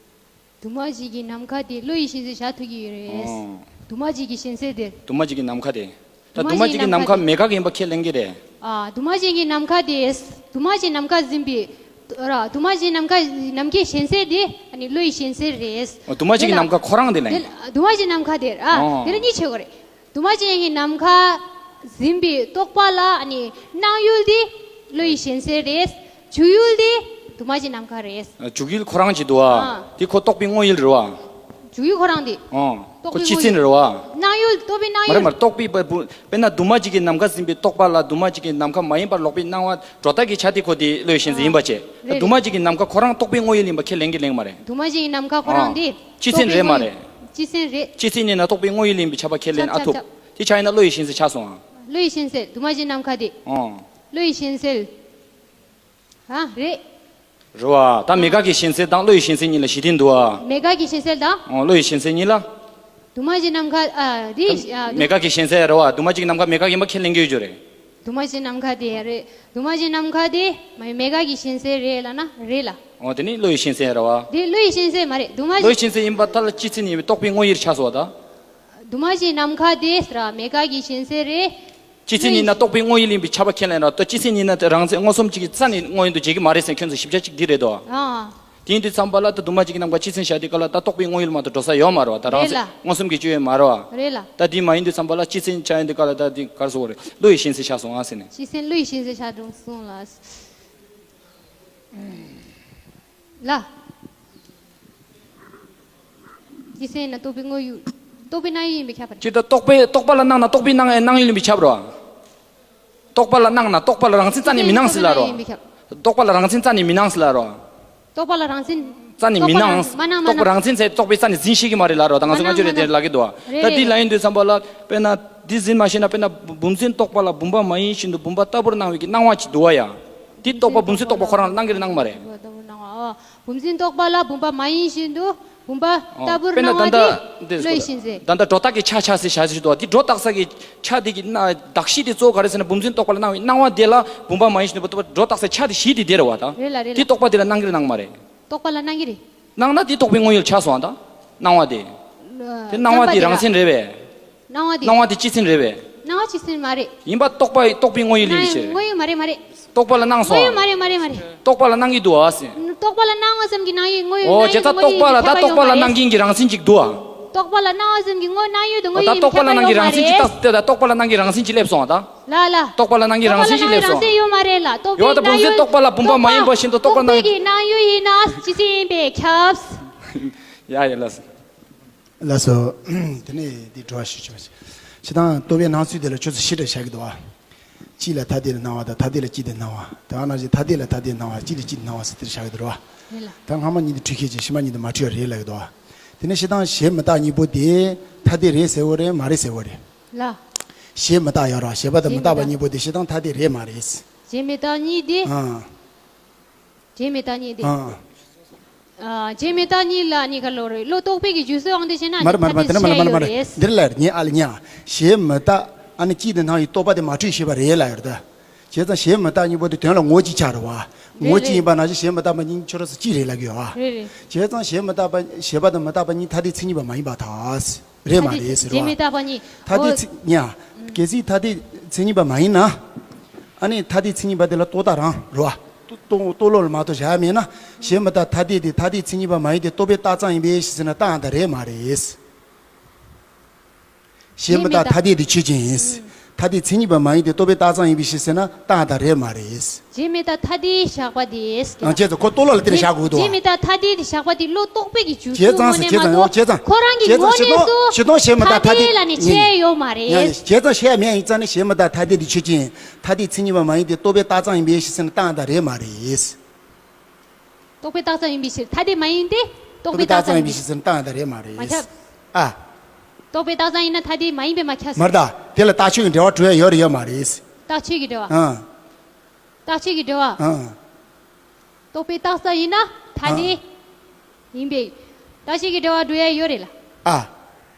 འདུས་མ་བྱས་ཀྱི་ནམ་མཁའ་དེ་བློ་ཡི་གཞན་སེལ་བཞག་ཐུབ་ཀྱི་ཡོད་རེད། ཨོ། འདུས་མ་བྱས་ཀྱི་གཞན་སེལ་དེ། འདུས་མ་བྱས་ཀྱི་ནམ་མཁའ་དེ། ད་འདུས་མ་བྱས་ཀྱི་ནམ་མཁའ་མེད་དགག་ཡིན་པ་ཁས་ལེན་གྱི་རེད། ཨ། འདུས་མ་བྱས་ཀྱི་ནམ་མཁའ་དེ། འདུས་མ་བྱས་ནམ་མཁའ་འཛིན་པའི། ར། འདུས་མ་བྱས་ནམ་མཁའ་ནམ་མཁའི་གཞན་སེལ་དེ་ཨ་ནི་བློ་ཡི་གཞན་སེལ་རེད། འོ། འདུས་མ་བྱས་ཀྱི་ནམ་མཁའ་ཁོ་རང་དེ་ལ་ཡིན། དེ་ལ་འདུས་མ་བྱས་ནམ་མཁའ་དེ་ར། ཨོ། དེ་ལ་གཉིས་ཕྱེ་དགོས་རེད། འདུས་མ་བྱས་ཀྱི་ནམ་མཁའ་འཛིན་པའི་རྟོག་པ་ལ་ཨ་ནི་སྣང་ཡུལ་དེ་བློ་ཡི་གཞན་སེལ་རེད། འཇུག་ཡུལ་དེ་འདུས་མ་བྱས་ནམ་མཁའ་རེད། འཇུག་ཡུལ་ཁོ་རང་གཅིག་འདུག་ཨ། ཨ། དེ་ཁོ་རྟོག་པའི་དངོས་ཡུལ་རེད་བ། འཇུག་ཡུལ་ཁོ་རང་དེ། ཨོ། རྟོག་ཁོ་པའི་སྤྱི་མཚན་དངོས་ཡུལ། རེད་བ། སྣང་ཡུལ། རྟོག་པའི་སྣང་ཡུལ། མ་རེད་མ་རེད། རྟོག་པའི་པ་བུ་དཔེར་ན་འདུས་མ་བྱས་ཀྱི་ནམ་མཁའ་འཛིན་པའི་རྟོག་པ་ལ་འདུས་མ་བྱས་ཀྱི་ནམ་མཁའ་མ་ཡིན་པར་ལོག་པའི་སྣང་བ་སྒྲོ་བཏགས་ཀྱི་ཆ་དེ་ཁོ་དེ་བློ་ཡི་གཞན་སེལ་ཡིན་པ་བྱས། རེད། འདུས་མ་བྱས་ཀྱི་ནམ་མཁའ་ཁོ་རང་རྟོག་པའི་དངོས་ཡུལ་ཡིན་པ་ཁས་ལེན་གྱི་ལེན་མ་རེད། འདུས་མ་བྱས་ཀྱི་ནམ་མཁའ་ཁོ་རང་དེ། སྤྱི་མཚན་རེད་མ་རེད། སྤྱི་མཚན་རེད། སྤྱི་མཚན་ཡིན་ན་རྟོག་པའི་དངོས་ཡུལ་ཡིན་པའི་ཁྱབ་པ་ཁས་ལེན་ཨ་ཁྱབ་ཐུབ། ཁྱབ་ཁྱབ། དེ་ཆ་ཡིན་ན་བློ་ཡི་གཞན་སེལ་ཆགས་སོང་ཨ། བློ་ཡི་གཞན་སེལ་འདུས་མ་བྱས་ནམ་མཁའ་དེ། ཨོ། བློ་ཡི་གཞན་སེལ། ཨ། རེད། རེད་བ། ད་མེད་དགག་གི་གཞན་སེལ་དང་བློ་ཡི་གཞན་སེལ་གཉིས་ལ་གཞི་རྟེན་འདུག་ཨ། མེད་དགག་གི་གཞན་སེལ་དང་། ཨོ། བློ་ཡི་གཞན་སེལ་གཉིས་ལ། འདུས་མ་བྱས་ནམ་མཁའ། ཨ། རེད། ཨ། མེད་དགག་གི་གཞན་སེལ་རེད་བ། འདུས་མ་བྱས་ཀྱི་ནམ་མཁའ་མེད་དགག་ཡིན་པ་ཁས་ལེན་གྱི་ཡོད་རྒྱུ་རེད། འདུས་མ་བྱས་ནམ་མཁའ་དེ་རེད། འདུས་མ་བྱས་ནམ་མཁའ་དེ་མ་མེད་དགག་གི་གཞན་སེལ་རེད་ལབ་ན་རེད་ལ། ཨོ། དེ་ནི་བློ་ཡི་གཞན་སེལ་རེད་བ། དེ་བློ་ཡི་གཞན་སེལ་མ་རེད། འདུས་མ་བྱས། བློ་ཡི་གཞན་སེལ་ཡིན་པ་ད་ལ་སྤྱི་མཚན་ཡིན་པའི་རྟོག་པའི་དངོས་ཡུལ་ཆགས་སོང་བ་ད། འདུས་མ་བྱས་ནམ་མཁའ་དེ་ར་མེད་དགག་གི་གཞན་སེལ་རེད། སྤྱི་མཚན་ཡིན་ན་རྟོག་པའི་དངོས་ཡུལ་ཡིན་པའི་ཁྱབ་པ་ཁས་ལེན་ར། ད་སྤྱི་མཚན་ཡིན་ན་དེ་རང་མཚན་མངོན་སུམ་གཅིག་གི་རྩ་ནས་དངོས་ཡུལ་དུ་འཇལ་གྱི་མ་རེད་ཟེར་ཁྱོད་ཚོ་ཞིབ་ཆ་གཅིག་འདི་རེད་དོ། ཨ། དེ་ཡིན་དུས་ཙམ་པ་ལ་ད་འདུས་མ་བྱས་ཀྱི་ནམ་མཁའ་སྤྱི་མཚན་བཞག་དུས་སྐབས་ལ་ད་རྟོག་པའི་དངོས་ཡུལ་མ་གཏོགས་འགྲོ་ས་ཡོད་མ་རེད་བ། ད་རང་མཚན། རེད་ལ། མངོན་སུམ་གྱི་སྤྱོད་ཡུལ་མ་རེད་བ། རེད་ལ། ད་དེ་མ་ཡིན་དུས་ཙམ་པ་ལ་སྤྱི་མཚན་ཆགས་ཡིན་དུས་སྐབས་ལ་ད་དེ་ག་རེ་ཟེར་དགོས་རེད། བློ་ཡི་གཞན་སེལ་ཆགས་སོང་ཨ་ཟེར་ནས། སྤྱི་མཚན་བློ་ཡི་གཞན་སེལ་ཆགས་འགྲོ་སོང་ལ། ལ། སྤྱི་མཚན་ཡིན་ན་རྟོག་པའི་དངོས་ཡུལ། རྟོག་པའི་སྣང་ཡུལ་ཡིན་པས་ཁྱབ་པ་རེད། ཅི་ལྟར་རྟོག་པའི་རྟོག་པ་ལ་སྣང་ན་རྟོག་པའི་སྣང་སྣང་ཡུལ་ཡིན་པས་ཁྱབ་རོ། རྟོག་པ་ལ་སྣང་ན་རྟོག་པ་ལ་རང་མཚན་རྩ་ནས་མི་སྣང་ཟེར་ལ་རོ། རྟོག་པ་ལ་རང་མཚན་རྩ་ནས་མི་སྣང་ཟེར་ལ་རོ། རྟོག་པ་ལ་རང་མཚན། རྩ་ནས་མི་སྣང་། རྟོག་པ་རང་མཚན་ཟེར་རྟོག་པའི་རྩ་ནས་འཛིན་ཤེས་ཀྱི་མ་རེད་ལ་རོ། ད་ང་ཚོ་སྔ་ཕྱི་རེད་དེ་ལབ་ཀྱི་འདུག་བ། ད་འདི་ལ་ཡིན་དུས་ཙམ་པ་ལ་དཔེར་ན་འདི་འཛིན་མ་ཤེས་ན་དཔེར་ན་བུམ་འཛིན་རྟོག་པ་ལ་བུམ་པ་མ་ཡིན་བཞིན་དུ་བུམ་པ་ལྟ་བུར་སྣང་བའི་གི་སྣང་བ་ཅིག་འདུག་བ་ཡ། འདི་རྟོག་པ་བུམ་འཛིན་རྟོག་པ་ཁོ་རང་ལ་སྣང་གི་རེད་སྣང་མ་རེད། བུམ་འཛིན་རྟོག་པ་ལ་བུམ་པ་མ་ཡིན་བཞིན་དུ་བུམ་པ་ལྟ་བུར་སྣང་བ་དེ་བློ་ཡི་གཞན་སེལ། ད་ལྟ་སྒྲོ་བཏགས་ཀྱི་ཆ་ཆ་ཟེར་བྱ་ཟེར་ཞུ་དོ། དེ་སྒྲོ་བཏགས་ས་གི་ཆ་དེ་གི་གདགས་གཞི་དེ་གཙོ་བོ་ག་རེ་ཟེར་ན་བུམ་འཛིན་རྟོག་པ་ལ་སྣང་བའི་སྣང་བ་དེ་ལ་བུམ་པ་མ་ཡིན་བཞིན་དུ་སྒྲོ་བཏགས་ས་ཆ་དེ་གཞི་དེ་དེ་རེད་བ་ད། རེད་ལ་རེད་ལ། དེ་རྟོག་པ་དེ་ལ་སྣང་གི་རེད་སྣང་མ་རེད། རྟོག་པ་ལ་སྣང་གི་རེད། སྣང་ན་དེ་རྟོག་པའི་དངོས་ཡུལ་ཆགས་སོང་བ་ད། སྣང་བ་དེ། དེ་སྣང་བ་དེ་རང་མཚན་རེད་བས། སྣང་བ་དེ། སྣང་བ་དེ་སྤྱི་མཚན་རེད་བས། སྣང་བ་སྤྱི་མཚན་མ་རེད། ཡིན་པ་རྟོག་པ་རྟོག་པའི་དངོས་ཡུལ་ཡིན་པའི་ཕྱིར། དངོས་ཡུལ་མ་རེད་མ་རེད། རྟོག་པ་ལ་སྣང་སོང་། དངོས་ཡུལ་མ་རེད་མ་རེད་མ་རེད། རྟོག་པ་ལ་སྣང་གི་འདུག་ཨ་ཟེར། རྟོག་པ་ལ་སྣང་བ་ཙམ་གྱི་སྣང་ཡུལ་དངོས་ཡུལ། ཨོ་སྣང་ཡུལ་དེ་བྱས་ཙང་དངོས་ཡུལ་རྟོག་པ་ལ་ཡིན་པའི་ད་ཁྱབ་པ་རྟོག་པ་ལ་ཡོད་མ་སྣང་རེད། མཁན་གྱི་རང་མཚན་ཅིག་འདུག་ཨ། རྟོག་པ་ལ་སྣང་བ་ཙམ་གྱི་དངོས་སྣང་ཡུལ་དུ་དངོས་ཡུལ་ཡིན་པའི་ཁྱབ་པ་ཡོད་མ་རེད། ད་རྟོག་པ་ལ་སྣང་གི་རང་མཚན་ཅིག་ད་ལྟ་རྟོག་པ་ལ་སྣང་གི་རང་མཚན་ཅིག་སླེབས་སོང་ཨ་ད། ལ་ལ། རྟོག་པ་ལ་སྣང་གི་རང་མཚན་ཅིག་སླེབས་སོང་། རྟོག་པའི་སྣང་ཡུལ། རྟོག་པའི་སྣང་ཡུལ་ཡིན་པའི་ཁྱབ་པ་ཡོད་མ་རེད་ལ། རྟོག་པའི་སྣང་ཡུལ་དུ་དངོས་ཡུལ་ཡིན་པའི་ཁྱབ། ཡ་ཡ་ལགས་སོ། ལགས་སོ། དེ་ནས་འདི་དྲི་བ་ཞུ་ཆོག་ཞེ་སྡང་རྟོག་པའི་སྣང་ཚུལ་དེ་ལ་ཆོས་ཚུལ་ཞི་དྲག་བྱ་གི་འདུག་བ། གཅིག་ལ་ཐ་དད་དུ་སྣང་བ་དང་ཐ་དད་ལ་གཅིག་ཏུ་སྣང་བ། དེ་ནང་བཞིན་ཐ་དད་ལ་ཐ་དད་སྣང་བ་གཅིག་ལ་གཅིག་ཏུ་སྣང་བ་ཟེར་དེར་བྱ་གི་འདུག་བ། རེད་ལ། ད་སྔ་མ་གཉིས་དེ་འཁྲུལ་ཁས་བྱས་ཕྱི་མ་གཉིས་དེ་མ་འཁྲུལ་བ་རེད་ལབ་ཀྱི་འདུག་བ། དེ་ནས་ཞེ་སྡང་ཞེ་མི་རྟག་གཉིས་པོ་དེ་ཐ་དད་རེད་ཟེར་བ་རེད་མ་རེད་ཟེར་བ་རེད། ལ། ཞེ་མི་རྟག་ཡོད་ར་ཞེ་པ་དང་མི་རྟག་པ་གཉིས་པོ་དེ་ཞེ་སྡང་ཐ་དད་རེད་མ་རེད། ཞེ་མི་རྟག་གཉིས་དེ། ཨ། ཞེ་མི་རྟག་གཉིས་དེ། ཨ། ཨ། ཞེ་མི་རྟག་གཉིས་ལ་ནི་ག་ལོ་རེད། བློ་རྟོག་པའི་གི་རྒྱུ་སོ་ཨང་དེ་བྱས་ན་མ་རེད་མ་རེད་མ་རེད། དེ་ནི་མ་རེད་མ་རེད་མ་རེད། འདིར་ལ་ཉེ་ཨ་ལ་ཉེ་ཨ། ཞེ་མི་རྟག་ཨ་ནི་གཅིག་ཏུ་སྣང་བའི་རྟོག་པ་དེ་མ་འཁྲུལ་ཞེས་པ་རེད་ལ་ཡོད་ད། བྱས་ཙང་ཞེ་མི་རྟག་གཉིས་པོ་དེ་དོན་ལ་ངོ་གཅིག་ཆགས་རེད་བ། ངོ་གཅིག་ཡིན་པ་ནང་བཞིན་ཞེ་མི་རྟག་པ་གཉིས་ཁྱོད་རང་སུ་གཅིག་རེད་ལབ་ཀྱི་ཡོད་བ། རེད་རེད། བྱས་ཙང་ཞེ་མི་རྟག་པ་ཞེ་པ་དང་མི་རྟག་པ་གཉིས་ཐ་དད་མཚན་ཉིད་པ་མ་ཡིན་པར་ཐལ། རེད་མ་རེད་ཟེར་བ། ཞེ་མི་རྟག་པ་གཉིས། ཐ་དད་ཨོ། མཚན་ཉིད། གལ་སྲིད་ཐ་དད་མཚན་ཉིད་པ་མ་ཡིན་ན། ཨ་ནི་ཐ་དད་མཚན་ཉིད་པ་དེ་ལ་རྟོག་བཏགས་རང་རེད་བ། རྟོག་རྟོག་བློ་ལ་མ་གཏོགས་བཞག་མེད་ན། ཞེ་མི་རྟག་ཐ་དད་དེ་ཐ་དད་མཚན་ཉིད་པ་མ་ཡིན་ཏེ་རྟོག་པས་བཏགས་ཙམ་ཡིན་པས་ཞེས་ཟེར་ན་རྟགས་དང་རེད་མ་རེད། ཞེ་མི་རྟག་ཐ་དད་དེ་ཆོས་ཅན་ཡིན། ཐ་དད་མཚན་ཉིད་པ་མ་ཡིན་ཏེ་རྟོག་པས་བཏགས་ཙམ་ཡིན་པས་ཞེས་ཟེར་ན་རྟགས་དང་རེད་མ་རེད། ཞེ་མི་རྟག་ཐ་དད་བཞག་པ་དེ། ཨང་བྱས་ཙང་ཁོ་རྟོག་བློ་ལ་དེ་ལ་བཞག་དགོས་འདུག། ཞེ་མི་རྟག་ཐ་དད་དེ་བཞག་པ་དེ་བློ་རྟོག་པའི་གི་རྒྱུ་བྱས་ཙང་ཟེར་བྱས་ཙང་ཡང་བྱས་ཙང་། ཁོ་རང་གི་ངོ་ནས་སུ་ཞེ་སྡང་ཞེ་སྡང་མི་རྟག་ཐ་དད་ལ་ནི་ཆེ་ཡོད་མ་རེད། ཡང་བྱས་ཙང་ཞེ་མེད་ཡིན་ཙང་ནི་ཞེ་མི་རྟག་ཐ་དད་དེ་ཆོས་ཅན། ཐ་དད་མཚན་ཉིད་པ་མ་ཡིན་ཏེ་རྟོག་པས་བཏགས་ཙམ་ཡིན་པས་ཞེས་ཟེར་ན་རྟགས་དང་རེད་མ་རེད། རྟོག་པས་བཏགས་ཙམ་ཡིན་པའི་ཕྱིར། ཐ་དད་མ་ཡིན་ཏེ། རྟོག་པས་བཏགས་ཙམ་ཡིན་པའི་ཕྱིར་ཟེར་ན་རྟགས་དང་རེད་མ་རེད། མ་ཁྱབ། ཨ། རྟོག་པའི་རྟགས་ཙམ་ཡིན་ན་ཐ་དད་མ་ཡིན་པས་མ་ཁྱབ་ཟེར། མ་རེད་ད། དེ་ལ་རྟགས་ཆོས་ཀྱི་འབྲེལ་བ་གྲུབ་ཡ་ཡོད་རེད་ཡོད་མ་རེད། རྟགས་ཆོས་ཀྱི་འབྲེལ་བ། ཨང་། རྟགས་ཆོས་ཀྱི་འབྲེལ་བ། ཨང་། རྟོག་པའི་རྟགས་ཙམ་ཡིན་ན་ཐ་དད་ཨང་། ཡིན་པས། རྟགས་ཆོས་ཀྱི་འབྲེལ་བ་གྲུབ་ཡ་ཡོད་རེད་ལ། ཨ།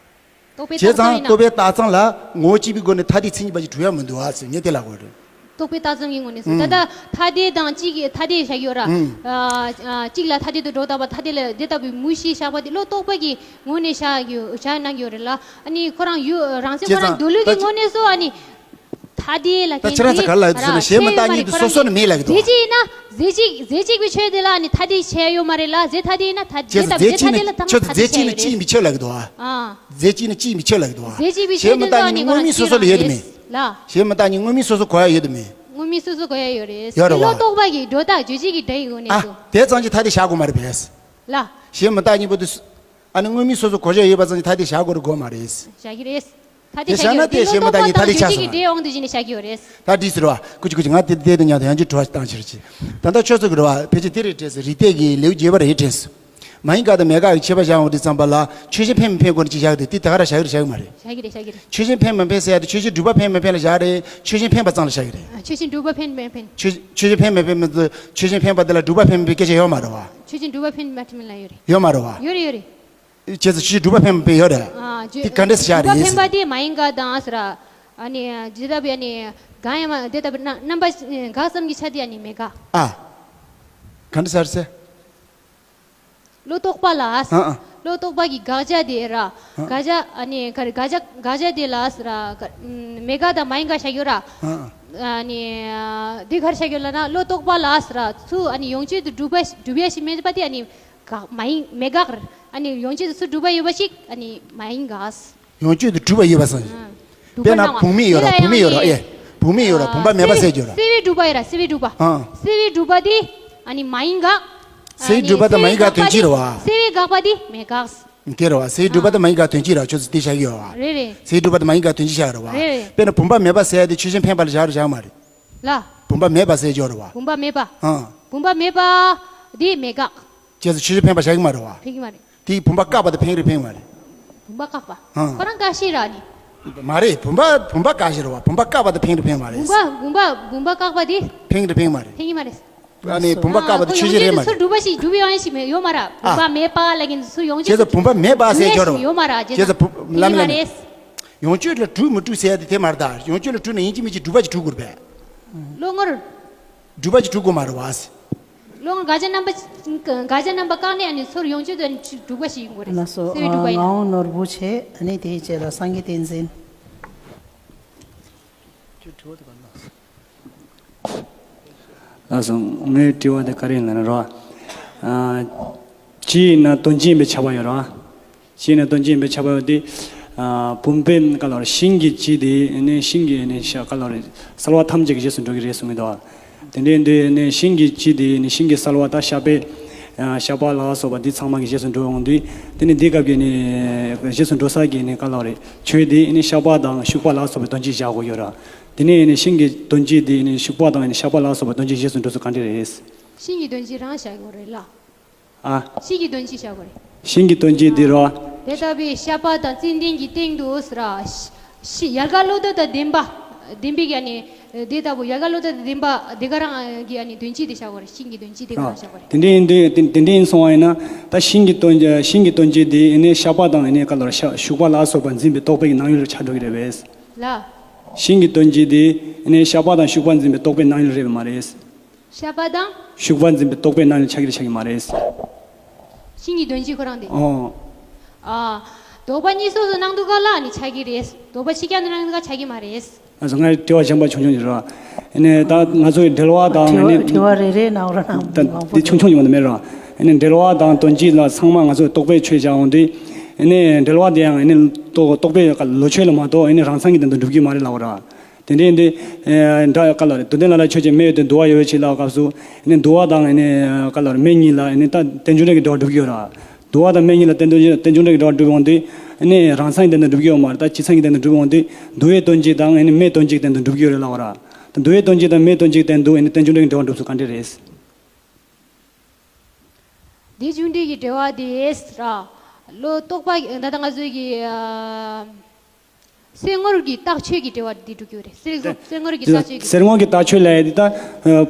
རྟོག་པའི་བྱས་རྟགས་ཙམ་ཙང་ཡིན་ན། རྟོག་པའི་རྟགས་ཙམ་ལ་ངོ་བོ་གཅིག་པའི་སྒོ་ནས་ཐ་དད་མཚན་ཉིད་པ་ཞིག་གྲུབ་ཡ་མི་འདུག་ཨ་ཟེར་ངས་དེ་ལབ་དགོས་རེད། རྟོག་པའི་རྟགས་ཙམ་གྱི་ངོས་ནས་སོ། ཨང་། ད་ལྟ་ཐ་དད་དང་གཅིག་གི་ཐ་དད་བཞག་ཡོད་ར། ཨང་། ཨ་ཨ་གཅིག་ལ་ཐ་དད་དུ་སྒྲོ་བཏགས་པ་ཐ་དད་ལ་དེ་ལྟ་བུའི་མུ་བཞི་བཞག་པ་དེ་བློ་རྟོག་པ་གི་ངོས་ནས་བཞག་ཡོད་བཞག་གནང་ཡོད་རེད་ལ། ཨ་ནི་ཁོ་རང་ཡུལ་རང་སེམས་ཁོ་རང་བྱས་ཙང་མདོ་ལུགས་ཀྱི་ད་ངོས་ནས་སོ། ཨ་ནི་ཐ་དད་ལ་ད་ཁྱེད་རང་ཚོ་ག་རེ་ལབ་ཡོད་ཟེར་ན་གཞན་མི་རྟག་གཉིས་དེ་སོ་སོ་ནས་མེད་ལབ་ཀྱི་འདུག་ཨ། རྫས་གཅིག་ཡིན་ན་རྫས་གཅིག་རྫས་གཅིག་པའི་ཆོས་དེ་ལ་ཨ་ནི་ཐ་དད་བྱས་ཡོད་མ་རེད་ལ། རྫས་ཐ་དད་ཡིན་ན་ཐ་དད་ལྟ་བུ་རྫས་ཐ་དད་ལ་ཐ་མ་ཐ་དད་བྱས་ཡོད་རེད་ལ། རྫས་གཅིག་ཡིན་པའི་ཆོས་ལབ་ཀྱི་འདུག་ཨ། རྫས་གཅིག་ཡིན་ན་གཅིག་ཡིན་པའི་ཆོས་ལབ་ཀྱི་འདུག་ཨ། རྫས་གཅིག་པའི་ཆོས་དེ་ལ་ཨ་ནི་ངོ་མིན་སོ་སོ་ལ་ཡོད་དམ་མེད། ལ། གཞན་མི་རྟག་གཉིས་ངོ་མིན་སོ་སོ་གོ་ཡ་ཡོད་དམ་མེད། ངོ་མིན་སོ་སོ་གོ་ཡ་ཡོད་རེད། ཡོད་རེད་བ། བློ་རྟོག་པ་གི་སྒྲོ་བཏགས་རྗོད་བྱེད་ཀྱི་སྒྲ་ཡི་ངོས་ནས་ཨ་སོ། དེ་ཙམ་གྱིས་ཐ་དད་བཞག་དགོས་མ་རེད་པས། ལ། གཞན་མི་རྟག་གཉིས་པོ་དེ་སུ། ཨ་ནི་དངོས་མིང་སོ་སོ་གོ་ཆ་ཡོད་པ་ཙམ་གྱིས་ཐ་དད་བཞག་དགོས་རེད་དགོས་མ་རེད། བཞག་གི་རེད། ཐ་དད་དེ་བཞག་གི་ཡོད་རེད། བཞག་ན་དེ་གཞན་མི་རྟག་གཉིས་ཐ་དད་བཞག་ཟེར་བ། འབྲེལ་དབང་དུ་བྱས་ནས་བཞག་གི་ཡོད་རེད། ད་འདི་ཟེར་བ། ཀུ་ཅི་ཀུ་ཅི་ང་དེ་དེ་དུ་ཉག་དང་ཡང་ཅི་དྲི་བ་བཏང་ཕྱིར་ཅི། ད་ལྟ་ཁྱོད་ཚོ་གི་རེད་བ། ཕལ་ཆེར་དེ་རེད་དྲན་སོང་། རིགས་གཏད་ཀྱི་ལེའུ་བརྒྱད་པ་རེད་དྲན་སོང་། མ་ཡིན་དགག་དང་མེད་དགག་གི་ཁྱད་པར་བཞག་འོང་དུས་ཙམ་པ་ལ་ཆོས་ཅན་འཕེན་མི་འཕེན་སྐོར་ནས་ཅི་བཞག་དེ་དེ་ད་ག་རང་བཞག་གི་རེད་བཞག་གི་མ་རེད། བཞག་གི་རེད་བཞག་གི་རེད། ཆོས་ཅན་འཕེན་མི་འཕེན་ཟེར་ཡ་དེ་ཆོས་ཅན་སྒྲུབ་པ་འཕེན་མི་འཕེན་ལ་བཞག་རེད། ཆོས་ཅན་འཕེན་པ་ཙམ་ལ་བཞག་གི་རེད། ཨ། ཆོས་ཅན་སྒྲུབ་པ་འཕེན་མི་འཕེན། ཆོས་ཆོས་ཅན་འཕེན་མི་འཕེན་མི་ཚོ་ཆོས་ཅན་འཕེན་པ་དེ་ལ་སྒྲུབ་པ་འཕེན་མི་འཕེན་སྐད་ཆ་ཡོད་མ་རེད་བ། ཆོས་ཅན་སྒྲུབ་པ་འཕེན་མི་འཕེན་ལ་ཡོད་རེད། ཡོད་མ་རེད་བ། ཡོད་རེད་ཡོད་རེད། བྱས་ཙང་ཆོས་ཅན་སྒྲུབ་པ་འཕེན་མི་འཕེན་ཡོད་རེད། ཨ། དེ་ག་འདྲས་བཞག་རེད། སྒྲུབ་པ་འཕེན་པ་དེ་མ་ཡིན་དགག་དང་ཟེར། ཨ་ནི་ཇི་ལྟ་བུ་ཨ་ནི་གང་ཡང་མ་དེ་ལྟ་བུ་རྣམ་རྣམ་པ་དགག་ཙམ་གྱི་ཆ་དེ་ཨ་ནི་མེད་དགག་ཨ། ག་འདྲས་ཟེར་ཟེར། བློ་རྟོག་པ་ལ། ཨ་ཨ། བློ་རྟོག་པ་གི་དགག་བྱ་དེ་ར། ཨ། དགག་བྱ་ཨ་ནི་ག་རེ་དགག་བྱ་དགག་བྱ་དེ་ལ་ཟེར། མེད་དགག་དང་མ་ཡིན་དགག་བཞག་ཡོད་ར། ཨ་ཨ། ཨ་ནི་དེ་ག་རེ་བཞག་ཡོད་ལབ་ན་བློ་རྟོག་པ་ལ་ཟེར། ཚུར་ཨ་ནི་ཡོངས་གཅོད་དུ་སྒྲུབ་པ་སྒྲུབ་ཡ་ཞིག་མེད་པ་དེ་ཨ་ནི་དགག་མ་ཡིན་མེད་དགག་རེད། ཨ་ནི་ཡོངས་གཅོད་དུ་ཚུར་སྒྲུབ་པ་ཡོད་པ་ཞིག་ཨ་ནི་མ་ཡིན་དགག་ཡོངས་གཅོད་དུ་གྲུབ་པ་ཡོད་པ་སོགས། ཨ། སྒྲུབ་པ་སྣང་བ། བུད་མེད་ཡོད་ར། བུད་མེད་ཡོད་ར། ཨེ། བུད་མེད་ཡོད་ར། བུམ་པ་མེད་པ་ཟེར་གྱི་ཡོད་ར། སེལ་བའི་སྒྲུབ་པ་ཡོད་ར། སེལ་བའི་སྒྲུབ་པ། ཨ། སེལ་བའི་སྒྲུབ་པ་དེ་ཨ་ནི་མ་ཡིན་དགག་སེལ་བའི་སྒྲུབ་པ་དང་མ་ཡིན་དགག་དོན་གཅིག་རེད་བ། སེལ་བའི་དགག་པ་དེ་མེད་དགག་དེ་རེད་བ། སེལ་བའི་སྒྲུབ་པ་དང་མ་ཡིན་དགག་དོན་གཅིག་རེད་བ། ཁྱོད་ཚོ་དེ་བཞག་གི་ཡོད་བ། རེད་རེད། སེལ་བའི་སྒྲུབ་པ་དང་མ་ཡིན་དགག་དོན་གཅིག་བཞག་རེད་བ། རེད་རེད། དཔེར་ན་བུམ་པ་མེད་པ་ཟེར་ཡ་དེ་ཆོས་ཅན་འཕེན་པ་ལ་བཞག་རེད་བཞག་མ་རེད། ལ། བུམ་པ་མེད་པ་ཟེར་གྱི་ཡོད་རེད་བ། བུམ་པ་མེད་པ། ཨ། བུམ་པ་མེད་པ་དེ་མེད་དགག་ཁྱོད་ཚོ་ཆོས་ཅན་འཕེན་པ་བཞག་གི་མ་རེད་བ། འཕེན་གི་མ་རེད། དེ་བུམ་པ་བཀག་པ་དང་འཕེན་རེད་འཕེན་མ་རེད། བུམ་པ་བཀག་པ། ཨང་། ཁོ་རང་བཀག་ཤེས་ར་ནི། མ་རེད། བུམ་པ་བུམ་པ་བཀག་ཤེས་རེད་བ། བུམ་པ་བཀག་པ་དང་འཕེན་རེད་འཕེན་མ་རེད། བུམ་པ་བུམ་པ་བུམ་པ་བཀག་པ་དེ། འཕེན་རེད་འཕེན་མ་རེད། འཕེན་གི་མ་རེད། ཨ་ནི་བུམ་པ་བཀག་པ་དེ་ཆོས་ཅན་རེད་མ་རེད། ཨ། ཁོ་ཡོངས་གཅོད་དེ་ཚུར་སྒྲུབ་པ་ཞིག་སྒྲུབ་ཡོང་ཡ་ཞིག་མེད་ཡོད་མ་ར། བུམ་པ་མེད་པ་ལ་གིན་ཚུར་ཡོངས་གཅོད་དེ་ཚུར་སྒྲུབ་པ་མེད་པ་ཟེར་གྱི་རེད་བ། ཡོད་མ་ར། ཁྱེད་ཚོ་བུ་ལམ་ལམ། ཡོངས་གཅོད་ལ་གྲུབ་མི་གྲུབ་ཟེར་ཡ་དེ་དེ་མ་རེད་ད། ཡོངས་གཅོད་ལ་གྲུབ་ན་ཡིན་གཅིག་མིན་གཅིག་སྒྲུབ་པ་ཞིག་གྲུབ་དགོས་རེད་པས། བློ་ངོར། སྒྲུབ་པ་ཞིག་གྲུབ་དགོས་མ་རེད་བ། ལོང་དགག་བྱ་རྣམ་པ། དགག་བྱ་རྣམ་པ་བཀག་ནས་ཨ་ནི་ཚུར་ཡོངས་གཅོད་དུ་ཨ་ནི་སྒྲུབ་པ་ཞིག་ཡིན་དགོས་རེད། ལགས་སོ། སེལ་བའི་སྒྲུབ་པ་ཡིན་ན། ངག་དབང་ནོར་བུ་བྱས། ཨ་ནི་དེའི་རྗེས་ལ་སངས་རྒྱས་བསྟན་འཛིན། ལགས་སོ། ངའི་དྲི་བ་དེ་ག་རེ་ཡིན་ལབ་ན་རོ། ཨ། སྤྱི་ཡིན་ན་དོན་སྤྱི་ཡིན་པའི་ཁྱབ་པ་ཡོད་རོ། སྤྱི་ཡིན་ན་དོན་སྤྱི་ཡིན་པའི་ཁྱབ་པ་ཡོད་དེ། ཨ། བུམ་པའི་ག་ལ་རེད། ཤིང་གི་སྤྱི་དེ་ནི་ཤིང་གི་ནི་ཤ་ག་ལ་རེད། གསལ་བ་ཐམས་ཅད་ཀྱི་རྗེས་སུ་འགྲོ་གི་རེད་གསུང་གི་འདུག་དེ་འདྲའི་འདི་ནི་ཤིང་གི་སྤྱི་དེ་ནི་ཤིང་གི་གསལ་བ་དང་ཤ་པའི། ཨ། ཤ་པ་ལ་སོགས་པ་འདི་ཚང་མ་གི་རྗེས་སུ་འགྲོ་འོང་དུས། དེ་ནི་འདི་སྐབས་ཀྱི་ནི་རྗེས་སུ་འགྲོ་ས་གི་ནི་ག་ལ་རེད། ཆོས་དེ་ནི་ཤ་པ་དང་ཤུག་པ་ལ་སོགས་པའི་དོན་སྤྱི་བཞག་དགོས་ཡོད་ར། དེ་ནི་ནི་ཤིང་གི་དོན་སྤྱི་དེ་ནི་ཤུག་པ་དང་ནི་ཤ་པ་ལ་སོགས་པའི་དོན་སྤྱི་རྗེས་སུ་འགྲོ་ས་ག་འདྲ་རེད། ཤིང་གི་དོན་སྤྱི་རང་བཞག་དགོས་རེད་ལ། ཨ། ཤིང་གི་དོན་སྤྱི་བཞག་དགོས་རེད། ཤིང་གི་དོན་སྤྱི་འདི་རོ། དེ་ལྟ་བུའི་ཤ་པ་དང་ཙན་དན་གྱི་སྟེང་དུ་ཟེར་ར། ཤི་ཤི་ཡལ་ག་བློ་ལྡོག་དང་ལྡན་པ། ལྡན་པའི་གི་ཨ་ནི། དེ་ལྟ་བུ་ཡལ་ག་བློ་ལྡོག་དང་ལྡན་པ་དེ་ག་རང་གི་ཨ་ནི་དོན་སྤྱི་དེ་བཞག་དགོས་རེད། ཤིང་གི་དོན་སྤྱི་དེ་ག་རང་བཞག་དགོས་རེད། དེ་འདྲ་ཡིན་དུས་དེ་དེ་འདྲ་ཡིན་སོང་བ་ཡིན་ན་ད་ཤིང་གི་དོན་ཤིང་གི་དོན་སྤྱི་དེ་ནི་ཤ་པ་དང་ནི་ག་ལ་རེད། ཤ་ཤུག་པ་ལ་སོགས་པ་འཛིན་པའི་རྟོག་པའི་གི་སྣང་ཡུལ་ཆགས་འགྲོ་གི་རེད་པས། ལ། ཤིང་གི་དོན་སྤྱི་དེ་ནི་ཤ་པ་དང་ཤུག་པ་འཛིན་པའི་རྟོག་པའི་སྣང་ཡུལ་རེད་པས་མ་རེད། ཤ་པ་དང་། ཤུག་པ་འཛིན་པའི་རྟོག་པའི་སྣང་ཡུལ་ཆགས་ཀྱི་རེད་ཆགས་ཀྱི་མ་རེད། ཤིང་གི་དོན་སྤྱི་ཁོ་རང་དེ། ཨོ། ཨ། ལྡོག་པ་གཉིས་སོ་སོ་སྣང་དུས་ག་ལ་ནི་ཆགས་ཀྱི་རེད། ལྡོག་པ་ཕྱི་རྐྱང་དུ་སྣང་དུས་ག་ཆགས་ཀྱི་མ་རེད། ཨ་ཙི་ངའི་དྲི་བ་གཞན་པ་ཆུང་ཆུང་ཞིག་རེད་བ། ཨ་ནི་ད་ང་ཚོའི་འབྲེལ་བ་དང་ཨ་ནི། དྲི་བ་དྲི་བ་རེ་རེ་གནང་རོགས་གནང་། ད་འདི་ཆུང་ཆུང་ཡོང་གི་མེད་རེད་བ། ཨ་ནི་འབྲེལ་བ་དང་དོན་སྤྱི་ལ་ཚང་མ་ང་ཚོས་རྟོག་པའི་ཆོས་བཞག་འོང་དུས། ཨ་ནི་འབྲེལ་བ་དེ་ཡང་ཨ་ནི་རྟོག་རྟོག་པའི་ལོ་ཆོས་ལ་མ་གཏོགས་ཨ་ནི་རང་མཚན་གྱི་དོན་དུ་འགྲུབ་ཀྱི་མ་རེད་ལབ་པ་རེད་བ། དེ་འདྲའི་འདི། ཨེ། འདྲ་ག་ལ་རེད། དུ་ལྡན་ལ་ལ་ཆོས་ཅན། མེ་ཡོད་དེ་དུ་བ་ཡོད་པའི་ཕྱིར་ལ་སྐབས་སུ། ནི་དུ་བ་དང་ནི་ག་ལ་རེད། མེ་གཉིས་ལ་ནི་ད་རྟེན་འབྱུང་འབྲེལ་གྱི་འབྲེལ་བ་སྒྲུབ་ཀྱི་ཡོད་ར། དུ་བ་དང་མེ་གཉིས་ལ་རྟེན་འབྱུང་རྟེན་འབྱུང་འབྲེལ་གྱི་འབྲེལ་བ་སྒྲུབ་འོང་དུས། ནི་རང་མཚན་གྱི་སྟེང་དུ་སྒྲུབ་ཀྱི་ཡོད་མ་རེད། ད་སྤྱི་མཚན་གྱི་སྟེང་དུ་སྒྲུབ་འོང་དུས་དུ་བའི་དོན་གཅིག་དང་ནི་མེའི་དོན་གཅིག་སྟེང་དུ་སྒྲུབ་ཀྱི་ཡོད་རེད་ལབ་པ་ར། ད་དུ་བའི་དོན་གཅིག་དང་མེའི་དོན་གཅིག་སྟེང་དུ་ནི་རྟེན་འབྱུང་འབྲེལ་གྱི་འབྲེལ་བ་སྒྲུབ་ཚུལ་ག་འདྲ་རེད། འདི་རྟེན་འབྱུང་འབྲེལ་གྱི་འབྲེལ་བ་དེ་ར། བློ་རྟོག་པ་ད་ལྟ་ང་ཚོའི་གི་ཨ་གསེར་དངུལ་གྱི་རྟགས་ཆོས་ཀྱི་འབྲེལ་བ་འདི་འགྲོ་གི་ཡོད་རེད། གསེར་གསེར་དངུལ་གྱི་རྟགས་ཆོས་ཀྱི། གསེར་དངུལ་གྱི་རྟགས་ཆོས་ལབ་ཡ་འདི་ད་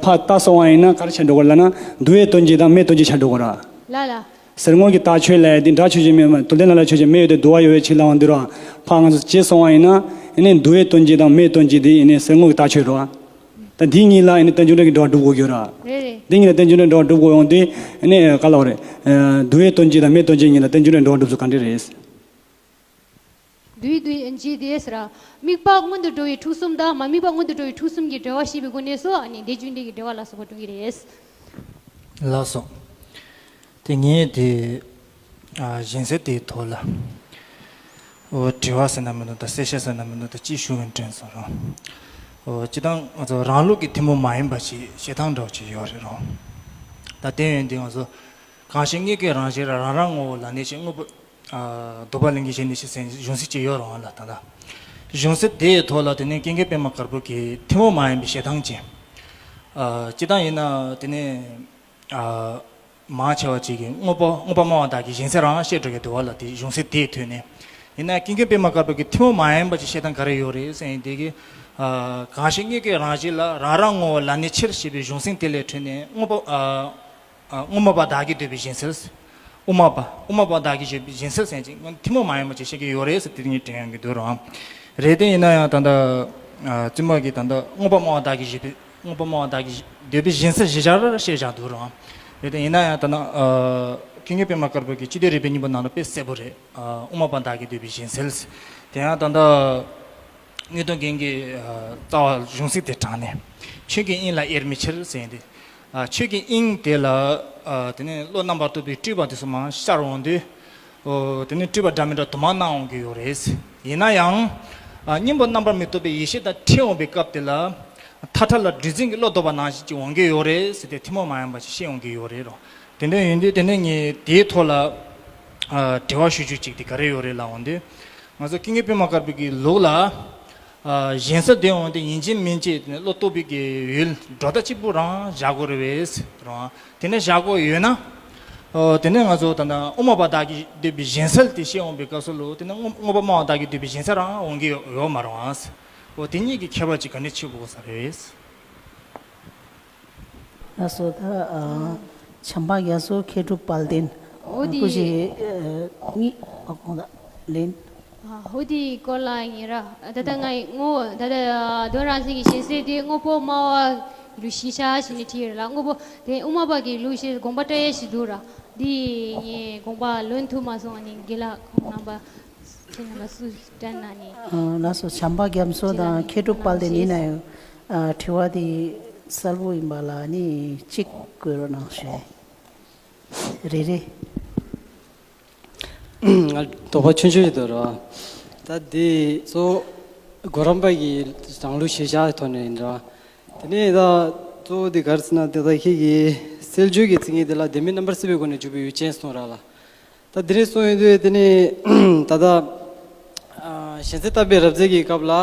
ཕར་ལྟ་སོང་བ་ཡིན་ན་ག་རེ་ཆགས་འགྲོ་གི་རེད་ལབ་ན། འདུ་བའི་དོན་གྱི་དང་མེའི་དོན་གྱི་ཆགས་འགྲོ་གི་རེད། ལ་ལ། གསེར་དངུལ་གྱི་རྟགས་ཆོས་ལབ་ཡ་འདི་སྒྲ་ཆོས་ཅན། མེ་མ་དུ་ལྡན་ལ་ལ་ཆོས་ཅན། མེ་ཡོད་དེ་འདུ་བ་ཡོད་པའི་ཕྱིར་ལབ་ཡོང་དུས་ར། ཕར་ང་ཚོ་བྱས་སོང་བ་ཡིན་ན། ཨ་ནི་འདུ་བའི་དོན་གྱི་དང་མེའི་དོན་གྱི་དེ་ཨ་ནི་གསེར་དངུལ་གྱི་རྟགས་ཆོས་རེད་བ། ད་འདི་གཉིས་ལ་ཨ་ནི་རྟེན་འབྱུང་འབྲེལ་གྱི་འབྲེལ་བ་སྒྲུབ་དགོས་ཀྱི་ཡོད་ར། རེད་རེད། འདི་གཉིས་ལ་རྟེན་འབྱུང་འབྲེལ་འབྲེལ་བ་སྒྲུབ་དགོས་ཡོང་དུས་ཨ་ནི་ག་ལབ་དགོས་རེད། འདུ་བའི་དོན་གྱི་དང་མེའི་དོན་གྱི་གཉིས་ལ་རྟེན་འབྱུང་འབྲེལ་འབྲེལ་བ་སྒྲུབ་ཚུལ་ག་འདྲ་རེད། འདུས་འདུས་འབྱེད་དེ་ཟེར། དམིགས་པ་སྔོན་དུ་འགྲོ་བའི་འཁྲུལ་གསུམ་དང་མ་དམིགས་པ་སྔོན་དུ་འགྲོ་བའི་འཁྲུལ་གསུམ་གྱི་འབྲེལ་བ་ཤེས་པའི་སྒོ་ནས་སོ། ཨ་ནི་དེ་རྒྱུ་འབྲས་ཀྱི་འབྲེལ་བ་ལ་སོགས་པ་སྒྲུབ་ཀྱི་རེད། ལགས་སོ། དེ་ངས་དེ་ཨ་གཞན་སེལ་དེའི་ཐོག་ལ་འོ་དྲི་བ་ཟེར་ན་མི་འདུག་ད་གསལ་བཤད་ཟེར་ན་མི་འདུག་ད་ཅི་ཞུ་གིན་དྲན་སོང་རོགས། འོ་སྤྱིར་བཏང་ང་ཚོ་རང་ལུགས་ཀྱི་ཐུན་མོང་མ་ཡིན་པ་ཞིག་བཤད་སྟངས་འདྲ་བོ་ཅིག་ཡོད་རེད་རོགས། ད་དེ་ཡིན་དུས་ང་ཚོ་གང་ཞིག་དངོས་ཀྱི་རང་བཞིན་རང་རང་ངོ་བོ་ལ་གནས་ཤིང་དངོས་པོ། ཨ་ལྡོག་པ་ལེན་གྱི་ཞེན་ནས་ཤེས་ཟིན་གཞུང་ཚིག་ཅིག་ཡོད་རུང་ལ་ད་ལྟ། གཞུང་ཚིག་དེའི་ཐོག་ལ་དེ་ནས་ཀུན་མཁྱེན་པདྨ་དཀར་པོ་གིས་ཐུན་མོང་མ་ཡིན་པའི་བཤད་སྟངས་ཅན། ཨ་སྤྱིར་བཏང་ཡིན་ན་དེ་ནས་ཨ་མང་ཆེ་བ་ཅིག་གིས་དངོས་པོ་དངོས་པོ་སྨྲ་བ་དག་གིས་གཞན་སེལ་རང་བཤད་འགྲོ་གི་འདུག་བ་ལ། དེ་གཞུང་ཚིག་དེའི་ཐོག་ནས་ཡིན་ན་ཀུན་མཁྱེན་པདྨ་དཀར་པོ་གིས་ཐུན་མོང་མ་ཡིན་པ་ཅིག་བཤད་སྟངས་ག་རེ་ཡོད་རེད་ཟེར་ཡིན་དེ་གིས། ཨ་གང་ཞིག་དངོས་ཀྱི་རང་བཞིན་ལ་རང་རང་ངོ་བོ་ལ་གནས་ཕྱིར་ཞེས་པའི་གཞུང་ཚིག་དེ་ལས་འཕྲོས་ནས་དངོས་པོ་ཨ། ཨ་དངོས་སྨྲ་བ་བདག་གིས་འདོད་པའི་གཞན་སེལ། དབུ་མ་པ་དབུ་མ་པ་བདག་གིས་འདོད་པའི་གཞན་སེལ་ཟེར་ཅིག་ཐུན་མོང་མ་ཡིན་པ་ཅིག་བཤད་ཀྱི་ཡོད་རེད་ཟེར་དེ་ཉིད་དྲན་ཡོང་གི་འདུག་རོགས། རེད་དེ་ཡིན་ན་ཡང་ད་ལྟ་ཨ་བཙུན་མ་གིས་ད་ལྟ་དངོས་པོ་སྨྲ་བ་བདག་གིས་འདོད་པའི་དངོས་པོ་སྨྲ་བ་བདག་གིས་འདོད་པའི་གཞན་སེལ་ཞེས་བྱ་བར་བཤད་བཞག་འདུག་རོགས། རེད་དེ་ཡིན་ན་ཡང་ད་ལྟ་ཨ་ཀུན་མཁྱེན་པདྨ་དཀར་པོ་གི་སྤྱི་དོན་རིག་པའི་སྙིང་པོ་ནང་ལ་དཔེ་གསལ་པོ་རེད། ཨ་དབུ་མ་པ་བདག་གིས་འདོད་པའི་གཞན་སེལ། དེ་ཡང་ད་ལྟ་དངོས་དོན་རྒྱན་གྱི་ཨ་རྩ་བ་གཞུང་ཚིག་དེ་དྲངས་ནས། ཆོས་ཀྱི་དབྱིངས་ལ་དབྱེར་མེད་ཕྱིར་ཟེར་ཡིན་ཏེ། ཨ་ཆོས་ཀྱི་དབྱིངས་དེ་ལ་ཨ་དེ་ནས་བློ་རྣམ་པར་རྟོག་པའི་སྤྲོས་པ་དེ་ཚོ་མར་ཤར་འོང་དུས། ཨོ་དེ་ནས་སྤྲོས་པ་འདྲ་མི་འདྲ་དུ་མ་སྣང་འོང་གི་ཡོད་རེད། ཡིན་ན་ཡང་ཨ་སྙིང་པོ་རྣམ་པར་མི་རྟོག་པའི་ཡེ་ཤེས་དང་འཕྲད་འོང་པའི་སྐབས་དེ་ལ། མཐའ་བྲལ་ལ་དྲི་འཛིན་གྱི་བློ་ལྡོག་པ་ནང་བཞིན་གྱི་འོང་གི་ཡོད་རེད་ཟེར་ཏེ་ཐུན་མོང་མ་ཡིན་པ་ཞིག་བཤད་འོང་གི་ཡོད་རེད་རོ། དེ་འདྲ་ཡིན་དུས་དེ་ནས་ངས་དེའི་ཐོག་ལ་ཨ་དྲི་བ་ཞུ་རྒྱུ་གཅིག་དེ་ག་རེ་ཡོད་རེད་ལབ་འོང་དུས། ང་ཚོ་ཀུན་མཁྱེན་པདྨ་དཀར་པོ་གི་ལུགས་ལ། ཨ་གཞན་སེལ་དེ་འོང་དེ་ཡིན་གཅིག་མིན་གཅིག་དེ་ནས་བློ་རྟོག་པའི་གི་ཡུལ་སྒྲོ་བཏགས་གཅིག་པུ་རང་བཞག་དགོས་རེད་བས་རང་། དེ་ནས་བཞག་དགོས་ཡོད་ན། ཨོ་དེ་ནས་ང་ཚོ་ད་ལྟ་དབུ་མ་པ་བདག་གིས་འདོད་པའི་གཞན་སེལ་དེ་བཤད་འོང་པའི་སྐབས་སུ་ལུ་དེ་ནས་དངོས་དངོས་པོ་སྨྲ་བ་བདག་གིས་འདོད་པའི་གཞན་སེལ་རང་འོང་གི་ཡོད་ཡོད་མ་རེད་བས། ཨོ་དེ་གཉིས་ཀྱི་ཁྱད་པར་ཅིག་ག་འདྲ་ཆགས་དགོས་ས་རེད། ལགས་སོ། ད་ཨ་བྱམས་པ་རྒྱ་མཚོ་མཁས་གྲུབ་དཔལ་ལྡན། འོ་དེ། སྐུ་མཁྱེན་ཨ་གཉིས་ཨ་ཁོང་ད་ལན། ཨ་འོ་དེའི་སྐོར་ལ་ཡིན་ར། ད་ལྟ་ངའི་ངོ་བོ་ད་ལྟ་དོན་རང་བཞིན་གྱི་ཞེན་སེལ་དེ་དངོས་པོ་སྨྲ་བ་ལུགས་ཤེས་བྱ་ཞེས་ནས་བྲིས་ཡོད་ར། དངོས་པོ་དེ་དབུ་མ་པ་གི་ལུགས་ཤེས་དགོངས་པ་བཀྲལ་ཡས་ཤིག་འདུག་ར། འདི་ངས་དགོངས་པ་ལོན་ཐུབ་མ་སོང་། ཨ་ནི་དགེ་ལགས་ཁོང་རྣམ་པ་ཁྱེད་རྣམ་པ་སུ་དྲན་ན་ནི། ཨ་ལགས་སོ། བྱམས་པ་རྒྱ་མཚོ་དང་མཁས་གྲུབ་དཔལ་ལྡན་ཡིན་ན་ཡང་ཨ་དྲི་བ་དེ་གསལ་པོ་ཡིན་པ་ལ་ནི་གཅིག་བཀོད་རོགས་གནང་ཞུ། རེ་རེ། ང་དོགས་པ་ཆུང་ཆུང་ཞིག་འདུག་ར། ད་འདི་གཙོ་བོ་གོ་རམས་པ་གི་རང་ལུགས་ཤེས་བྱ་ཐོག་ནས་ཡིན་ར། དེ་ནས་ད་གཙོ་བོ་འདི་ག་རེ་ཟེར་ན། དེ་ད་ཁྱེད་ཀྱིས་སེལ་བྱེད་ཀྱི་མཚན་ཉིད་དེ་ལ་ལྡན་མིན་རྣམ་པར་སེལ་བའི་སྒོ་ནས་འཇུག་པའི་ཡུལ་ཅན་གསུངས་ར་ལ། ད་འདི་རེད་གསུངས་ཡོང་དུས་དེ་ནས་ད་ལྟ་ཨ་གཞན་སེལ་བརྟག་པའི་རབ་རྩལ་གྱི་སྐབས་ལ་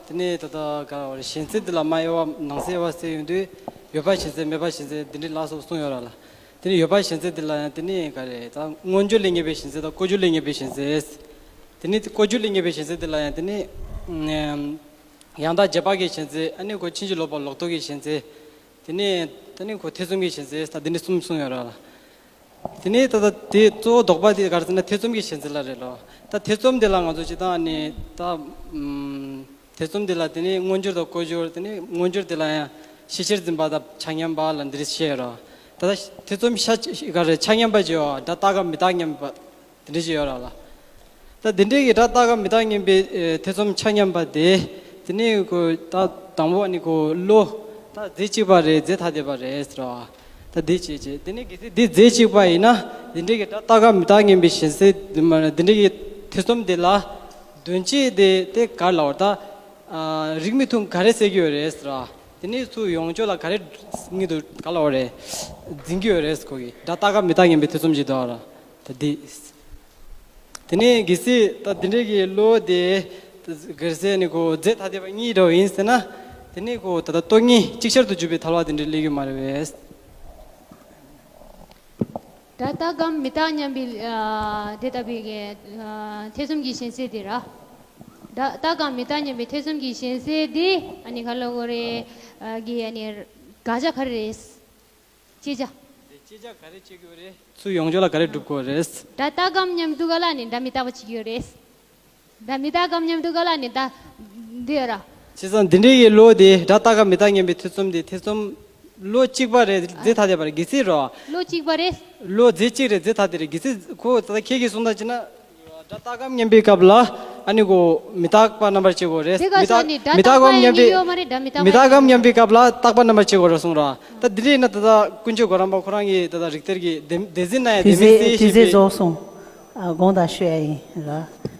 དེ་ནས་ད་ལྟ་ག་རེ་གཞན་སེལ་འདི་ལ་མ་དབྱེ་བ་ནང་གསེས་དབྱེ་བ་གསལ་ཡོང་དུས་ཡོད་པ་གཞན་སེལ་མེད་པ་གཞན་སེལ་འདི་འདྲའི་ལ་སོགས་གསུངས་ཡོད་ར་ལ། དེ་ནས་ཡོད་པ་གཞན་སེལ་འདི་ལ་ཡང་དེ་ནས་ག་རེ་ད་མངོན་གྱུར་ལས་ངེས་པའི་གཞན་སེལ་དང་ལྐོག་གྱུར་ལས་ངེས་པའི་གཞན་སེལ། དེ་ནས་ལྐོག་གྱུར་ལས་ངེས་པའི་གཞན་སེལ་འདི་ལ་ཡང་དེ་ནས་ཡང་དག་རྗེས་དཔག་གི་གཞན་སེལ། ཨ་ནི་ཁོ་ཕྱིན་ཅི་ལོག་པ་ལོག་རྟོག་གི་གཞན་སེལ། དེ་ནས་དེ་ནས་ཁོ་ཐེ་ཚོམ་གྱི་གཞན་སེལ་ད་འདི་འདྲའི་གསུམ་གསུངས་ཡོད་ར་ལ། དེ་ནས་ད་ལྟ་དེ་གཙོ་བོ་དོགས་པ་དེ་ག་རེ་ཟེར་ན་ཐེ་ཚོམ་གྱི་གཞན་སེལ་ལ་རེད་ལོ། ད་ཐེ་ཚོམ་དེ་ལ་ང་ཚོ་སྤྱིར་བཏང་ནི་ད་ཨམ་ཐེ་ཚོམ་དེ་ལ་དེ་ནས་མངོན་གྱུར་དང་ལྐོག་གྱུར། དེ་ནས་མངོན་གྱུར་དེ་ལ་ཡང་ཤེས་བྱར་འཛིན་པ་དང་ཆ་མཉམ་པ་ལ་འདི་རེ་བཤད་རོ། ད་ལྟ་ཐེ་ཚོམ་ཤ་ག་རེ་ཆ་མཉམ་པ་བྱེད་བ་སྒྲ་རྟག་གམ་མི་རྟག་མཉམ་པ་དེ་འདྲ་ཞིག་ཡོད་ར་ལ། ད་དེ་འདྲའི་གི་སྒྲ་རྟག་གམ་མི་རྟག་མཉམ་པའི་ཨེ་ཐེ་ཚོམ་ཆ་མཉམ་པ་དེ། དེ་ནས་ཁོ་ད་དང་པོ་ནི་ཁོ་བློ་ད་རྫས་གཅིག་པ་རེད། རྫས་ཐ་དད་པ་རེད་ཟེར་བ། ད་འདི་བྱེད་བྱེད་དེ་ནས་གལ་སྲིད་འདི་རྫས་གཅིག་པ་ཡིན་ན་དེ་འདྲའི་གི་སྒྲ་རྟག་གམ་མི་རྟག་མཉམ་པའི་གཞན་སེལ་དེ་མ་དེ་འདྲའི་གི་ཐེ་ཚོམ་དེ་ལ་དོན་སྤྱི་དེ་དེ་ག་ལ་བར་ད་ཨ་རིགས་མི་མཐུན་ག་རེ་སེལ་གྱི་ཡོད་རེད་ཟེར་བ། དེ་ནས་ཚུར་ཡོངས་གཅོད་ལ་ག་རེ་ངེས་འདུག་ག་ལ་བར་རེད་འཛིན་གྱི་ཡོད་རེད། ཁོ་གི་སྒྲ་རྟག་གམ་མི་རྟག་མཉམ་པའི་ཐེ་ཚོམ་ཞིག་འདུག་ར། ད་འདི། དེ་ནས་གལ་སྲིད་ད་འདི་འདྲའི་གི་བློ་དེ་གལ་སྲིད་ནི་ཁོ་རྫས་ཐ་དད་པ་གཉིས་འདྲ་བོ་ཡིན་ཟེར་ན། དེ་ནས་ཁོ་ད་ལྟ་སྟོང་ཉིད་ཅིག་ཆར་དུ་གྱུར་པའི་ཐལ་བ་དེ་འདྲ་སླེབས་ཀྱི་མ་རེད་པས། སྒྲ་རྟག་གམ་མི་རྟག་མཉམ་པའི་ཨ་དེ་ལྟ་བུའི་གི་ཨ་ཐེ་ཚོམ་གྱི་ཞེན་སེལ་དེ་ར། སྒྲ་རྟག་གམ་མི་རྟག་མཉམ་པའི་ཐེ་ཚོམ་གྱི་ཞེན་སེལ་དེ་ཨ་ནི་ག་ལ་གོ་རེད། ཨ་གི་ཨ་ནི་དགག་བྱ་ག་རེ་རེད། བཅད་བྱ། དེ་བཅད་བྱ་ག་རེ་བཅད་དགོས་རེད། ཚུར་ཡོང་ཕྱོགས་ལ་ག་རེ་སྒྲུབ་དགོས་རེད། སྒྲ་རྟག་གམ་མཉམ་དུ་ག་ལ་ནི་སྒྲ་མི་རྟག་པ་བྱེད་ཀྱི་ཡོད་རེད། སྒྲ་མི་རྟག་གམ་མཉམ་དུ་ག་ལ་ནི་ད་འདི་ཡོད་ར། བྱས་ཙང་འདི་འདྲའི་གི་བློ་དེ་སྒྲ་རྟག་གམ་མི་རྟག་མཉམ་པའི་ཐེ་ཚོམ་དེ་ཐེ་ཚོམ་བློ་གཅིག་པ་རེད་རྫས་ཐ་དད་པ་རེད་གལ་སྲིད་རོ། བློ་གཅིག་པ་རེད། བློ་རྫས་གཅིག་རེད་རྫས་ཐ་དད་རེད་གལ་སྲིད་ཁོ་ད་ལྟ་ཁྱེད་ཀྱིས་གསུངས་ད་ཅི་ན། སྒྲ་རྟག་གམ་མཉམ་པའི་སྐབས་ལ་ཨ་ནི་གོ་མི་རྟག་པ་རྣམ་པར་བྱེད་དགོས་རེད། དེ་ག་མི་ས་རྟག་ནི་སྒྲ་མི་རྟག་རྟག་པ་གམ་མཉམ་ཡིན་པའི་ཡོད་མ་རེད་སྒྲ་མི་རྟག་མི་པ་རྟག་ཡིན་གམ་མཉམ་པའི་སྐབས་ལ་རྟག་པ་རྣམ་པར་བྱེད་དགོས་རེད་གསུངས་ར། ད་འདི་འདྲ་ཡིན་ན་ད་ལྟ་ཀུན་མཆོད་གོ་རམས་པ་ཁོ་རང་གིས་ད་ལྟ་རིགས་གཏེར་གྱི་སྡེ་སྡེ་ཚན་ན་ཡང་དུས་སྡེ་མིན་ཚད་ཚད་དུས་ཚོད་ཞེས་པའི། རྫོགས་སོང་། ཨ་དགོངས་དག་ཞུ་ཡ་ཡིན་ར།